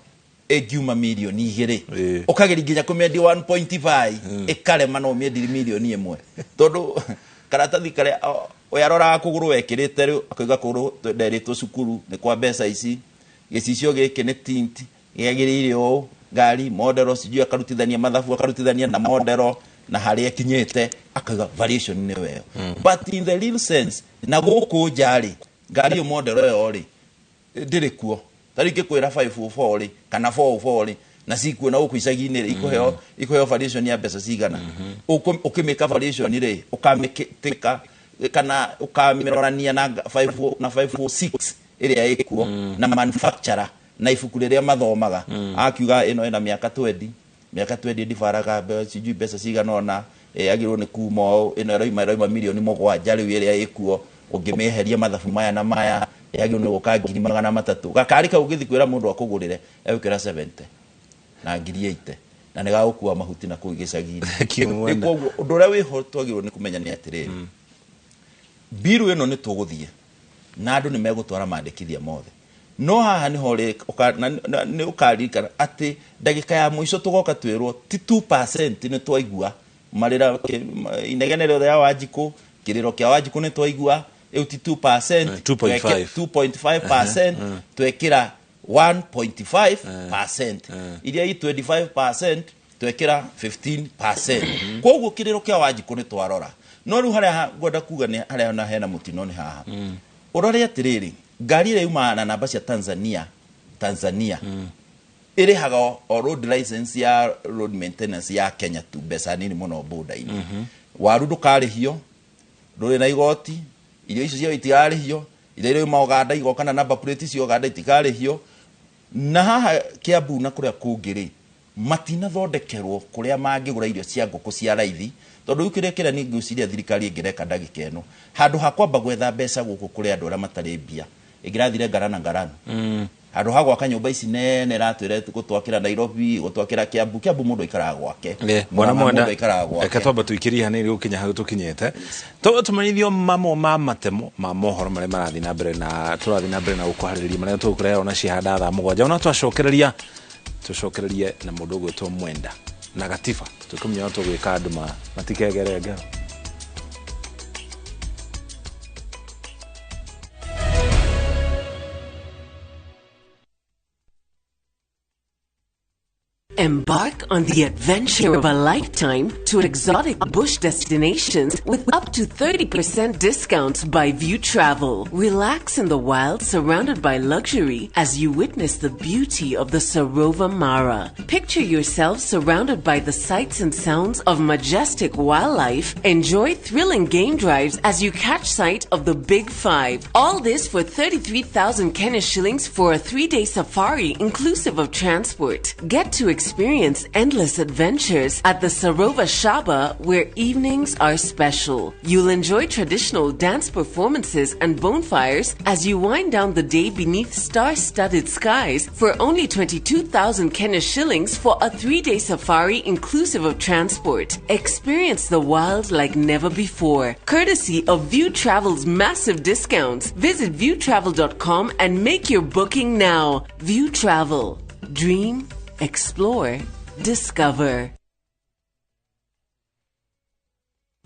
ĩngiuma 2 mirioni, ũkageria nginya kũmĩendia 1.5 ĩkarema, no ũmĩendirie 1 mirioni, tondũ karatathi karĩa we aroraga kũgũrũ wekĩrĩte rĩu akauga kũgũrũ nderĩtwo cukuru nĩ kwa mbeca ici, gĩcicio gĩkĩ nĩ tint gĩagĩrĩire ũũ, ngari model sijui, akarutithania mathabu, akarutithania na model na harĩa ĩkinyĩte, akauga valuation nĩ weyo. But in the real sense, na gũkũ nja rĩ, ngari ĩyo model ĩyo rĩ ndĩrĩ kuo. Ta rĩu ingĩkwĩra 504 rĩ kana 404 rĩ, na cikuo na gũkũ icagi-inĩ rĩ, ikũheo valuation ya mbeca cigana? Ũkĩmĩka valuation rĩ, ũkamĩtĩka kana ũkamĩrorania na 5 na 506 ĩrĩa ĩkuo na manufacturer na ibuku rĩrĩa mathomaga, akiuga ĩno ĩna mĩaka 20, mĩaka 20 ndibaraga sijui mbeca cigana ũna, yagĩrĩirwo nĩ kuma ũũ, ĩno ĩroima 7 mirioni rĩu ĩrĩa ĩkuo, ũngĩmĩeheria mathabu maya na maya yagĩrĩirwo nĩ gũka 300,000. Gakari kau ũngĩthiĩ kwĩra mũndũ akũgũrĩre, egũkwĩra 70 na 80,000, na nĩ gagũkua mahuti na kũu gĩcagi-inĩ. Kĩmwena. Koguo ũndũ ũrĩa wĩho twagĩrĩirwo nĩ kũmenya nĩ atĩrĩrĩ, biru ĩno nĩ tũgũthiĩ na andũ nĩ megũtwara mandĩkithia mothe, no haha nĩho rĩ nĩ ũkaririkana atĩ ndagĩka ya mũico tũgoka twĩrwo ti 2%. Nĩ twaigua marĩra inegene rĩothe ya Wanjikũ, kĩrĩro kĩa Wanjikũ nĩ twaigua, ĩu ti 2%. 2.5. 2.5%, twekĩra 1.5%, iria i 25% twekĩra 15%. Koguo kĩrĩro kĩa Wanjikũ nĩ twarora, no rĩu harĩa ngwenda kuga nĩ harĩa na hena mũtino nĩ haha. Ũrore atĩrĩrĩ, ngari ĩrĩa yumaga na namba cia Tanzania, Tanzania ĩrĩhaga o road license ya road maintenance ya Kenya tu, mbeca nini mũno boda-inĩ. Waru ndũkarĩhio, ndũrĩ na igoti, irio icio cio itikarĩhio, iria irauma Uganda igoka na number plate cia Uganda itikarĩhio. Na haha Kiambu na kũrĩa kũngĩ rĩ, matinathondekerwo kũrĩa mangĩgũra irio cia ngũkũ cia raithi, tondũ rĩu kĩrĩa kĩrĩa nĩ ngwĩciria thirikari ĩngĩreka ndagĩka ĩno, handũ ha kwamba gwetha mbeca gũkũ kũrĩ andũ arĩa matarĩ mbia, ĩngĩrathire ngarana ngarana, handũ ha gwaka nyũmba ici nene ĩratwĩra gũtwakĩra Nairobi, gũtwakĩra Kiambu. Kiambu mũndũ aikaraga gwake. Bwana Mũrang'a Mwenda, mũndũ aikaraga gwake. Reke twamba tũikĩrie hanini gũkinya hau tũkinyĩte, tũmenyithio mamwe ma matemo ma mohoro marĩa marathiĩ na mbere na tũrathiĩ na mbere na gũkũharĩrĩria marĩa tũgũkũrehera ona cihanda thaa 7, ona twacokereria tũcokererie na mũndũ ũgwĩtwo Mwenda na Gatiba, tũkũmenya tũgwĩka andũ matikegere ngero. Embark on the adventure of a lifetime to exotic bush destinations with up to 30% discounts by View Travel. Relax in the wild surrounded by luxury as you witness the beauty of the Sarova Mara. Picture yourself surrounded by the sights and sounds of majestic wildlife. Enjoy thrilling game drives as you catch sight of the Big Five. All this for 33,000 Kenya shillings for a 3-day safari inclusive of transport. Get to experience endless adventures at the Sarova Shaba, where evenings are special. You'll enjoy traditional dance performances and bonfires as you wind down the day beneath star-studded skies for only 22,000 Kenya shillings for a 3-day safari inclusive of transport. Experience the wild like never before, courtesy of View Travel's massive discounts. Visit viewtravel.com and make your booking now. View Travel. Dream, explore, discover.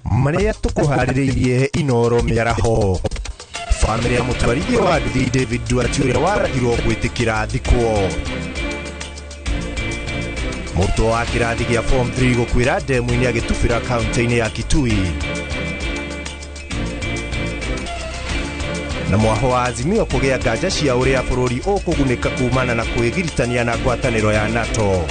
Marĩa tũkũharĩrĩirie Inoro mĩaraho, bamĩrĩ ya mũtwarithia wa nduthi David Duarte ũrĩa warathirwo gwĩtĩkĩra thikwo, mũrutwo wa kĩrathi gĩa form 3 gũkuĩra ndemu-inĩ agĩtubĩra kaunti-inĩ ya Kitui, na mwaho wa Azimio kũgĩa nganja cia ũrĩa bũrũri ũkũgunĩka kumana na kwĩgiritania na ngwatanĩro ya NATO.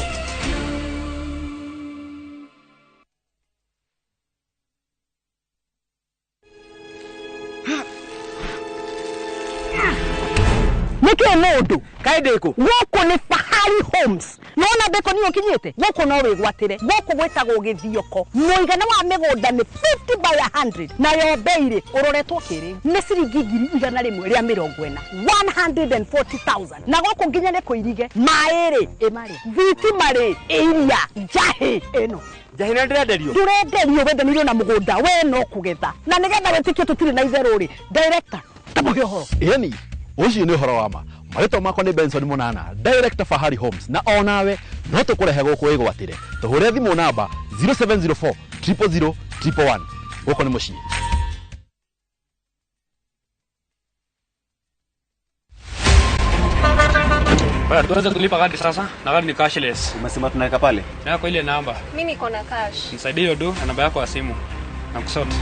Gũtirĩ mũndũ. Kaĩ ndĩkũ? Gũkũ nĩ Fahari Homes. Nona ndĩkũ niĩ ũkinyĩte? Gũkũ no wĩgwatĩre. Gũkũ gwĩtagwo Gĩthioko. Mũigana wa mĩgũnda nĩ 50 by 100. Nayo bei rĩ, ũroretwo kĩrĩu nĩ ciringi 140,000. 140,000. Na gũkũ nginya nĩ kũirige. Maĩ rĩ, ĩmarĩ. Thitima rĩ, ĩiria. Njahĩ ĩno. Njahĩ nĩ ndĩrenderio? Ndũrenderio, wendanĩirio na mũgũnda, we no kũgetha. Na nĩgetha wĩtĩkie tũtirĩ na itherũ rĩ, director, ta mũhe ũhoro. Ĩni, ũcio nĩ ũhoro wa ma. Marĩtwa makwa nĩ Benson Mũnana, director Fahari Homes, na onawe no tũkũrehe gũkũ wĩgwatĩre. Tũhũre thimũ namba 0704 000 111. Gũkũ nĩ mũciĩ. Bwana, tuanze kulipa kadi sasa na kadi ni cashless. Umesema tunaweka pale? Na kwa ile namba. Mimi niko na cash. Nisaidie hiyo do na namba yako ya simu. Na kusort.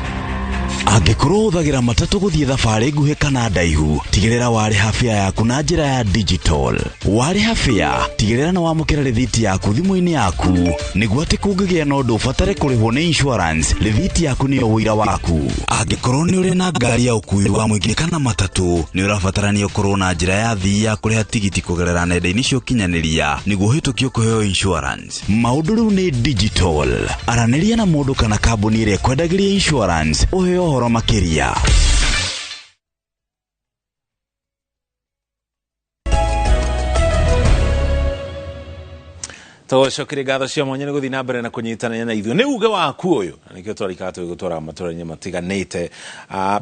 Angĩkorwo ũhũthagĩra matatũ gũthiĩ thabarĩ nguhĩ kana ndaihu, tigĩrĩra warĩha fare yaku na njĩra ya digital. Warĩha fare, tigĩrĩra nĩ wamũkĩra rĩthiti yaku thimũ-inĩ yaku, nĩguo atĩ kũngĩgĩa na ũndũ ũbatare kũrĩhwo nĩ insurance, rĩthiti yaku nĩyo ũira waku. Angĩkorwo nĩ ũrĩ na ngari ya ũkuui wa mũingĩ kana matatũ, nĩ ũrabatarania ũkorwo na njĩra ya thii ya kũrĩha tigiti kũgerera nenda-inĩ cia ũkinyanĩria nĩguo ũhĩtũkio kũheo insurance. Maũndũ rĩu nĩ digital. Aranĩria na mũndũ kana kambuni ĩrĩa ĩkwendagĩria insurance ũheo ũhoro makĩria. Tũgũcokeria ngatho cia mwanya nĩ gũthiĩ na mbere na kũnyitanĩra na ithuĩ nĩ uge waku ũyũ na nĩkĩo twarikaga tũgĩgũtwara matũra-inĩ matiganĩte.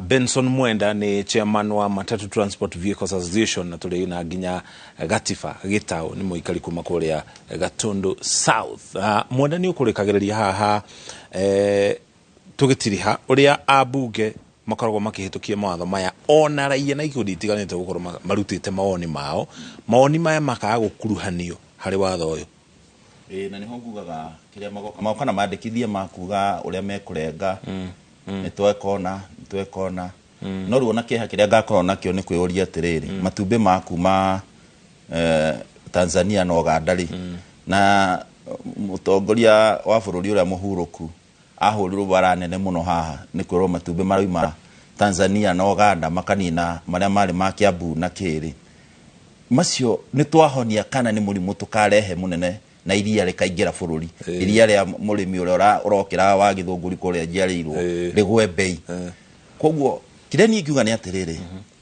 Benson Mwenda nĩ chairman wa Matatu Transport Vehicles Association na tũrĩ na nginya Gatiba Gĩtaũ nĩ mũikari kuma kũrĩa Gatundu South. Mwenda nĩ ũkũrĩkagĩrĩria haha tũgĩtiriha ũrĩa ambunge makoragwo makĩhĩtũkia mawatho maya ona raia na ikundi itiganĩte gũkorwo marutĩte mawoni mao, mawoni maya makaga gũkuruhanio harĩ watho ũyũ. Na niho ngugaga kiria magoka na mandĩkithia makuga ũrĩa mekũrenga nĩ twekona nĩ twekona no rĩu ona kĩeha kĩrĩa ngakorwo nakĩo nĩ kwĩyũria atĩrĩrĩ matumbĩ ma kuma Tanzania na Uganda rĩ na mũtongoria wa bũrũri ũrĩa mũhurũku ahũrirwo bara nene mũno haha nĩ kwĩrwo matumbĩ marauma Tanzania na Uganda makanina marĩa marĩ ma Kiambu na kĩrĩ macio nĩ twahonia kana nĩ mũrimũ tũkarehe mũnene na iria rĩkaingĩra bũrũri iria rĩa mũrĩmi ũrĩa ũrokĩra wa Gĩthũngũri kũrĩa njiarĩirwo rĩgwe bei. Koguo kĩrĩa niĩ ingiuga nĩ atĩrĩrĩ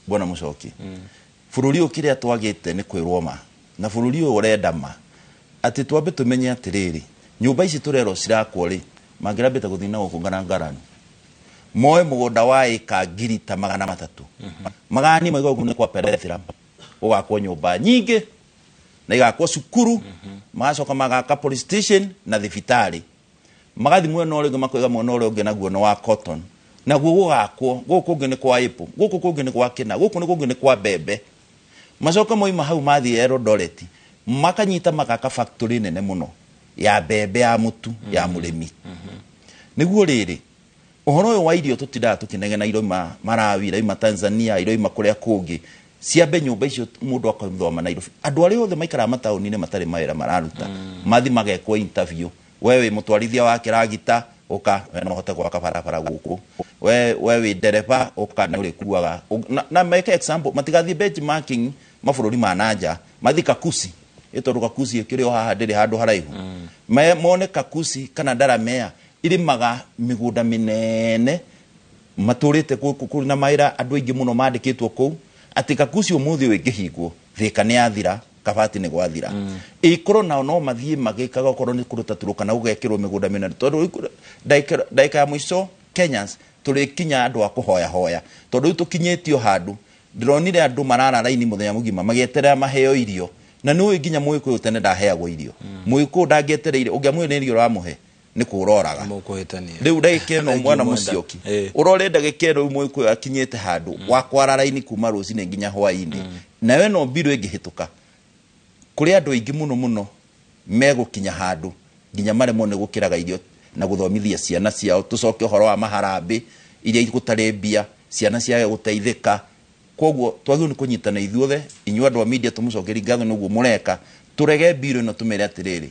bwana Mũcoki, bũrũri ũyũ kĩrĩa twagĩte nĩ kwĩrwo ma na bũrũri ũyũ ũrenda ma atĩ twambe tũmenye atĩrĩrĩ nyũmba ici tũrerwo cirakwo rĩ mangĩrambĩte gũthiĩ na gũkũ ngarangarani moe mũgũnda wa ĩka 300,000 magani maigo gũkũ nĩ kwa Perethira gũgakwo nyũmba nyingĩ na igakwo cukuru magacoka magaka police station na thibitarĩ magathi mwena ũrĩa ũngĩ makoiga mwena ũrĩa ũngĩ naguo nĩ wa cotton naguo gũgakwo gũkũ kũngĩ nĩ kwa apple gũkũ kũngĩ nĩ kwa kĩna gũkũ nĩ kũngĩ nĩ kwa mbembe macoka moima hau mathiĩ Eldoret makanyita magaka factory nene mũno ya mbembe ya mũtu ya mũrĩmi. Nĩguo rĩrĩ ũhoro ũyũ wa irio tũtindaga tũkĩnegena iroima Malawi iroima Tanzania iroima kũrĩa kũngĩ ciambe nyũmba icio mũndũ akathoma Nairobi andũ arĩa othe maikaraga mataũni-inĩ matarĩ mawĩra mararuta mathi magekwo interview we wĩ mũtwarithia wa kĩragita ũka we no ũhote gwaka barabara gũkũ we wĩ ndereba ũka nĩ ũrĩkuaga na meke example matigathiĩ benchmarking mabũrũri ma nanja mathi Kakusi ĩtondũ Kakusi ĩkĩrĩ o haha ndĩrĩ handũ haraihu mone Kakusi kana Ndaramea irĩmaga mĩgũnda mĩnene matũrĩte kũrĩ na mawĩra andũ aingĩ mũno mandĩkĩtwo kũu atĩ Kakusi ũmũthĩ ũyũ ĩngĩhingwo Thika nĩ yathira Kabati nĩ gwathira ĩkorwo nao no mathiĩ magĩkaga okorwo nĩ kũruta Turkana gũgekĩrwo mĩgũnda mĩnene tondũ ndagĩka ya mũico Kenyans tũrĩkinya andũ a kũhoya hoya tondũ rĩu tũkinyĩtio handũ ndĩronire andũ marara raini mũthenya mũgima magĩeterera maheo irio na nĩ ũĩ nginya mũgĩkũyũ tene ndaheagwo irio mũgĩkũyũ ndangĩetereire ũngĩamwĩra nĩ irio ũramũhe nĩ kũroraga rĩu ndagĩka ĩno mwana Mũcioki ũrore ndagĩka ĩno rĩu mũgĩkũyũ akinyĩte handũ wa kwara raini kuma rũcinĩ nginya hwaĩ-inĩ nayo ĩno mbirũ ĩngĩhĩtũka kũrĩ andũ aingĩ mũno mũno megũkinya handũ nginya maremwo nĩ gũkĩraga irio na gũthomithia ciana ciao tũcoke ũhoro wa maharambĩ iria gũtarĩ mbia ciana ciage gũteithĩka koguo twagĩrĩirwo nĩ kũnyitana ithuothe inyuĩ andũ a media tũmũcokerie ngatho nĩguo mũreka tũrege mbirũ ĩno tũmĩre atĩrĩrĩ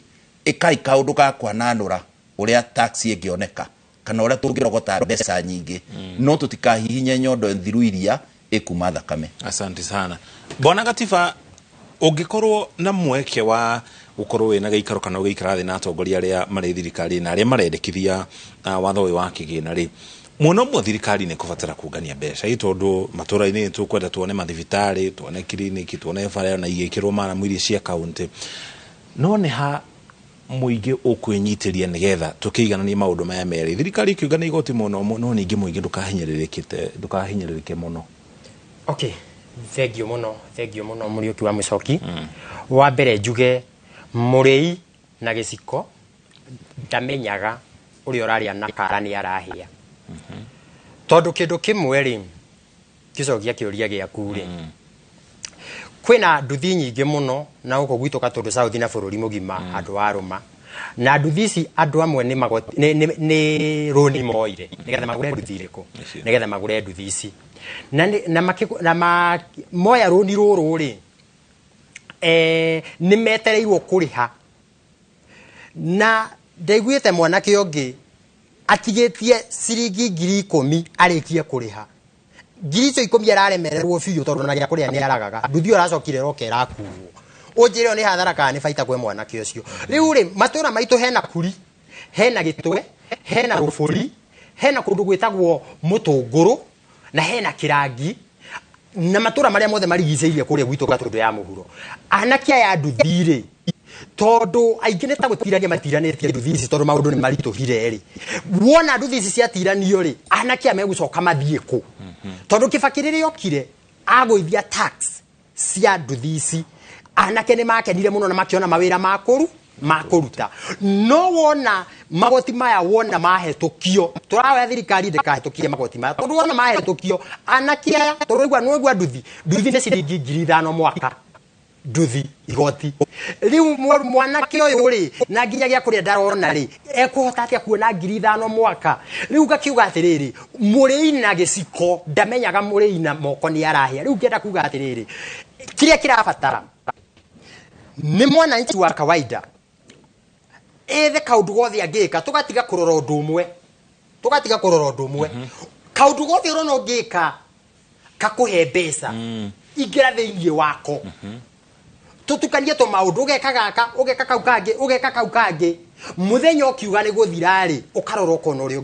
ĩkai kaũndũ ga kwananũra ũrĩa tax ĩngĩoneka kana ũrĩa tũngĩrogota mbeca nyingĩ no tũtikahihinye nyondo thiru iria ĩkuma thakame. Asante sana Bwana Gatiba. Ũngĩkorwo na mweke wa gũkorwo wĩna gĩikaro kana ũgĩikara thĩ na atongoria arĩa marĩ thirikari na arĩa marendekithia watho ũyũ wa kĩgĩna rĩ, mwena ũmwe thirikari nĩ kũbatara kũngania mbeca ĩ tondũ matũra-inĩ tũkwenda tuone mathibitarĩ, tuone kiriniki, tuone bara na igĩkĩrwo maramu iria cia kaunti, no nĩ ha mũingĩ ũkwĩnyitĩria nĩgetha tũkĩigananie maũndũ maya merĩ, thirikari ĩkĩũngania igoti mwena ũmwe no ningĩ mũingĩ ndũkahinyĩrĩrĩke mũno. Okay, thengio mũno Mũriũki wa Mũcoki. Wa mbere njuge mũrĩi na gĩciko ndamenyaga ũrĩa ũrarĩa na kara nĩ arahĩa. Tondũ kĩndũ kĩmwe rĩ, ngĩcokia kĩũria gĩaku rĩ, kwĩna nduthi nyingĩ mũno na gũkũ gwitũ Gatũndũ South na bũrũri mũgima andũ a rũma, na nduthi ici andũ amwe nĩ rũni moire nĩgetha magũre nduthi irĩkũ, nĩgetha magũre nduthi ici na moya rũni rũrũ rĩ, nĩ metereirwo kũrĩha. Na ndaiguĩte mwanake ũngĩ atigĩtie ciringi 10,000 arĩkie kũrĩha. 10,000 araremererwo biũ tondũ ona gĩa kũrĩa nĩ aragaga. Nduthi ĩyo aracokire ĩroka ĩrakuo. Ũnjĩre ĩyo nĩ hathara kana nĩ baita kwĩ mwanake ũcio. Rĩu rĩ, matũra maitũ hena Kuri, hena Gĩtwe, hena Rũbũri, hena kũndũ gwĩtagwo Mũtũngũrũ na hena Kĩrangi na matũra marĩa mothe marigicĩirie kũrĩa gwitũ Gatũndũ ya mũhuro. Anake aya nduthi rĩ, tondũ aingĩ nĩ ta gũtirania matiranĩtie nduthi ici tondũ maũndũ nĩ maritũhire rĩ, wona nduthi ici ciatiranio rĩ, anake aya megũcoka mathiĩ kũ? Tondũ Kĩbakĩ rĩrĩa okire agũithia tax cia nduthi ici, anake nĩ makenire mũno na makĩona mawĩra ma kũruta. No wona magoti maya wona mahetũkio, tũrahoya thirikari ndĩkahetũkie magoti maya tondũ wona mahetũkio anake aya, tondũ nĩwaigua nduthi nĩ ciringi 5,000 mwaka nduthi igoti. Rĩu mwanake ũyũ rĩ, na nginya gĩa kũrĩa ndarona rĩ, ekũhota atĩa kuona 5,000 mwaka? Rĩu ngakiuga atĩrĩrĩ, mũrĩi na gĩciko ndamenyaga mũrĩi na moko nĩ arahĩa. Rĩu ngĩenda kuga atĩrĩrĩ, kĩrĩa kĩrabatara nĩ mwananchi wa kawaida ethe kaũndũ gothe angĩka, tũgatiga kũrora ũndũ ũmwe, kaũndũ gothe ũrona ũngĩka kakũhe mbeca, ingĩra thĩinĩ wako, tũtukanie tũ maũndũ, ũgeka gaka, ũgeka kau kangĩ, ũgeka kau kangĩ, mũthenya ũkiuga nĩ gũthira rĩ, ũkarora ũkona ũrĩa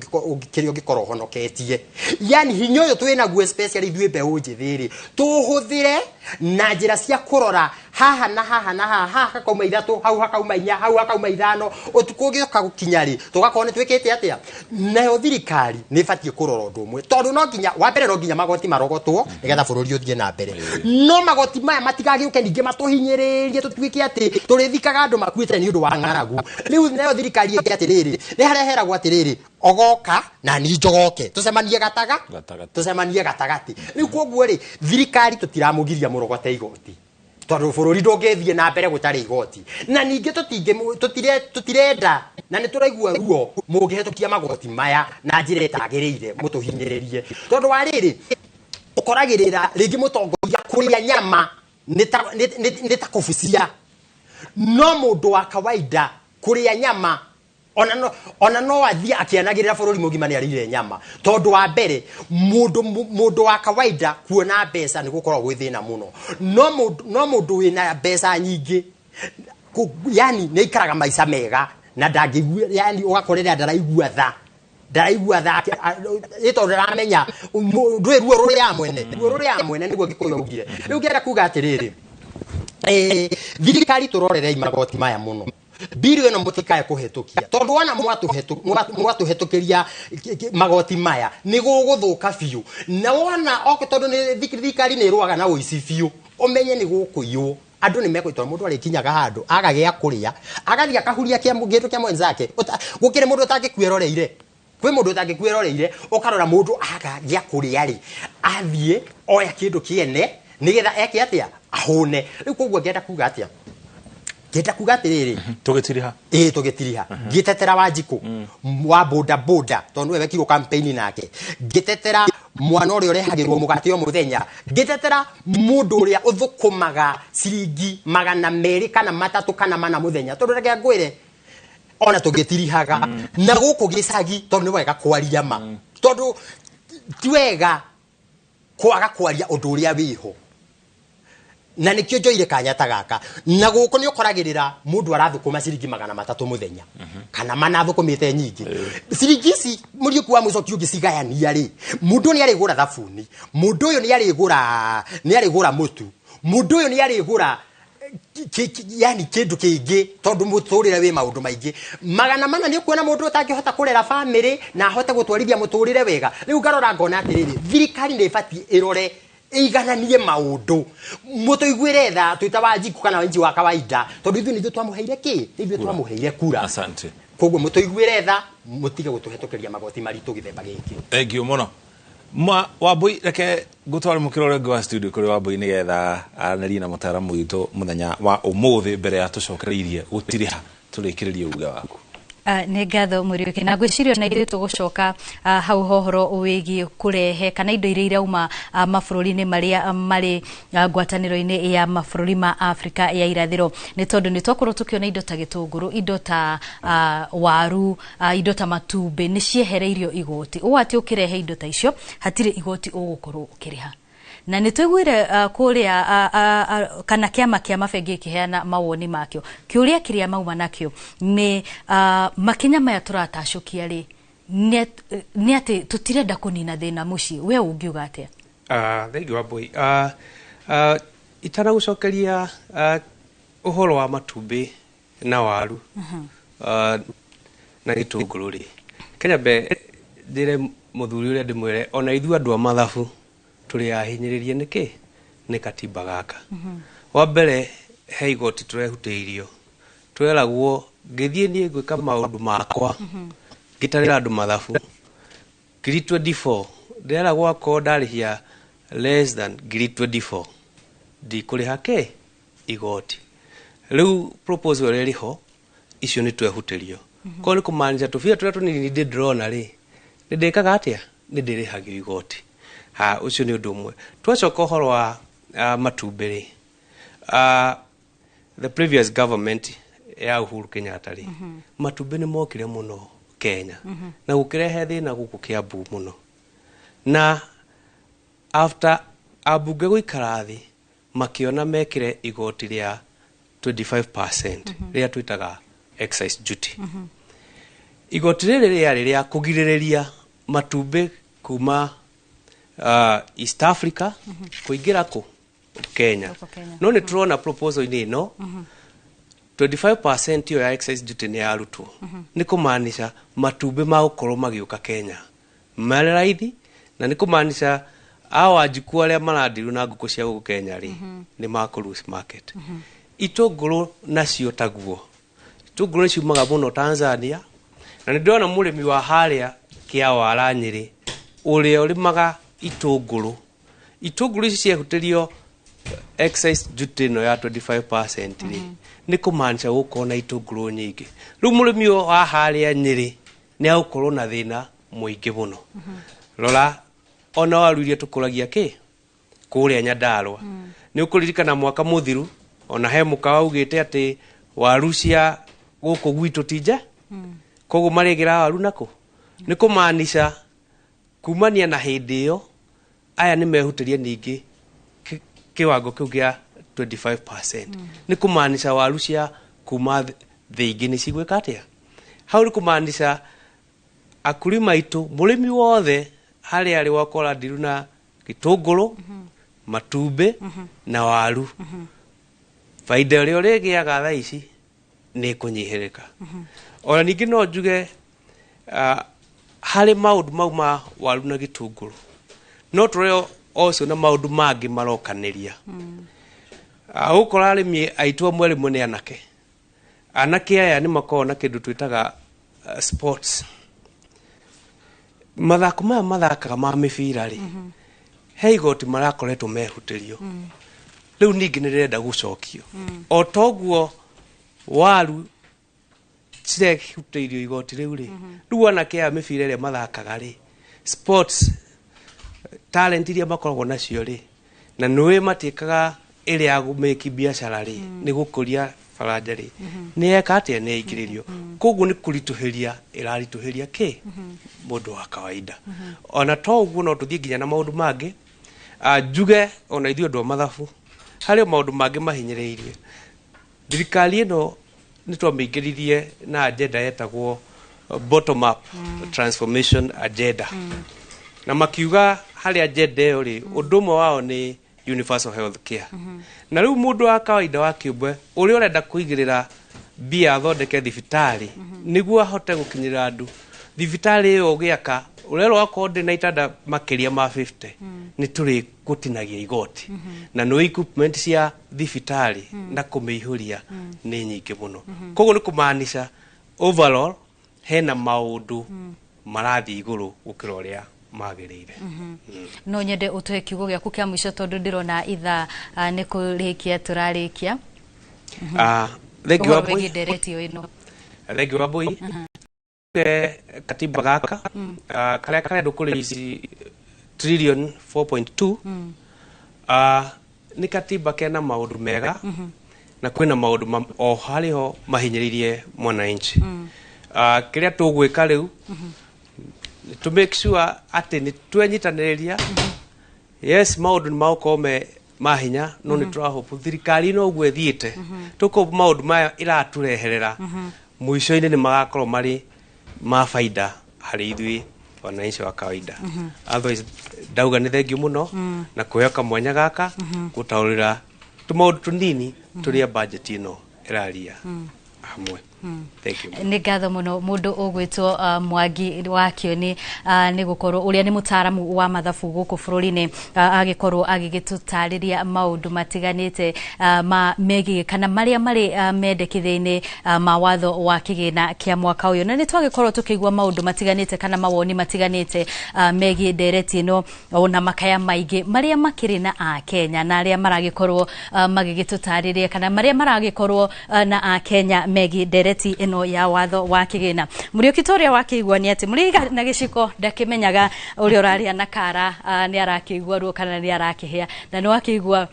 kĩrĩa ũngĩkorwo ũhonoketie. Yani hinya ũyũ twĩ naguo especially ithuĩ mbeũ njĩthĩ rĩ, tũhũthĩre na njĩra cia kũrora haha na haha na haha, haha hakauma 3, hau hakauma 4, hau hakauma 5, ũtukũ ũgĩũka gũkinya rĩ, tũgakorwo nĩ twĩkĩte atĩa. Nayo thirikari nĩ ĩbatiĩ kũrora ũndũ ũmwe, tondũ no nginya wa mbere no nginya magoti marogotwo nĩgetha bũrũri ũthiĩ na mbere. No magoti maya matigagĩũke ningĩ matũhinyĩrĩrie tũtuĩke atĩ tũrĩthikaga andũ makuĩte nĩ ũndũ wa ng'aragu. Rĩu nayo thirikari ĩke atĩrĩrĩ, nĩ harĩa heragwo atĩrĩrĩ, ogoka na ni njogoke, tũcemanie tũcemanie gatagatĩ. Rĩu koguo rĩ, thirikari tũtiramũgiria mũrogote igoti, tondũ bũrũri ndũngĩthiĩ na mbere gũtarĩ igoti. Na ningĩ tũtirenda na nĩ tũraigua ruo mũngĩhetũkia magoti maya na njĩra ĩtagĩrĩire mũtũhinyĩrĩrie, tondũ wa rĩrĩ ũkoragĩrĩra rĩngĩ mũtongoria kũrĩa nyama nĩ ta kũbucia, no mũndũ wa kawaida kũrĩa nyama ona no athiĩ akĩanagĩrĩra bũrũri mũgima nĩ arĩire nyama. Tondũ wa mbere mũndũ wa kawaida kuona mbeca nĩ gũkoragwo gwĩ thĩna mũno, no mũndũ wĩna mbeca nyingĩ yani nĩ aikaraga maica mega na ndangĩigua, yani ũgakorera ndaraigua tha ĩ tondũ ndaramenya ndũĩ ruo rũrĩa mwene, ruo rũrĩa mwene nĩguo Gĩkũyũ augire. Rĩu ngĩenda kuga atĩrĩrĩ, thirikari tũrorerei magoti maya mũno, Bill ĩno mũtikae kũhetũkia, tondũ wona mwatũhetũkĩria magoti maya nĩ gũgũthũka biũ. Na wona tondũ nĩ thirikari nĩ ĩrũaga na ũici biũ, ũmenye nĩ gũkũiywo. Andũ nĩ mekũitwo, mũndũ arĩkinyaga handũ aga gĩa kũrĩa, agathiĩ akahuria kĩndũ kĩa mwenzake. Gũkĩrĩ mũndũ ũtangĩkueroreire, kwĩ mũndũ ũtangĩkueroreire, ũkarora mũndũ aga gĩa kũrĩa rĩ, athiĩ oya kĩndũ kĩene nĩgetha eke atĩa, ahũne. Rĩu koguo ngĩenda kuga atĩa, ngĩenda kuga atĩrĩrĩ, tũgĩtiriha, tũgĩtiriha, ngĩtetera Wanjikũ wa boda boda tondũ nĩwe wekirwo campaign nake, ngĩtetera mwana ũrĩa ũrehagĩrwo mũgate o mũthenya, ngĩtetera mũndũ ũrĩa ũthũkũmaga ciringi 200 kana 3 kana 4 mũthenya, tondũ reke ngwĩre ona tũgĩtirihaga na gũkũ gĩcagi, tondũ nĩ wega kwaria ma, tondũ ti wega kwaga kwaria ũndũ ũrĩa wĩho. Na nĩkĩo njoire kanya ta gaka. Na gũkũ nĩ ũkoragĩrĩra mũndũ arathũkũma ciringi 300 mũthenya. Kana manathũkũmĩte nyingĩ. Ciringi ici Mũriũki wa Mũcoki ũngĩcigayania rĩ, mũndũ nĩ arĩgũra thabuni, mũndũ ũyũ nĩ arĩgũra mũtu, mũndũ ũyũ nĩ arĩgũra yani kĩndũ kĩngĩ, tondũ mũtũrĩre wĩ maũndũ maingĩ. 400 nĩ ũkuona mũndũ ũtangĩhota kũrera famĩlĩ na ahote gũtwarithia mũtũrĩre wega. Rĩu ngarora ngona atĩrĩrĩ, thirikari nĩ ĩbatiĩ ĩrore ĩigananie maũndũ. Mũtũiguĩre tha twĩta Wanjiku kana Wanji wa kawaida, tondũ ithuĩ nĩ ithuĩ twamũheire kĩ? Nĩ ithuĩ twamũheire kura. Asante. Koguo mũtũiguĩre tha, mũtige gũtũhetũkĩria magoti maritũ gĩthemba gĩkĩ. Thank you mũno. Ma Wambui, reke ngũtware mũkĩra ũrĩa ũngĩ wa studio kũrĩ Wambui nĩgetha aranĩrie na mũtaaramu witũ mũthenya wa ũmũthĩ mbere ya tũcokereirie gũtirĩha tũrĩkĩrĩrie uge waku. Nĩ ngatho Mũriũki, na ngwĩciria ona ithuĩ tũgũcoka hau hohoro wĩgiĩ kũrehe kana indo iria irauma mabũrũri-inĩ marĩa marĩ ngwatanĩro-inĩ ya mabũrũri ma Afrika ya irathĩro, nĩ tondũ nĩ twakorwo tũkĩona indo ta gĩtũngũrũ, indo ta waru, indo ta matumbĩ nĩ ciehereirio igoti. Ũũ atĩ ũkĩrehe indo ta icio hatirĩ igoti ũgũkorwo ũkĩrĩha. Na nĩ tũiguire kũrĩa kana kĩama kĩa mabengi kĩheana mawoni makĩo. Kĩũria kĩrĩa mauma nakĩo nĩ makinya maya tũratacũkia rĩ, nĩ atĩ tũtirenda kũnina thĩna mũciĩ. We ũngiuga atĩa? Thank you Wambui. Itanagũcokeria ũhoro wa matumbĩ na waru na gĩtũngũrũ rĩ, Kenya mbe ndĩre mũthuri ũrĩa ndĩmwĩre ona ithuĩ andũ a mathabu tũrĩ ahinyĩrĩrie nĩkĩ nĩ katiba gaka. Wa mbere he igoti tũrehutĩirio, tweragwo ngĩthiĩ niĩ gwĩka maũndũ makwa ngĩtarĩra andũ mathabu 2024 ndĩreragwo akorwo ndarĩhia less than 2024 ndikũrĩha kĩ igoti. Rĩu proposal ĩrĩa ĩrĩho icio nĩ twehutĩrio. Koguo nĩ kũmaanisha tũbia tũrĩa tũnini ndĩ ndĩrona rĩ, nĩ ndĩkaga atĩa? Nĩ ndĩrĩhagio igoti. Ha, ũcio nĩ ũndũ ũmwe. Twacoka ũhoro wa matumbĩ rĩ, the previous government ya Uhuru Kenyatta rĩ, matumbĩ nĩ mokire mũno Kenya na gũkĩrehe thĩna gũkũ Kiambu mũno. Na after ambunge gũikara thĩ makĩona mekĩre igoti rĩa 25% rĩrĩa twĩtaga excise duty. Igoti rĩrĩ rĩarĩ rĩa kũgirĩrĩria matumbĩ kuma East Africa kũingĩra kũ Kenya. No nĩ tũrona proposal-inĩ ĩno 25% ĩyo ya excise duty nĩ yarutwo. Nĩ kũmaanisha matumbĩ magũkorwo magĩũka Kenya marĩ raithi, na nĩ kũmaanisha a Wanjiku arĩa marandirwo na ngũkũ cia gũkũ Kenya rĩ, nĩ makũ lose market. Itũngũrũ nacio taguo, itũngũrũ nĩ ciumaga mũno Tanzania, na nĩ ndĩrona mũrĩmi wa harĩa Kĩawara Nyĩrĩ ũrĩa ũrĩmaga itũngũrũ. Itũngũrũ ici ciehutĩrio excise duty ĩno ya 25% rĩ, nĩ kũmaanisha gũkorwo na itũngũrũ nyingĩ. Rĩu mũrĩmi ũyũ wa harĩa Nyĩrĩ nĩ agũkorwo na thĩna mũingĩ mũno. Rora ona waru iria tũkũragia kĩ kũrĩa Nyandarũa. Nĩ ũkũririkana mwaka mũthiru ona he mũkawa augĩte atĩ waru cia gũkũ gwitũ ti nja, koguo marĩgĩra waru nakũ. Nĩ kũmaanisha kumania na hĩndĩ ĩyo aya nĩ mehutĩria ningĩ kĩwango kĩu gĩa 25%. Nĩ kũmaanisha waru cia kuma thĩ ingĩ nĩ cigwĩka atĩa. Hau nĩ kũmaanisha akulima aitũ, mũrĩmi wothe harĩa arĩ wakora ndiru na gĩtũngũrũ, matumbĩ na waru, baida ĩrĩa ũrĩgĩaga thaa ici nĩ ĩkũnyihĩrĩka. Ona ningĩ no njuge harĩ maũndũ mau ma waru na gĩtũngũrũ, no tũrore ocio na maũndũ mangĩ marokanĩria. Ũgũkora arĩmi aitũ amwe rĩmwe nĩ anake. Anake aya nĩ makoragwo na kĩndũ twĩtaga sports. Mathako maya mathakaga ma mĩbira rĩ, he igoti marakoretwo mehutĩrio. Rĩu ningĩ nĩ rĩrenda gũcokio. O toguo waru cirehutĩirio igoti rĩu rĩ, rĩu anake aya mĩbira ĩrĩa mathakaga rĩ, sports talent iria makoragwo nacio rĩ, na nĩũĩ matiĩkaga ĩrĩa ya kũmĩki biacara rĩ, nĩ gũkũria baranja rĩ, nĩ yeka atĩa? Nĩ yaingĩrĩrio. Koguo nĩ kũritũhĩria ĩraritũhĩria kĩ mũndũ wa kawaida. Ona to ũguo no tũthiĩ nginya na maũndũ mangĩ. Njuge ona ithuĩ andũ a mathabu Harĩ o maũndũ mangĩ mahinyĩrĩirie. Thirikari ĩno nĩ twamĩingĩririe na agenda yetagwo bottom up transformation agenda, na makiuga harĩ agenda ĩyo rĩ, ũndũ ũmwe wao nĩ universal health care. Na rĩu mũndũ wa kawaida wa kĩũmbe ũrĩa ũrenda kũigĩrĩra mbia athondeke thibitarĩ nĩguo ahote gũkinyĩra andũ, thibitarĩ ĩyo ũgĩaka ũrerwo akorwo ndĩ na itanda makĩria ma 50 nĩ tũrĩ gũtinagia igoti, na no equipment cia thibitarĩ na kũmĩihũria nĩ nyingĩ mũno. Koguo nĩ kũmaanisha overall hena maũndũ marathiĩ igũrũ gũkĩra ũrĩa magĩrĩire. No nyende ũtũhe kiugo gĩaku kĩa mũico tondũ ndĩrona ithaa nĩ kũrĩkia tũrarĩkia. Thank you. Ũhoro Wambui. wĩgiĩ ndereti ĩno. Thank you, Wambui. Katiba gaka karĩa karendwo kũrĩ ici trillion 4.2 nĩ katiba kena maũndũ mega na kwĩna maũndũ o harĩ ho mahinyĩrĩirie mwananchi. Kĩrĩa tũgwĩka rĩu nĩ to make sure atĩ nĩ twenyitanĩrĩria. Yes, maũndũ nĩ magũkorwo me mahinya, no nĩ tũrahope thirikari ĩno ũguo ĩthiĩte tũkũhope maũndũ maya ĩratũreherera mũico-inĩ nĩ magakorwo marĩ ma baida harĩ ithuĩ wananchi wa kawaida. Otherwise ndauga nĩ thengiũ mũno na kũheo kamwanya gaka gũtaũrĩra tũmaũndũ tũnini tũrĩa budget ĩno ĩraria hamwe. Thank you. Nĩ ngatho mũno mũndũ ũgwĩtwo Mwangi wa Kĩoni, nĩ gũkorwo ũrĩa nĩ mũtaaramu wa mathabu gũkũ bũrũri-inĩ, agĩkorwo agĩgĩtũtarĩria maũndũ matiganĩte ma megiĩ kana marĩa marĩ mendekithia-inĩ ma watho wa kĩgĩna kĩa mwaka ũyũ. Na nĩ twagĩkorwo tũkĩigua maũndũ matiganĩte kana mawoni matiganĩte megiĩ ndereti ĩno, ona makaya maingĩ marĩa makĩrĩ na Akenya na arĩa maragĩkorwo magĩgĩtũtarĩria kana marĩa maragĩkorwo na Akenya megiĩ ndereti ĩno ya watho wa kĩgĩna. Mũriũki ta ũrĩa wakĩigua nĩ atĩ mũrĩiga na gĩciko ndakĩmenyaga ũrĩa ũrarĩa na kara nĩ arakĩigua ruo kana nĩ arakĩhĩa. Na nĩ wakĩigua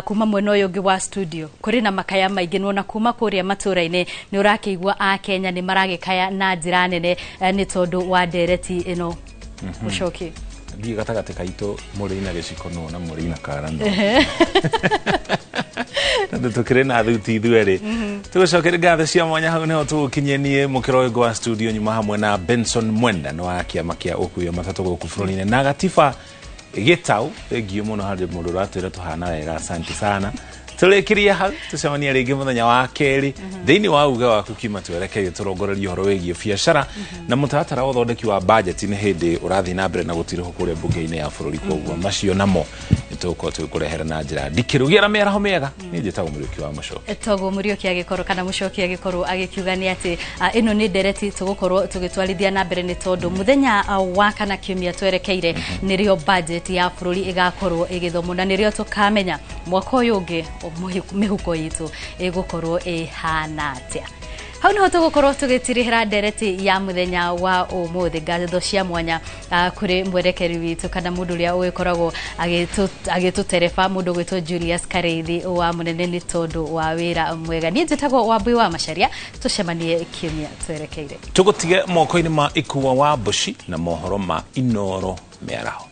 kuma mwena ũyũ ũngĩ wa studio kũrĩ na makaya maingĩ, nĩwona kuma kũrĩa matũra-inĩ nĩ ũrakĩigua Akenya nĩ maragĩkaya na njĩra nene nĩ tondũ wa ndereti ĩno. Mũcoki. Ndiĩ gatagatĩ kaitũ mũrĩ na gĩciko no na mũrĩ na kara no tondũ tũkĩrĩ na thuti ithuerĩ. Tũgũcokeria ngatho cia mwanya. Hau nĩho tũgũkinyia niĩ mũkĩro ũyũ wa studio nyuma hamwe na Benson Mwenda nĩ wa kĩama kĩa ũkuui wa matatũ gũkũ bũrũri-inĩ na Gatiba Gĩtau. Thengiũ mũno harĩ mũndũ ũratwĩra tũhana wega, asante sana. Tũrĩkĩrie hau, tũcemanie rĩngĩ mũthenya wa kerĩ thĩinĩ wa uge waku kiuma twerekeire tũrongorerie ũhoro wĩgiĩ biacara na mũtaratara wa ũthondeki wa bajeti nĩ hĩndĩ ũrathiĩ na mbere na gũtirĩhwo kũrĩa mbunge-inĩ ya bũrũri. Koguo macio namo nĩ tũgũkorwo tũgĩkũrehera na njĩra ndikĩru. Gĩa na mĩaraho mĩega. Niĩ njĩtagwo Mũriũki wa Mũcoki. Toguo Mũriũki agĩkorwo kana Mũcoki agĩkorwo agĩkiuga nĩ atĩ ĩno nĩ ndereti tũgũkorwo tũgĩtwarithia na mbere nĩ tondũ mũthenya wa kana kiumia twerekeire nĩrĩo budget ya bũrũri ĩgakorwo ĩgĩthomwo na nĩrĩo tũkamenya mwaka ũyũ ũngĩ mĩhuko itũ ĩgũkorwo ĩhana atĩa. Hau niho tũgũkorwo tũgĩtirihĩra ndereti ya mũthenya wa ũmũthĩ. Ngatho cia mwanya kũrĩ mwerekeri witũ kana mũndũ ũrĩa ũgĩkoragwo agĩtũtereba, mũndũ ũgwĩtwo Julius Kareithi wa mũnene, nĩ tondũ wa wĩra mwega. Niĩ njĩtagwo Wambui wa Macharia. Tũcemanie kiumia twerekeire. Tũgũtige moko-inĩ ma Ikua wa Mbuci na mohoro ma Inoro mĩaraho.